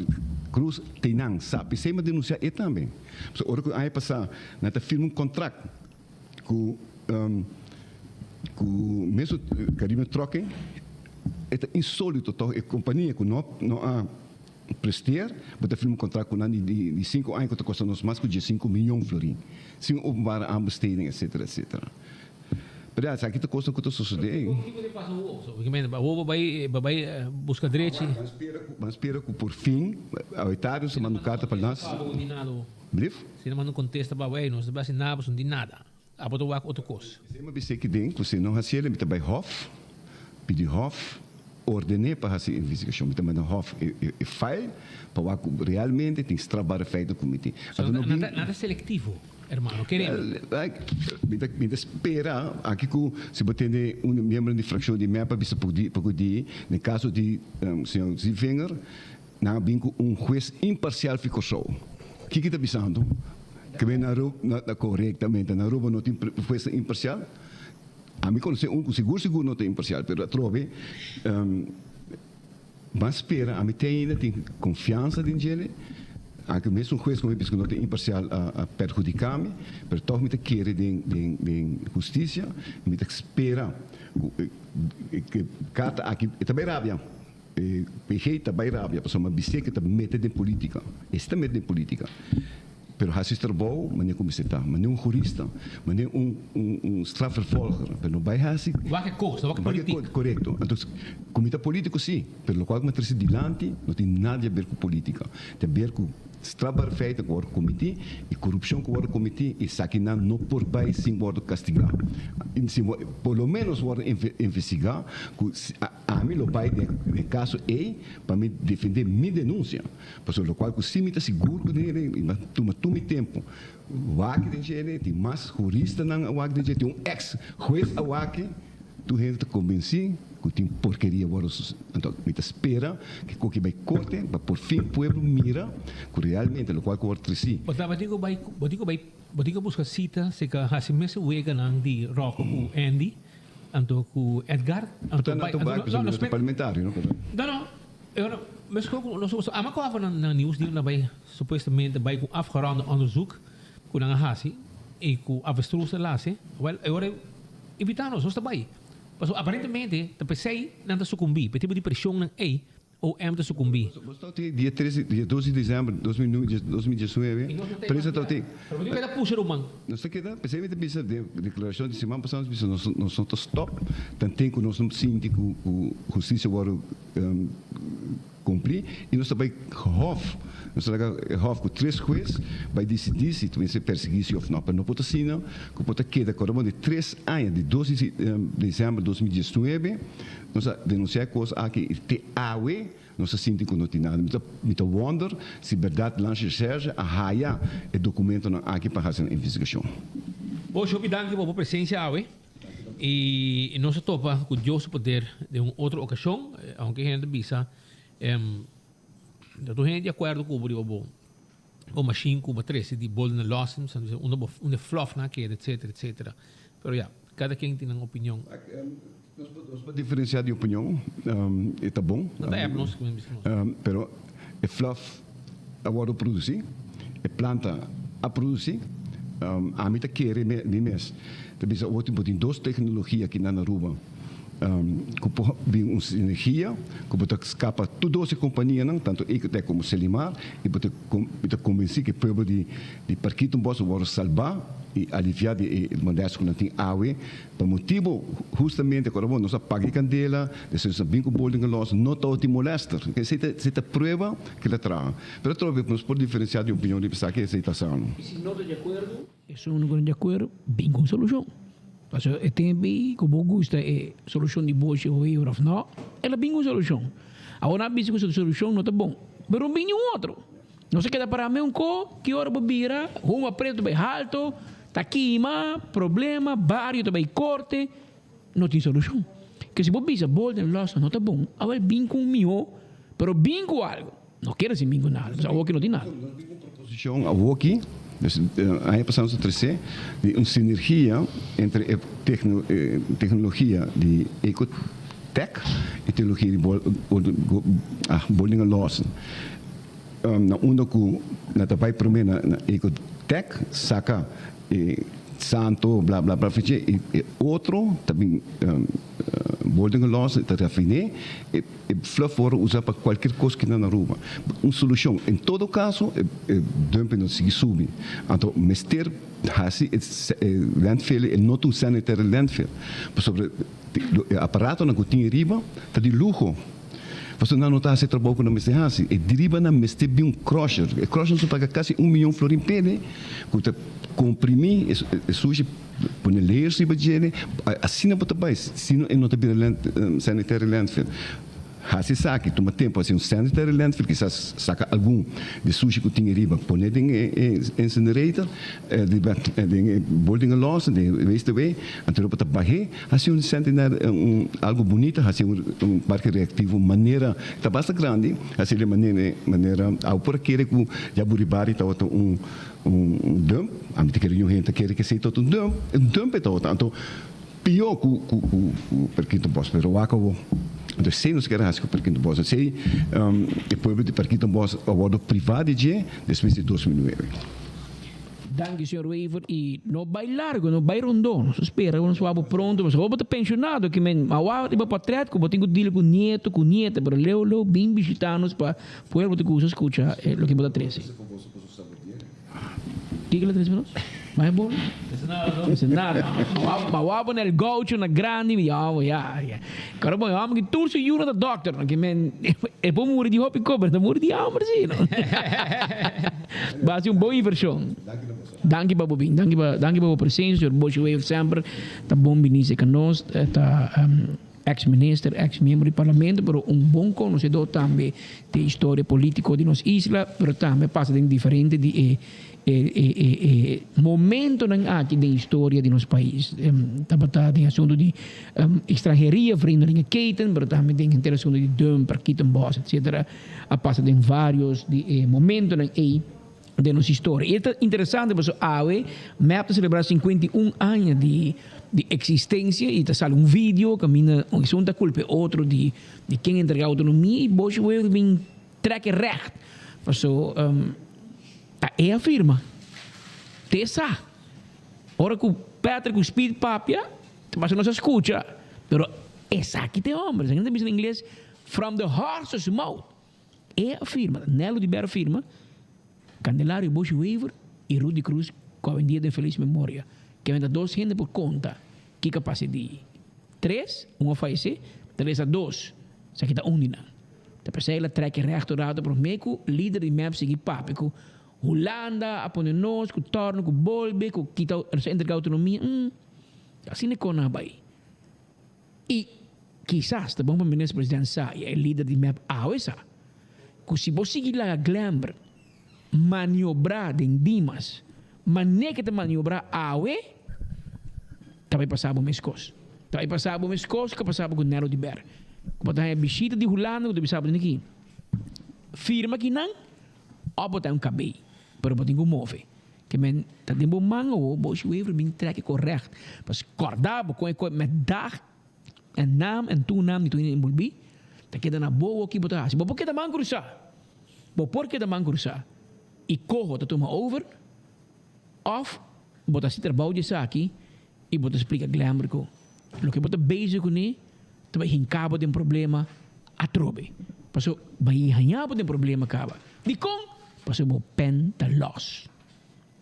Cruz teinan sa pesey mi a denuncia e tambe. Pasobra ora cu aña pasa nan ta firma un contract cu cu mesun Caribbean Trucking e ta insolito toch e compania cu no no a presteer, bo ta firma un contract cu nan di cinco aña cu ta costa nos mas cu diescinco miyon florin, sin openbare aanbesteding etcetera etcetera. Pero ya, esaki ta cosnan cu ta sosode. Pero kico ta pasa awor? So, awor bo bay bo bay busca drechi. Ban spera cu por fin awe tarde nos ta manda un carta pa nas. Brief? Si nan manda un contesta pa bo, ey, nos ta bay haci nada pasobra no tin nada. Abo ta wak otro kos. Esei mi a bis'é ki den ku si no hasiel mi ta bai hof, pidi hof ordené pa hasi investigashon. Mi ta manda hof e file pa wak ku realmente tin strafbare feiten ku mi tin. So Anto no bin. nan ta selektivo, hermano, kereme. Mi ta mi ta spera aki ku si bo tende un miembro di frakshon di mep a bisa poko di den kaso di señor Zievinger, Nan a bin ku un hues imparsial fi Kòrsou. Kiko ta bisando? Ke men na Aruba, korektamente, na Aruba no tin huesnan imparsial? Ami konosé un ku sigur sigur no ta imparsial, pero atrobe ban spera, ami te ainda tin konfiansa den djele, anke mesun hues ku mi bisa ku no ta imparsial a perhudiká mi, pero tòg mi ta kere den hustisia, mi ta spera ku e karta aki e ta bai rabia. E PG ta bai rabia pasobra bis'é ke ta mete den politica. E si ta mete den politica. Pero hasi su trabou manera ku mester ta. Manera un hurista, manera un un strafvervolger. Pero no bai hasi. Wak e kos, no wak e politica. Korekto. Anto ku mi ta politico si, pero lokual ku mi a trese dilanti no tin nada di aber ku politica. Tin aber ku strafbare feiten ku wòrdu komití i korupshon ku wòrdu komití i esakinan no por bai sin wòrdu kastigá. Sin por lo menos wòrdu investigá ku Ami lo bai den e kaso ei pa mi defendé mi denunsia, pasobra lokual ku si mi ta sigur ku den e mi a tuma tur mi tempu wak den djele, tin mas huristanan a wak den djele, tin un eks hues a wak, tur hende ta kombensí. ku tin porkeria wòrdu anto mi ta spera ku koki bai korte pa por fin pueblo mira ku realmente lokual ku wòrdu tresí. Bo tabatin ku bai bo tin ku bai bo tin ku buska sita serka hasi mes weganan di Rocco ku Andy anto ku Edgar anto bai anto no no spera parlamentario no no no mes ku nos ama ku afa na nieuws di nan bai supuestamente bai ku afgeronde onderzoek ku nan a hasi i ku avestruz a lasi wel e ora invita nos nos ta bai pasobra aparentemente ta pesey nan ta sukumbí pa e tipo di preshonnan ey OM ta sukumbí. Bos ta tin dia tres dia dos di desèmber dos mil dos mil diesnuebe prensa ta tin. Pero bo tin keda pusha ruman. Nos ta keda pesey mi ta bisa den deklarashon di siman pasá nos bisa nos nos no ta stòp tanten ku nos no sinti ku ku hustisia wòrdu Cumpli y nos ta bay hof, nos ta laga e hof cu tres huez bay dicidi si ta mester persegui si of no. Pero no por ta asina cu por ta keda cu di tres aña, di dos di december 2019 nos a denuncia e cos aki y te awe nos ta sinti cu no tin nada. Mi ta wonder si berdad Landsrecherche a haya e documentonan aki pa haci nan investigacion. Bo hopi danki pa bo presencia awe. I nos a topa ku Dios su poder den un otro okashon, aunke hende ta bisa, no tur hende di akuerdo ku bo riba bo bo mashin ku bo a trese di Bolden Lawson, unda bo unda e flòfnan a keda etsetera etsetera. Pero ya, kada ken tin nan opinion. Nos por diferensiá di opinion, e ta bon. No ta èp nos ku bisa nos. Pero e flòf a wòrdu produsí, e planta a produsí, ami ta kere mi mes ta bisa awor bo tin dos teknologia aki na Aruba ku por bin un sinergia ku bo ta skapa tur dos e kompanianan tantu Ecotec komo Selimar i bo ta mi ta kombensí ku e pueblo di Parkietenbos a wòrdu salbá i aliviá di e molèst ku nan tin awe Pa motibu hustamente ku ora bo nos a paga e kandela, despues nos a bin ku bolding en los, no tabatin molester. Esei ta esei ta prueba ku el a traha. Pero atrobe nos por diferensiá di opinion riba esaki, esei ta sano. I si no ta di akuerdo, esun no ku no di akuerdo, bin ku un solushon. Pasobra e tempu ei ku bo gusta e solushon di Boshi o Wever òf no, el a bin ku un solushon. Awor nan a bisa ku su solushon no ta bon, pero no bin niun otro. Nos a keda pará meun ko, ki ora bo bira, huma pretu bai halto, ta kima, problema, bario ta bai korte, no tin solushon. Ke si bo bisa Bolden Lawson no ta bon, awel bin ku un mihó, pero bin ku algu. No keda sin bin ku nada, pasobra awoki no tin nada. Nos bin ku un proposishon awoki, dus aña pasá nos a tresé, di un sinergia entre e teknologia di Ecotec i teknologia di Bolden Lawson. Na unda ku na ta bai promé na Ecotec saka e santo bla bla bla fichi i e otro ta bin worden gelost ta rafiné e fluff wòrdu usa pa kualkier kos ki na Aruba. Un solushon en todo kaso e dumping no ta sigui subi anto mester hasi e landfill e no ta un sanitary landfill pasobra e aparatonan ku tin ariba ta di luho. Pasobra nan no ta hasi e trabou ku nan mester hasi. E diriba nan mester bin un crusher. E crusher ta paga kasi un miyon florin p'e ku ta komprimí e sushi, pone layers riba djele. Asina bo ta bai, sino e no ta bira sanitary landfill. Hasi esaki tuma tempu, hasi un sanitary landfill, kisas saka algun di sushi ku tin riba, pone den e incinerator, riba den e building los, den e waste away, anto bo ta bah'é. Hasi un centenar un algo bunita hasi un parke reactivo manera ta basta grandi hasi de manera manera awo por a kere ku ya Buribari tabata un un dump ami ta kere ñu hende ta kere ke esei tabata un dump un dump e tabata anto pio ku ku ku Parkietenbos pero wak awo anto esei nos kere hasi ku Parkietenbos esei e pueblo di Parkietenbos a wordo priva di dje despues di 2009. Danki señor Wever y no bay largo no bay rondó nos ta spera cu nos wak bo pronto pasobra bo ta pensionado ki men a wak riba portret cu bo tin cu deal cu nieto cu nieta pero leu leu bin bishita nos pa pueblo ta gusta scucha loke bo ta trece. Kiko lo trece pa nos? Mas bo? Trece nada ma wak bo na el gaucho na grandi mi di oh ya ya Karo bo homber ki tur su yunan ta dokter no ki men e por muri di hopi ko pero ta muri di hamber si no. Bo hasi un bon invershon. Danki pa bo bin, danki pa danki pa bo presensia señor Boshi Wever semper ta bon bini serka nos ta ex minister ex miembro di parlamento pero un bon konosedor tambe di historia politico di nos isla pero tambe pasa den diferente di e. E e e e momentonan aki den historia di nos pais tabata den asunto di extranheria, vreemdelingeketen, pero tambe den henter asunto di dumper, kietenbos, etcetera, a pasa den varios di e momentonan ey den nos historia. Y e ta interesante pasobra awe mep ta celebra 51 aña di di existencia y ta sali un video caminda esun ta culpa e otro di di ken entrega autonomia y Boshi Wever bin trek e recht paso ta e a firma te sa ora cu Patrick cu Speed papia ta paso nos a scucha pero esaki ta e homber esaki nan ta bisa na ingles from the horse's mouth e a firma Nelo di Ber a firma Candelario Boshi Wever y Rudy Cruz cu awendia den feliz memoria kende ta dos hende por conta kiko a pasa e dia. Tres, un a fayesé, ta resta dos, esaki ta un di nan. Ta p'esei el a trek e rechtorato promé ku lider di mep sigui papia ku Hulanda a pone nos, ku torno, ku bolbe, ku kita nos a entrega outonomia. Mm, asina e kona a bai. I kisas ta bon pa minister president sa i e lider di mep awe sa ku si bo sigui laga Glenbert maniobrá den Dimas mané ke ta maniobrá awe, ta bai pasá bo meskos. Ta bai pasá bo meskos ku a pasá bo ku Nero di Ber. Ku bo ta haña bishita di Hulanda ku ta bisa bo tin aki firma kinan òf bo ta un kabei, pero bo tin ku move. Ke men ta den bo man awo, bo shi wever bin trek e korègt. Pas kòrda bo kon e koe met dag en naam en toenaam di tur hende enbolbí, ta keda na bo awo ki bo ta hasi. Bo por keda man krusá. Bo por keda man krusá i koho ta tuma over òf bo ta hasi trabou di esaki i bo ta splika Glenber ku loke bo ta bezig kuné ta bai hinka bo den problema atrobe. Pasobra bai haña bo den problema kaba. Dikon? Pasobra bo pen ta lòs.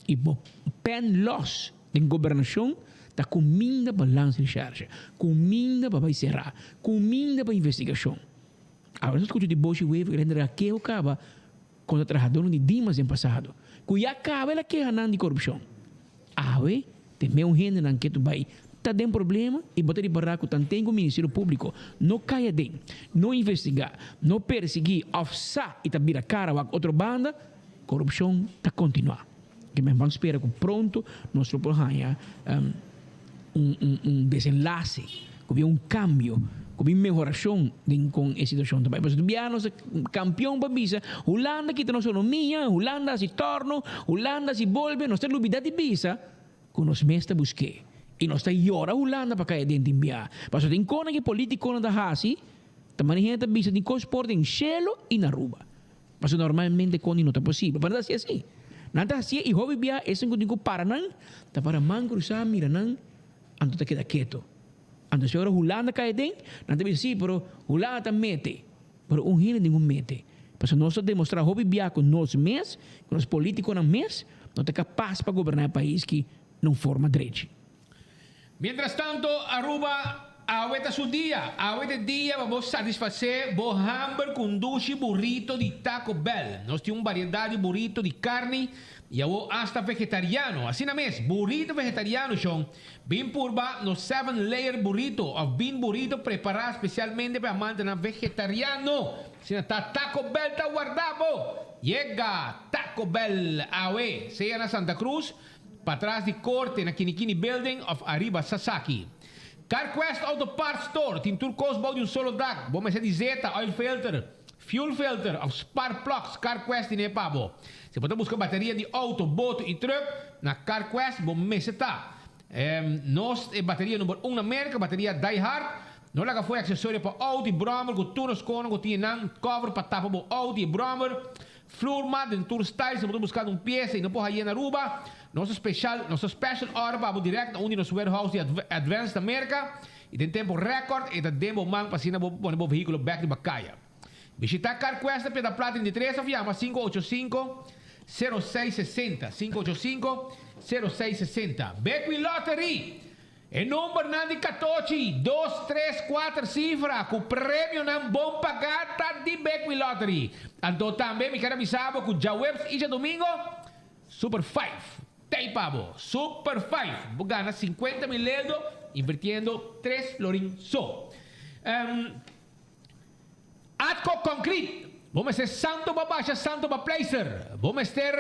I bo pen lòs den gobernashon ta kuminda pa landsrecherche, kuminda pa bai será, kuminda pa investigashon. Awor nos ta skucha di Boshi Wever ku el a entrega keho kaba kontra trahadónan di Dimas den pasado, ku ya kaba el a keha nan di korupshon. Awe te meu hendenan ke tu bai ta den problema i bo ta ripará ku tanten ku Ministerio Públiko no kai aden, no investigá, no persiguí òf sa i ta bira kara wak otro banda, korupshon ta kontinuá. Ke men ban spera ku pronto nos lo por haña un un desenlase, ku bin un kambio, ku bin mehorashon den kon e situashon ta bai. Pasobra tur biaha nos ta kampion pa bisa Hulanda kita nos onomia, Hulanda hasi tòrno, Hulanda hasi bolbe, nos ta lubida di bisa ku nos mes ta busk'é. I nos ta yora Hulanda pa kai aden tin biaha. Pasobra tin konan ku e politikonan ta hasi, ta manera hende ta bisa tin kos por den shelu i na Aruba. Pasobra normalmente kondi no ta posibel. Pero nan ta hasi así. Nan ta hasié i hopi bia esun ku tin ku para nan ta para man krusá mira nan anto ta keda keto. Anto si ora Hulanda kai aden nan ta bisa sí pero Hulanda ta mete. Pero un hende tin ku mete. Pasobra nos ta demostrá hopi bia ku nos mes, ku nos polítikonan mes no ta kapas pa goberná e pais ki na un forma drechi. Mientras tanto Aruba awe ta su dia, awe ta e dia pa bo satisface bo hamber cu un dushi burrito di Taco Bell. Nos tin un variedad di burrito di carni y awo hasta vegetariano. Asina mes, burrito vegetariano shon. Bin purba nos seven layer burrito of bean burrito prepara specialmente pa e amantenan vegetariano. Asina ta Taco Bell ta warda bo! Yega Taco Bell awe, sea na Santa Cruz, Patras di korte na Kinikini Building of ariba Sasaki. Carquest Auto Parts Store tin tur kos bou di un solo dak. Bo mester di zeta, oil filter, fuel filter of spark plugs, Carquest tin e pa bo. Si bo ta buska bateria di auto, boto y truck, na Carquest bo mester ta. Nos e bateria number un na Merca, bateria Die Hard. No laga fo'i accesorio pa auto y brommer cu tur nos kono cu tin e nan cover pa tapa bo auto y e brommer. Floormat den tur style, si bo ta buscando un pieza y no por haye na Aruba, nos ta special, nos ta special order pa bo direct na un di nos warehouse di Advance na Merca y den tempo record e ta den bo man pa asina bo por pone bo vehiculo bek riba caya. Bishita Carquest na Piedra Plata 33 of yama 585 0660, 585 0660. Bequi Lottery! E numbernan di katochi, dos, tres, kuater sifra ku premionan bon pagá ta di Bekwin Lottery. Anto tambe mi ker a bisa bo ku djaweps i djadumingo Super Five t'ei pa bo. Super Five! Bo gana 50 mil euro invirtiendo tres florin so. Atco Concrete! Bo mester santo pa basha, santo pa pleister. Bo mester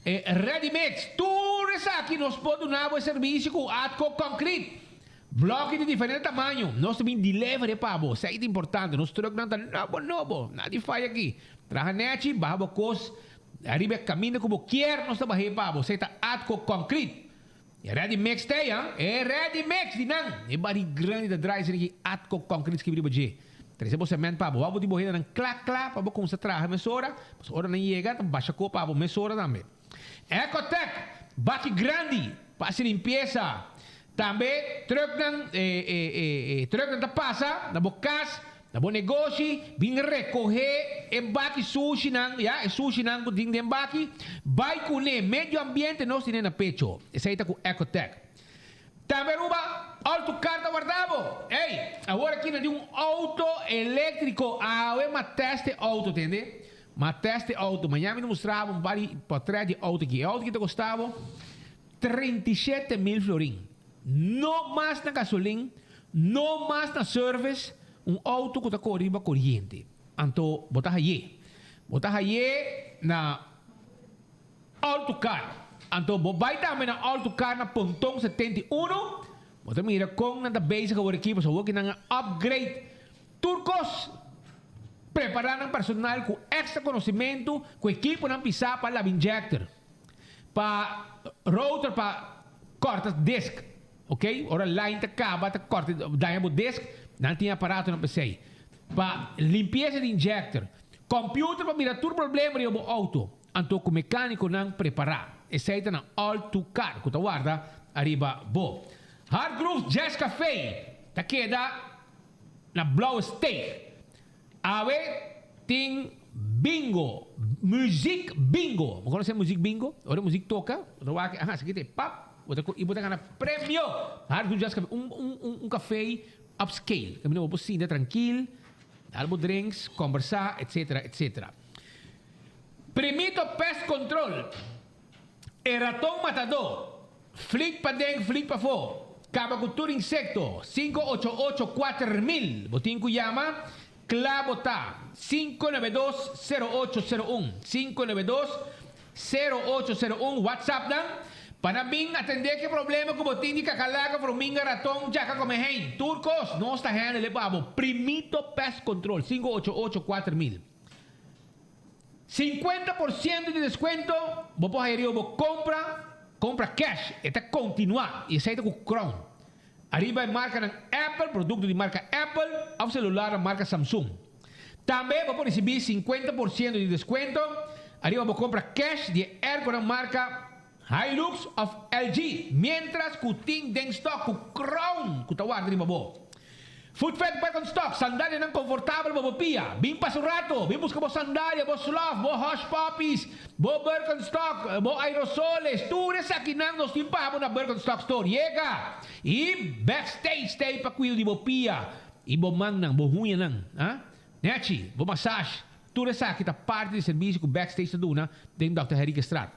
ready mix. Tur esaki nos por duna bo e servicio cu Atco Concrete. Bloki di diferente tamaño. Nos ta bin deliver e pa bo. Esaki ta importante. Nos trucknan ta nobo nobo. Nada di faya aki. Traha nechi, baha bo cos ariba e caminda cu bo kier, nos ta baha e pa bo. Esaki ta Atco Concrete. E ready mix ta ei, ha? E ready mix di nan. E bari grandi ta draai esaki ki Atco Concrete skibi riba dje. Trese bo cement pa bo. Wou bo tin bo hendenan kla kla pa bo kumsa traha mesora. Pasobra ora nan yega ta basha ko pa bo mesora tambe. Ecotec, baki grandi pa hasi limpiesa. Tambe trucknan e trucknan ta pasa na bo kas, na bo negoshi, bin rekohe e baki sushinan, ya, e sushinan ku tin den baki, bai kuné. Medio ambiente nos tine na pecho. Esei ta ku Ecotec. Tambe Aruba, Auto Car ta warda bo. Ey, awor aki nan tin un auto eléktriko. Awe m'a test e auto, tende. M'a test e auto. Mañana mi ta mustra bo un par di portret di e auto aki. E auto aki ta kosta bo 37 mil florin. No mas na gasolin, no mas na service, un auto ku ta kore riba koriente. Anto bo ta hay'é. Bo ta hay'é na Auto Car. Anto bo bai tambe na Auto Car na Ponton 71. Bo ta mira kon nan ta bezig awor aki pasobra awor ki nan a upgrade tur kos. Prepara nan personal ku extra konosementu, ku ekiponan pisá pa laba injector, pa router pa kòrta disk, ok, ora line ta kaba ta kòrta daña bo disk, nan tin aparatonan pa esei, pa limpiesa di injector, computer pa mira tur problema riba bo auto, anto ku mekánikonan prepará. Esei ta nan all to car ku ta warda ariba bo. Hard Groove Jazz Café ta keda na Blauwe Steeg. Awe tin bingo, muziek bingo. Bo konosé muziek bingo? Ora muziek toka, bo ta wak, aha, esaki ta e pap, bo ta i bo ta gana premio. Hard Groove Jazz Café, un un un café upscale, kaminda bo por sinta trankil, dal bo drinks, kombersá, etcetera, etcetera. Primito Pest Control, e raton matadó. Flik paden, flik pafó. Kaba ku tur insekto. 588 4000. Bo tin ku yama. Kla bo ta. 592 0801. 592 0801. Whatsapp nan. Pa nan bin atendé ke problema ku bo tin di kakalaka, fruminga, raton, djaka kome hein. Tur kos nos ta handle e pa bo. Primito Pest Control. 588 4000. 50 por ciento di descuento bo por haya riba bo compra, compra cash. E ta continua y esey ta cu Crown. Ariba e marcanan Apple, producto di marca Apple of celularnan marca Samsung. Tambe bo por ricibi 50 por ciento di descuento ariba bo compra cash di e airconan marca Hilux of LG, mientras cu tin den stock cu Crown cu ta warda riba bo. Footfed Birkenstock, sandalianan confortabel pa bo pia. Bin pasa un rato, bin busca bo sandalia, bo slof, bo hush puppies, bo Birkenstock, bo aerosoles, tur esakinan nos tin pa bo na Birkenstock Store. Yega! Y backstage stay pa cuido di bo pia y bo mannan, bo huñanan, ah? Nechi, bo massage, tur esaki ta parti di servicio cu backstage ta duna den Dòkter Henriquezstraat.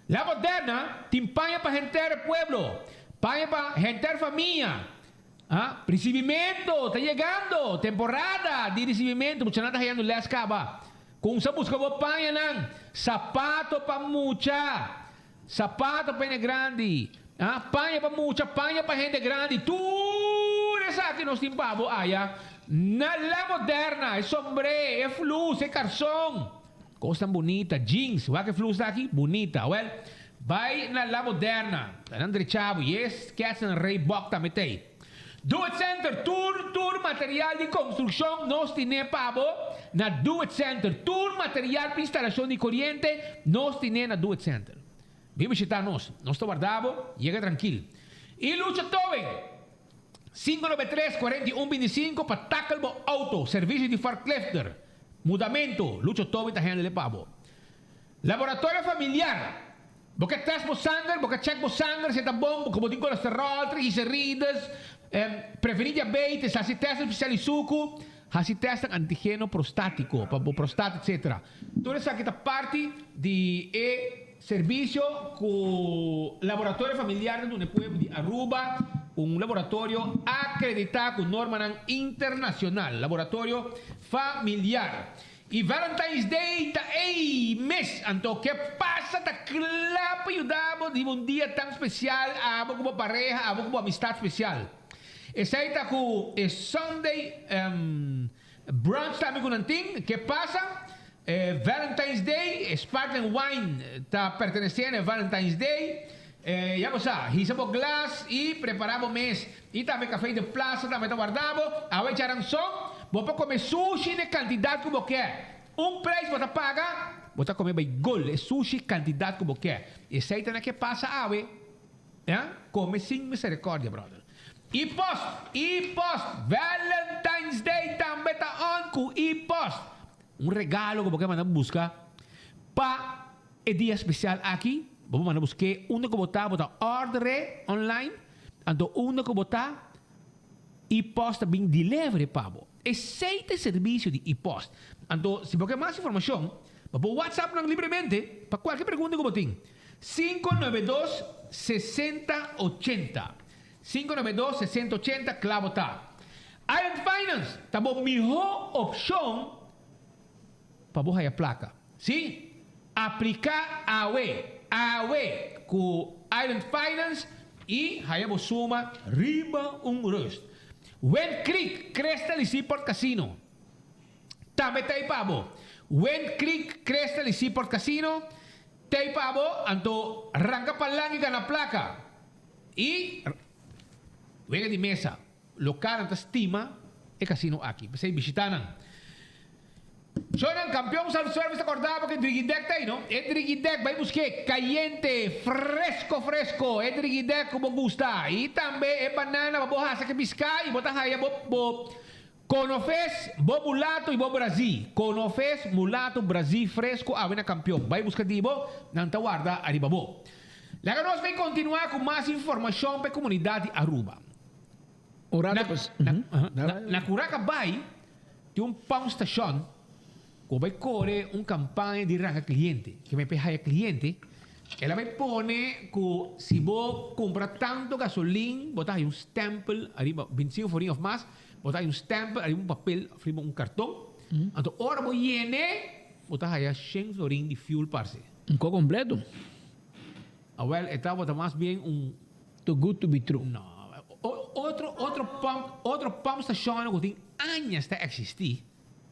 La Moderna tin paña pa henter e pueblo, paña pa henter famia. Ah, ricibimento ta yegando, temporada di ricibimento, muchanan ta hayando les caba. Cunsa busca bo pañanan, sapato pa mucha, sapato pa hende grandi, ah, paña pa mucha, paña pa hende grandi, tur esaki nos tin pa bo aya na La Moderna, e sombré, e flus, e carson. Cosnan bunita, jeans, wak e flus aki? Bunita. Wel, bay na La Moderna, ta nan drecha bo, yes, kets nan Reebok tambe t'ey. Do It Center, tur tur material di construccion nos tine pa bo na Do It Center. Tur material pa instalacion di coriente nos tine na Do It Center. Bin bishita nos, nos ta warda bo, yega trankil. Y Lucha Towing, 593 41 25 pa tackle bo auto, servicio di forklifter, mudamento, Lucho Towing ta handle pa bo. Laboratorio familiar, bo ke test bo sanger, bo ke check bo sanger si e ta bon, bo tin colesterol, triglicerides, preveni diabetes, haci test especial di sucu, haci testnan antigeno prostatico pa bo prostata etc. Tur esaki ta parti di e servicio cu Laboratorio Familiar ta duna e pueblo di Aruba, un laboratorio acredita cu normanan internacional. Laboratorio Familiar. Y Valentine's Day ta ey mes, anto ke pasa ta kla pa yuda bo riba un dia tan special abo ku bo pareha, abo ku bo amistad special. Esey ta ku e Sunday brunch tambe ku nan tin. Ke pasa? E Valentine's Day, e sparkling wine ta pertenece na e Valentine's Day. Ya bo sa, hisa bo glas y prepara bo mes. Y tambe Café de Plaza tambe ta warda bo. Awe djaranson, bo por come sushi n'e cantidad cu bo kier. Un prijs bo ta paga, bo ta come bay gol e sushi cantidad cu bo kier. Esey ta na ke pasa awe, ya, come sin misericordia brother. Y post, y post, Valentine's Day tambe ta on cu y post. Un regalo cu bo ke manda busca pa e dia special aki, bo por manda busque unda cu bo ta, bo ta order online. Anto unda ku bo ta, E-post ta bin delivery pa bo. Esei ta e servisio di E-post. Anto si bo ke mas informashon, bo por WhatsApp nan libremente pa kualke pregunta ku bo tin. 592 60 80. 592 60 80 kla bo ta. Island Finance ta bo mihó opshon pa bo haya plaka. Sí, apliká awe, awe ku Island Finance i haya bo suma riba un rust. Wind Creek Crystal i Seaport Casino tambe ta ei pa bo. Wind Creek Crystal i Seaport Casino ta ei pa bo, anto ranka palanki gana plaka i wega di mesa. Lokalnan ta stima e casino aki. P'esei bishita nan. Shownan Campeon Self Service ta corda bo cu e Drigidek ta ei no. E Drigidek bai busque cayente, fresco fresco, e Drigidek cu bo gusta. Y tambe e banana pa bo hasa ke pisca y bo ta haya bo bo conofes, bo mulato y bo brazi. Conofes, mulato, brazi fresco awe na Campeon. Bai busca di bo, nan ta warda ariba bo. Laga nos bay continua cu mas informacion pa e comunidad di Aruba. Un rato pues. Na, na, na Curaca Bay tin un pump station cu bay core un campaña di ranca cliente. Ke bay haya cliente, el a bay pone cu si bo cumpra tanto gasolin bo ta haya un stempel ariba, 25 florin of mas, bo ta haya un stempel ariba un papel of riba un carton. Anto ora bo yene bo ta haya shen florin di fuel parce. Un co completo. Awel e tabata mas bien un. Too good to be true. No. Otro otro pump otro pump station ku tin añas ta eksistí,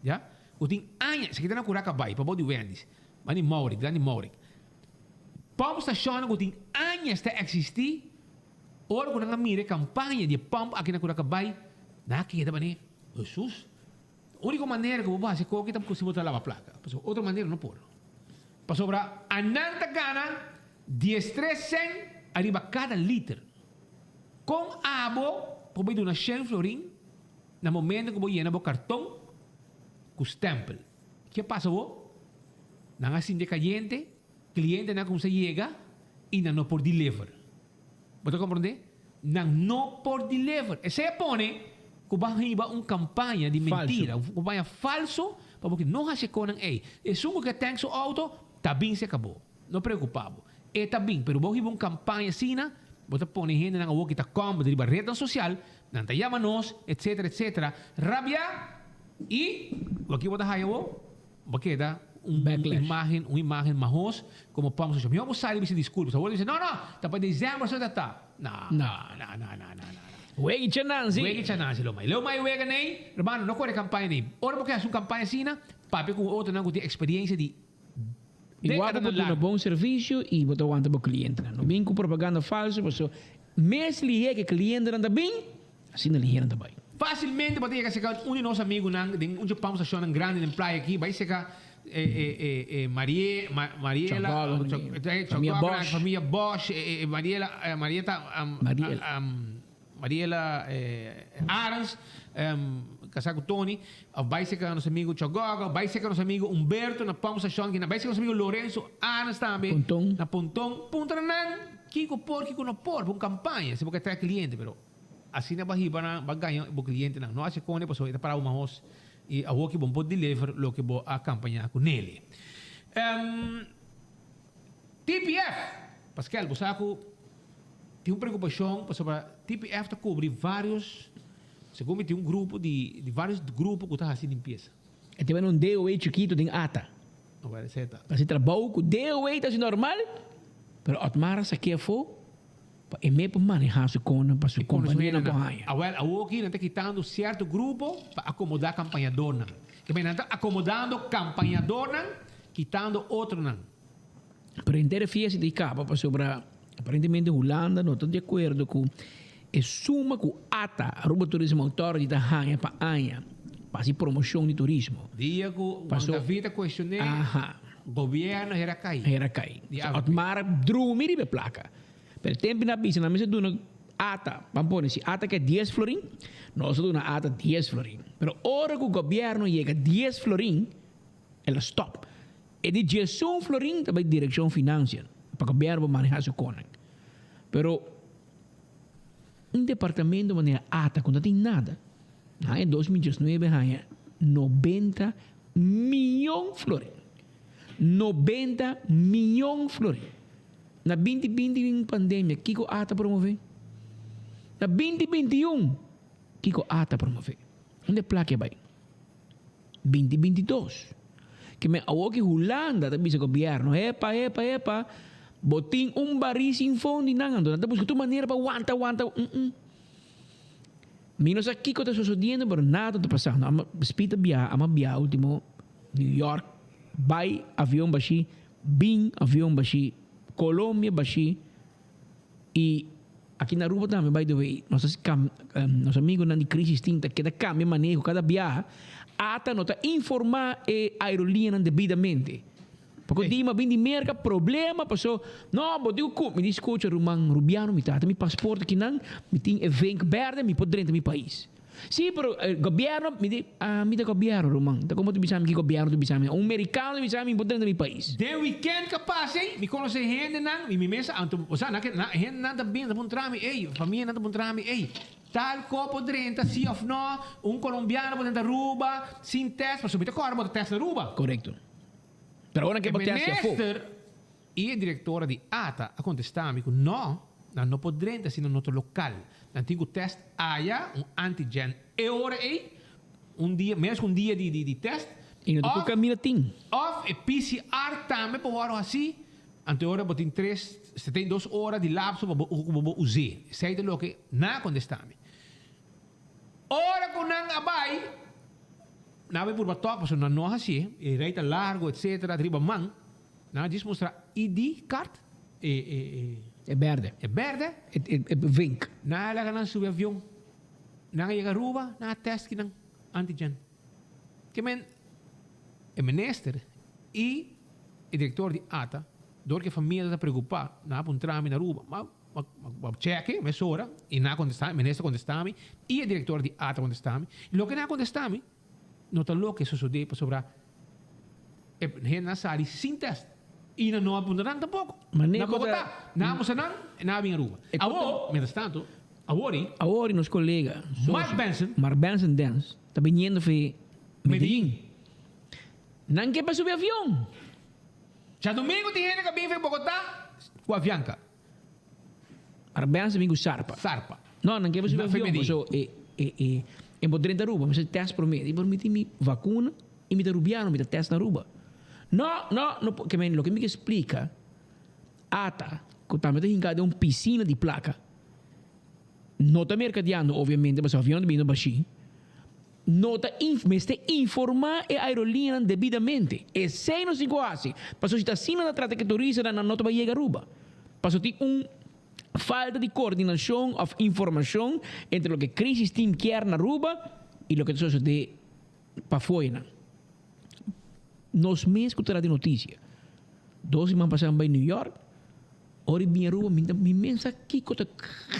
ya, ku tin añas, esaki ta na Curaca Bay, pabou di Wendy's, banda di Maurik, grandi Maurik. Pump station ku tin añas ta eksistí, ora ku nan a mira e kampaña di e pump aki na Curaca Bay, nan a keda manera, Hesus, Úniko manera ku bo por hasi koki ta si bo ta laba plaka. Pasobra otro manera no por. Pasobra anan ta gana diestres sèn ariba kada liter. Kon abo por bai duna shen florin na momento ku bo yena bo karton ku stèmpel? Ke pasa bo? Nan a sinti kayente, klientenan a kuminsá yega i nan no por deliver. Bo ta komprondé? Nan no por deliver. Esei a pone ku bo a hiba un kampaña di mentira, un kampaña falso pa bo no hasi e konan ei. Esun ku ke tank su outo ta bin serka bo. No preokupá bo. E ta bin, pero bo hiba un kampaña asina, bo ta pone hendenan awor ki ta kòmber riba retnan sosial, nan ta yama nos, etsetera, etsetera, rabiá i loke bo ta haya awor? Bo keda un imagen, un imagen mahos como pump station. Mihor bo sali bisa disculpa. Bo bisa, no, no, ta pa december so ta ta. No, no, no, no, no, no. Wega cha Nancy. Wega cha Nancy lo mai. Lo mai wega nei, hermano, no core campaña nei. Ora bo ke haci un campaña asina, papia cu otronan cu tin experiencia di Igual bo por duna bon servicio y bo ta wanta bo clientenan. No bin cu propaganda falso, pasobra mes lihe cu e clientenan ta bin, Asina liher nan ta bai. Fásilmente bo ta yega seka un di nos amigunan den un dje pump stashonnan grandi den playa aki, bai seka Marie, Mariela, Famia Bosch, Famia Bosch, Mariela, Marieta, Mariela Arends, kasá ku Tony, òf bai seka nos amigu Chogogo, bai seka nos amigu Humberto na pump stashon aki, bai seka nos amigu Lorenzo Arends tambe na Ponton. Puntra nan kiko por, kiko no por pa un kampaña, si bo ke trae kliente, pero. Asina bo a hiba nan, bo a gaña bo klientenan. No hasi kone pasobra e ta para bo mahos i awoki bo no por deliver loke bo a kampañá ku nele. TPF! Paskel, bo sa ku tin un preokupashon pasobra TPF ta kubri vários, segun mi tin un grupo di, di vários grupo ku ta hasi limpiesa. E ta bira un DOW chikito den ata. Hasi trabou ku DOW ta hasi normal, pero Otmar a saké afó pa e mes por manehá su konan pa su kompanianan por haña. Awèl, awoki nan ta kitando sierto grupo pa akomodá kampañadornan. Ke men nan ta akomodando kampañadornan, kitando otronan. Pero henter e fiesta di kaba pasobra aparentemente Hulanda no ta di akuerdo ku e suma ku ata, Aruba Tourism Authority, ta haña pa aña pa hasi promoshon di turismo. Dia ku Juan David a kuestion'é, gobièrnu hera kai. Hera kai. Otmar a drumi riba e plaka. Pero e tempu nan a bisa nan mester duna ata, ban pone si ata ke dies florin, nos a duna ata dies florin. Pero ora ku gobièrnu yega dies florin, el a stòp. E di diesun florin ta bai Direkshon Financiën pa gobièrnu por manehá su konan. Pero un departamento manera ata ku no tin nada, na aña 2019 haña nobenta miyon florin. Nobenta miyon florin. Na binti binti bin pandemia kiko ata promové? Na binti 21 kiko ata promové? Unda e plaka e bai? Binti 22. Ke men awor ki Hulanda ta bisa gobierno, epa, epa, epa, bo tin un barí sin fondi nan, anto nan ta buska tur manera pa wanta, wanta, mm mm. Mi no sa kiko ta sosodiendo, pero nada ta pasando. Ama Speed ta biaha, ama biaha ultimo New York, bai avion bashí, bin avion bashí, Colombia bashí, Y aki na Aruba tambe by the way nos ta cam nos amigonan di crisis team ta keda cambia maneho cada biaha ata no ta informa e aerolineanan debidamente paco dima bin di Merca problema paso no bo tin cu mi di scucha ruman Rubiano mi tata mi paspoort akinan mi tin e vink berde mi por drenta mi pais. Sí, pero gobierno, mi di, ami ta gobierno, ruman. Ta como ta bisa mi ki gobierno ta bisa mi. Un mericano ta bisa mi mi por drenta mi pais. Den weekend ka pasa ei, mi conoce hendenan, mi mi mes anto, osea, nan ke, nan, hendenan ta bin, ta puntra mi, ey, famianan ta puntra mi, ey, tal ko por drenta si of no, un colombiano por drenta Aruba sin test, pasobra mi ta corda bo ta test na Aruba. Correcto. Pero ora ke bo E test afo. minister I e direktora di ata a kontestá mi ku nò, nan no por drenta si nan no ta lokal. Nan tin ku tèst aya un antigen e ora ei, un dia, ménos ku un dia di di tèst. I no ta tur kaminda tin. Òf e PCR tambe por wòrdu hasí, anto e ora bo tin tres, 72 ora di lapso pa bo ku bo por us'é. Esei ta loke nan a kontestá mi. Ora ku nan a bai, nan a bai purba tòg pasobra nan no a hasié, e rei ta largu etsetera, riba man. Nan a djis mustra ID card, e e e. E berde. E berde. E e e vink. Nan a laga nan subi avion. Nan a yega Aruba, nan a test kinan antigen. Ke men e minister y e director di ata, dor ke famia ta preocupa, nan a puntra mi na Aruba, ma ma ma cheke mesora y nan a contesta mi, minister a contesta mi y e director di ata a contesta mi. Loke nan a contesta mi no ta loke sosode pasobra E hendenan a sali sin test y nan no a puntra nan tampoco. Na Bogotá, nan a musa nan y nan a bin Aruba. Awor, mientras tanto, awor y. Awor y nos colega, socio, Mark Benson. Mark Benson Dance, ta biniendo fi Medellin. Nan ke pa subi avion. Djadomingo tin hende ka bin fi Bogotá cu Avianca. Mark Benson bin cu Sarpa. Sarpa. No, nan ke pa subi avion, paso e, e, e, e por drenta Aruba, mester test prome. Di por mi tin mi vacuna. Y mi ta Rubiano, mi ta test na Aruba. No, no, no por, ke men, loke mi ke splika, ata ku tambe ta hinka den un pisina di plaka, no ta merkadeando obviamente pasobra avion ta bini bashí, no ta inf, mester informá e aerolineanan debidamente. Esei nos tin ku hasi, pasobra si ta asina nan ta trata ku e turistanan, nan no ta bai yega Aruba. Pasobra tin un falta di koordinashon òf informashon entre loke crisis team kier na Aruba y loke ta sosodé pa foyenan. Nos mes ku ta di notisia. Dos siman pasá mi bai New York, ora i bin Aruba mi ta mi mes sa kiko ta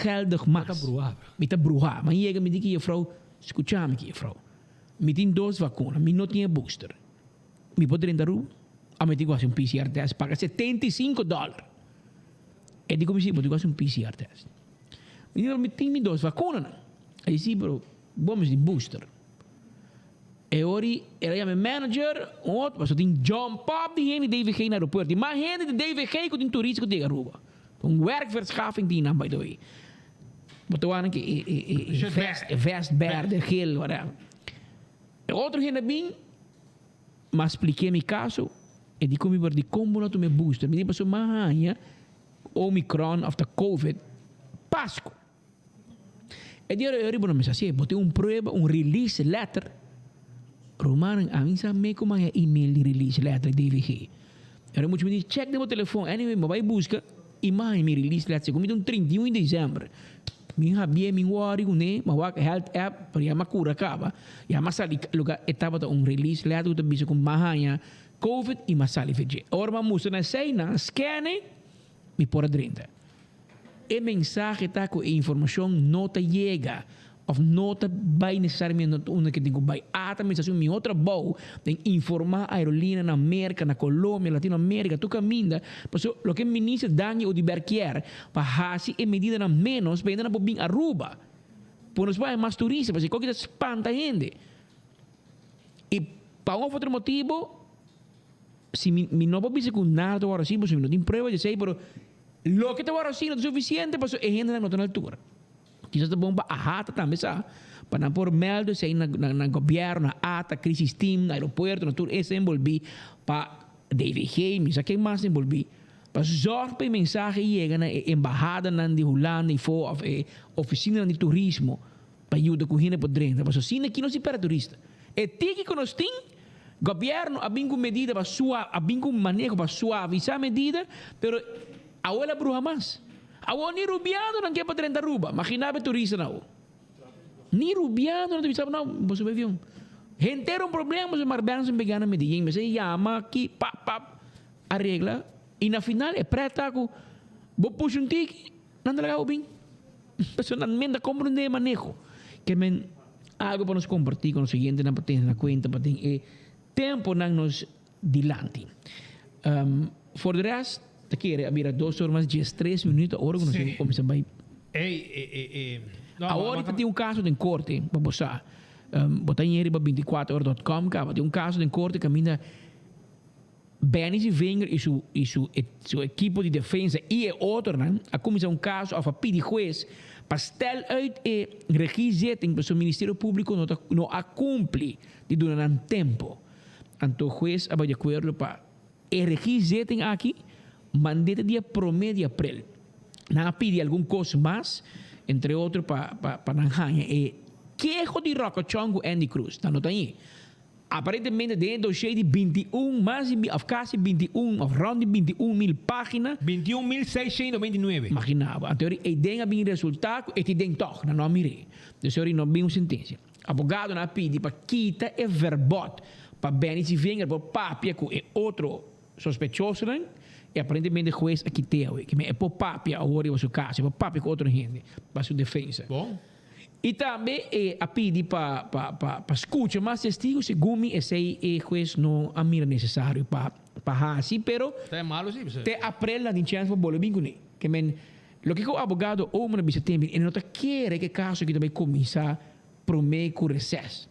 geldig mas. Ta bruhá. Mi ta bruhá. Mi a yega mi di ki jefrou, skucha mi ki jefrou, mi tin dos vakuna, mi no tin e booster. Mi por drenta Aruba? A mi tin ku hasi un PCR test paga 75 dòler. E di ku mi si, bo tin ku hasi un PCR test. Mi di, pero mi tin mi dos vakunanan. E di si, pero bo mester tin booster. E ora el a yama e manager, un otro, pasobra tin jump up di hende di DVG na aeropuerto. Tin mas hende di DVG ku tin turista ku ta yega Aruba. Un werkverschaffing tin nan by the way. Bo ta wak e e e vest, e vest berde, geel, whatever. E otro hende a bin. M'a splik'é mi kaso, e di ku mi por di kon bo no tuma e booster. Mi di pasobra m'a haña Omicron òf ta Covid Pasku. E di ora riba no mester hasié, bo tin un prueba, un release letter. Rumannan, ami sa me ku m'a haña email di release letter di DVG. Ora mucha mi di check den bo telefon, anyway bo bai buska i m'a haña mi release letter. Segun mi ta un 31 di december. Mi habié, mi wòri kuné, m'a wak health app, pero ya m'a kura kaba. Ya m'a sali luga e tabata un release letter ku ta bisa ku m'a haña covid i m'a sali for dje. Ora m'a mustra na esei, nan a scan e, mi por a drenta. E mensahe ta ku e informashon no ta yega òf no ta bai nesesariamente unda ke tin ku bai. Ata mester hasi un mihó trabou den informá aerolínea na Merka, na Colombia, Latinoamérika, tur kaminda. Pasobra loke Minister Dangui Oduber kier pa hasi e medidanan ménos pa hendenan por bin Aruba. Por nos por haña mas turista pasobra e koki ta spanta hende. I pa un òf otro motibu si mi mi no por bisa ku nada ta wòrdu hasi pasobra mi no tin prueba di esei pero loke ta wòrdu hasi no ta sufisiente pasobra e hendenan no ta na altura. Kisas ta bon pa AHATA tambe sa, pa nan por mèldu esei na na gobièrnu, na ata, crisis team, na aeropuerto, na tur esei enbolbí, pa DVG, mi sa ken mas enbolbí, pa zòrg pa e mensahe yega na e embahadanan di Hulanda i fo òf e ofisinanan di turismo pa yuda ku hende por drenta. Pasobra asina aki nos tin pèrdè turista. E tiki ku nos tin, gobièrnu a bin ku medida pa sua, a bin ku maneho pa suavisá medida, pero awor el a bruha mas. Awor ni rubianonan ke pa drenta Aruba. Magina be turistanan awor. Ni rubianonan ta bisa no, boso bai avion. Henter un problema boso marbenos en begana Medellin. Mester yama aki pap pap aregla y na final e pret ta cu bo pusha un tiki nan ta laga bo bin. Pasobra nan men ta comprende e maneho. Ke men algo pa nos comparti cu nos oyentenan pa tene na cuenta pa den e temponan nos dilanti. For de rest, ta kere a bira dos or mas diestres minuut ora ku nos tin ku kuminsá bai. Awor ta tin un kaso den korte, pa bo sa. Bo ta ñe riba binticuater ora dot com kaba. Tin un kaso den korte kaminda Benny Zievinger i su i su su ekipo di defensa i e otronan a kuminsá un kaso òf a pidi hues pa stel uit e regiezitting pasobra Ministerio Públiko no ta no a kumpli di duna nan tempo. Anto hues a bai di akuerdo pa e regiezitting aki mand'é te dia promé di aprel. Nan a pidi algun kos mas, entre otro pa pa nan haña e keho di Ròkòchòn ku Endy Croes. Nan no ta añí. Aparentemente den e dossier di 21 mas di òf kasi 21 òf rònt di 21 mil página. 21.699. Maginá bo. Anto e den a bin resultá ku e tin den tòg. Nan no a mir'é. Dus ora no bin un sentensia. Abogadonan a pidi pa kita e verbod pa Benny Zievinger por papia ku e otro sospechosonan i aparentemente hues a kit'é awe. Kimen e por papia awor riba su kaso, e por papia ku otro hende pa su defensa. I tambe e a pidi pa pa pa pa skucha mas testigo, segun mi esei e hues no a mira nesesario pa pa hasi, pero te aprel nan tin chèns pa bolbe bin kuné. Kimen Loke ku abogado Omer a bisa tembe, e no ta kere ku e kaso aki ta bai kuminsá promé ku reses.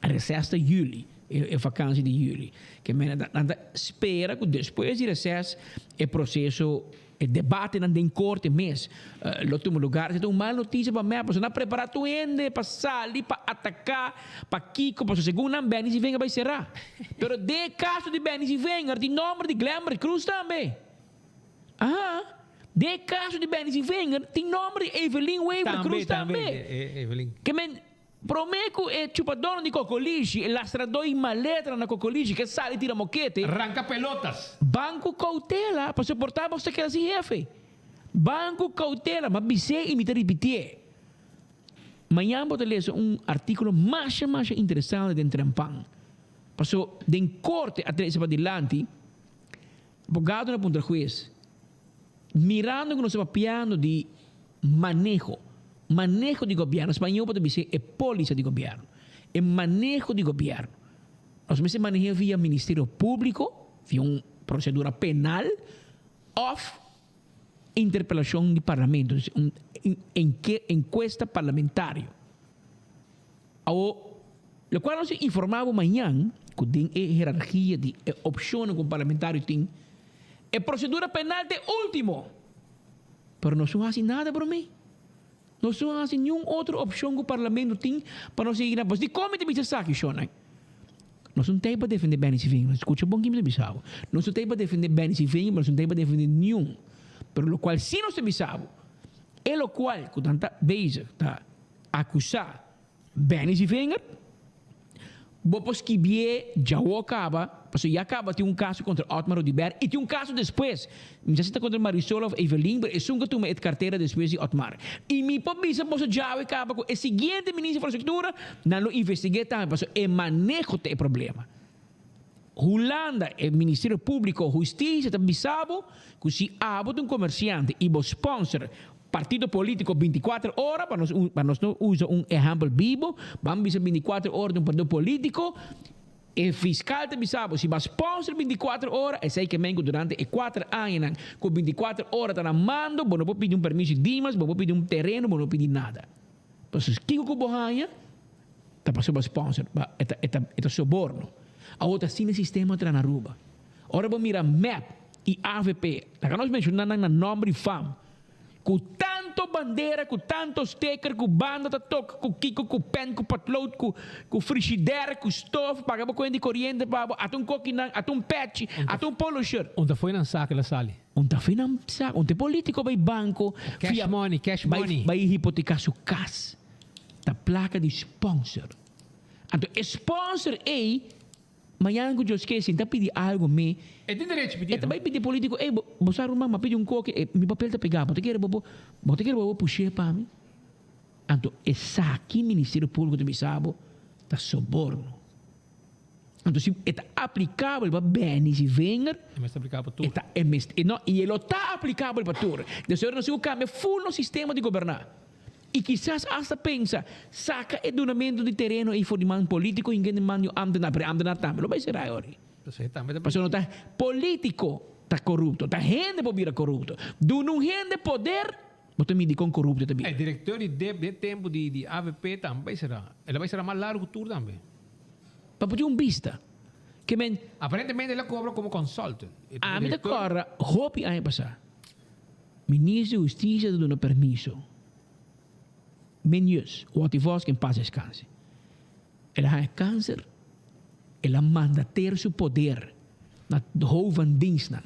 Reses ta yüli, e vakansi di yüli. Ke mena nan ta spera ku despues di reses e proseso, e debatenan den korte mes lo tuma lugar. Esei ta un mal notisia pa mep, pasobra nan a prepará tur hende pa sali, pa ataká, pa kiko, pasobra segun nan Benny Zievinger bai será. Pero den e kaso di Benny Zievinger tin nòmber di Glenbert Cruz tambe. Aha, den e kaso di Benny Zievinger tin nòmber di Evelyn Wever Cruz tambe. Ke men, promé ku e chupadónan di kokolishi, e lastradó i maletranan na kokolishi ke sali tira mokete. Ranka pelotas. Ban ku koutela, pasobra por ta bo ta keda sin hefe. Ban ku koutela, m'a bis'é i mi ta ripitié. Mañan bo ta lesa un artíkulo masha masha interesante den Trempan. Pasobra den korte a trese padilanti. Abogado na puntra hues, Mirando ku nos ta papiando di maneho, maneho di gobièrnu, spañó bo ta bisa e pólisa di gobièrnu, e maneho di gobièrnu, nos mester maneh'é via Ministerio Públiko, via un prosedura penal òf interpelashon di parlamento, un enkuesta parlamentario. Awor, lokual nos a informá bo mañan, ku den e herarkia di e opshonnan ku un parlamentario tin, e prosedura penal ta e último. Pero nos no hasi nada promé. Nos no hasi niun otro opshon ku parlamento tin pa nos yega na bos. Dikon mi ta bisa esaki, shonnan? Nos no t'ei pa defende Benny Siving, scucha bon ki mi ta bisa bo. Nos no t'ei pa defende Benny Siving, nos no t'ei pa defende niun. Pero locual si nos ta bisa bo, e locual cu nan ta bezig ta acusa Benny Siving, bo por skibié djawo caba, pasobra ya caba tin un caso contra Otmar Oduber y tin un caso despues, mi sa si ta contra Marisol of Evelyn, pero esun cu tuma e cartera despues di Otmar. Y mi por bisa boso djawe caba cu e siguiente minister di infrastructura nan lo investigué tambe, pasobra e maneho ta e problema. Hulanda, e Ministerio Publico, Husticia ta bisa bo cu si abo ta un comerciante y bo sponsor partido politico binticuater ora, pa nos pa nos no usa un ehempel bibo, ban bisa binticuater ora di un partido politico, e fiscal ta bisa bo si bo a sponsor binticuater ora, esey ke men cu durante e cuater añanan cu binticuater ora ta na mando, bo no por pidi un permiso di Dimas, bo no por pidi un tereno, bo no por pidi nada. Pasobra kico cu bo haña? Ta pasobra bo sponsor, ba e ta e ta e ta soborno. Awor ta asina e sistema tra na Aruba. Ora bo mira mep y avp, laga nos menciona nan na nomber y fam, Ku tanto bandera, ku tanto steker, ku banda ta toka, ku kiko, ku pen, ku potlood, ku ku frishider, ku stof, paga bo kuenta di koriente pa bo, ata un kokinan, ata un pechi, ata un polo shirt. Un ta foi nan sak el a sali. Un ta foi nan sak, un ta e politico bai banco, Cash fia, money, cash bai money. bai hipoteca su cas. Ta placa di sponsor. Anto e sponsor ey Mañana ku Dios ke sin ta pidi algo mi. E tin derecho pidi E ta bai pidi politico ey bo sa ruman m'a pidi un koki e mi papel ta pega bo ta kere bo bo bo ta kere bo bo push'é pa mi anto esaki ministerio publico ta bisa bo ta soborno anto si e ta aplicabel pa Benny Zivinger E mester aplica pa tur e ta e mester no y e lo ta aplicabel pa tur des ora nos tin ku cambia full nos sistema di goberna. I kisas asta pensa, saka e dunamentu di tereno ei for di man polítiko i hende man di un ámtenar, pero e ámtenar tambe lo bai será e ora ei. Pasobra no ta polítiko ta korupto, ta hende por bira korupto. Duna un hende poder, bo ta midi kon korupto e ta bira. E direktor di dep den tempu di avp tambe bai será. El a bai será mas largu ku tur tambe. Pa por tin un bista. Ke men. Aparentemente el a kobra komo consultant. Ami ta kòrda hopi aña pasá. Minister di Hustisia ta duna permiso. Menius, Watty Vos que en paz descanse. El a haña cáncer, el a manda ter su poder na hoofd van dienstnan,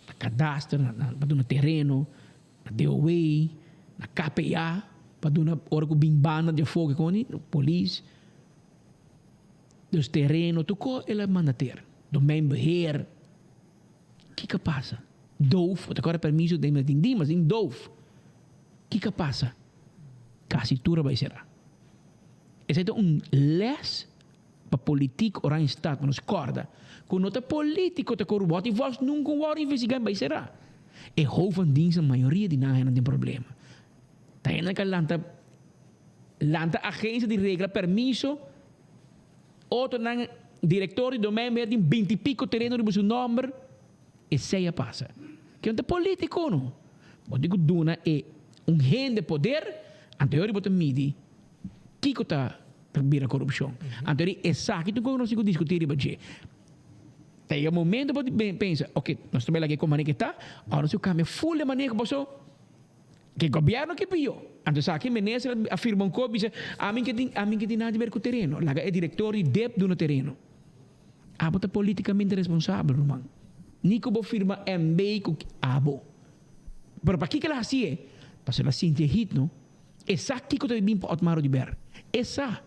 na kadaster, na na pa duna tereno, na DOW, na KPA, pa duna ora ku bin banda di afó ke koni, polis. Dus tereno, tur kos el a manda ter. Domeinbeheer. Kiko a pasa? Doof, bo ta kore permiso den mi tin dimas, tin doof. Kiko a pasa? Kasi tur a bai sera. Esei ta un les pa politik Oranjestad, pa nos korda ku no ta politiko ta koru bòt i vòs nunka un wòrdu investigá i bai sera. E hoofd van dienst na mayoria di nan hende tin problema. Ta hende ka lanta lanta agensia di regla permiso. Otronan director di domein mester tin binti pico tereno riba su nomber, esey a pasa. Ke no ta politico no. Bo tin cu duna e un hende poder, anto e ora bo ta midi kico ta bira corupcion. Anto e esaki ta un cosa cu nos tin cu discuti riba dje. Ta yega momento bo pensa, ok, nos ta bay laga e con manera ke ta, ora nos tin cu cambia full e maneho paso. Ke gobierno ke piyo. Anto esaki minister a firma un kop bisa ami ke tin ami ke tin nada di ber ku tereno. Laga e direktor di dep duna tereno. Abo ta politikamente responsabel ruman. Ni ku bo firma MB ku abo. Pero pakiko el a hasié? Pasobra el a sinti e hit no. E sa kiko ta bin pa Otmar Oduber. E sa.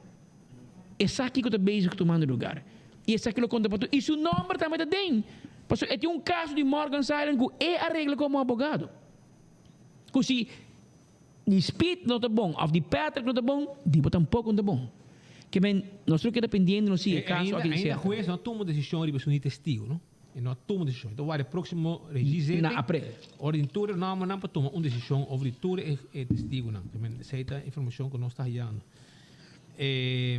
E sa kiko ta bezig tumando lugar. I esaki lo konta pa tur. I su nomber tambe ta den. Pasobra e tin un kaso di Morgan Silent ku e a regla komo abogado. Ku si di Speed no ta bon of di Patrick no ta bon, di bo tampoko no ta bon. Ke men nos lo keda pendiente nos sigui e kaso aki di Ainda serka. hues no a tuma desishon riba esun di testigo no. E no a tuma desishon. E ta wak e proksimo regie Na zitting aprel. Ora di tur e nòmbernan pa tuma un desishon over di tur e testigunan. Ke men esei ta informashon ku nos ta hayando. E.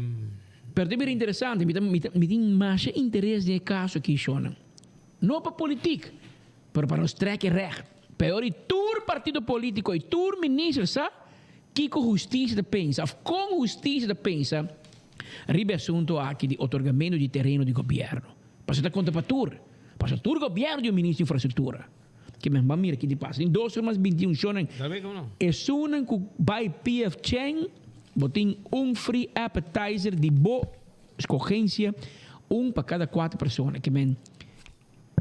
Pero ta bira interesante. Mi ta mi ta mi tin masha interes den e kaso aki shonnan. No pa politik. Pero pa nos trek e recht. Peor y tur partido politico y tur minister sa kico husticia ta pensa of con husticia ta pensa riba e asunto aki di otorgamento di tereno di gobierno. Pasobra ta conta pa tur. Pasobra tur gobierno tin un minister di infrastructura. Ke men ban mira ki ta pasa. Tin dos or mas binti un shownan. Esunnan cu bay PF Chang bo tin un free appetizer di bo. Escogencia, un pa cada cuatro persona. Ke men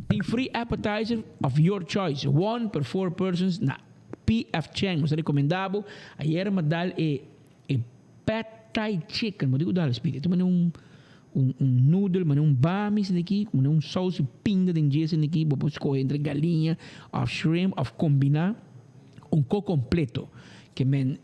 tin free appetizer of your choice, one per four persons na PF Chang. Nos ta recomenda bo. Ayer mi a dal e e pad thai chicken. Bo di cu dal, Speedy? Ta mane un un un noodle, mane un bami esaki aki, mane un saus di pinda den dje esaki aki. Bo por scoge entre galiña of shrimp of combina. Un ko kompleto ke men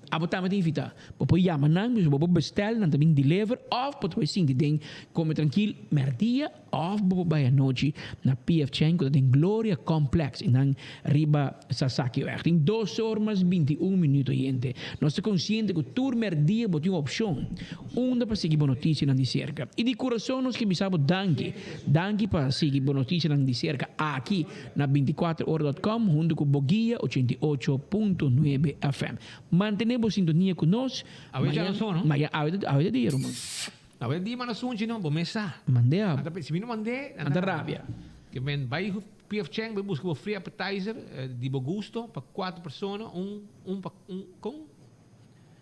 abo tambe ta invita. Bo por yama nan, bo por bestel, nan ta bin deliver of bo ta por sinti den kome trankil merdia of bo por bai anochi na PF Chang ku ta den Gloria Complex i nan riba Sasakiweg. Tin dos or mas 21 minuut oyente. Nos ta konsiente ku tur merdia bo tin un opshon unda pa sigui bo notisianan di serka. I di kurason nos ke bisa bo danki. Danki pa sigui bo notisianan di serka aki. Na binticuaterora.com hunto cu Boguia 88.9 FM. Mantene bo sintonia cu nos. Awe dja nos no? Maya, awe ta awe ta dia ruman. Awe dia manda sunchi no, bo mes sa. Mande a. Anta si mi no mande, anta rabia. Ke men bai PF Chang bai busca bo free appetizer di bo gusto pa cuatro persona, un un pa un con?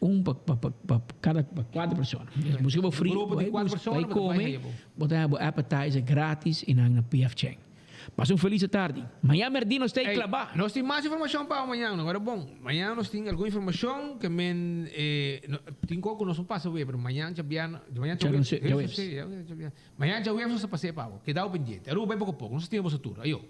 Un pa pa pa pa cada pa cuatro persona. Busca bo free, Grupo di cuatro persona, bai come, bo ta haya bo appetizer gratis y nan na PF Chang. Pasa un felis atardi. Mañan merdí nos ta ei klabá. Nos tin mas informashon pa mañan, no? Ora bon, mañan nos tin algun informashon ke men tin kos ku nos no pasa web, pero mañan djabièrnè, mañan djaweps, mañan djaweps nos ta pas'é pa bo. Keda bo pendiente. Aruba bai poko poko, nos ta stima boso tur. Ayo.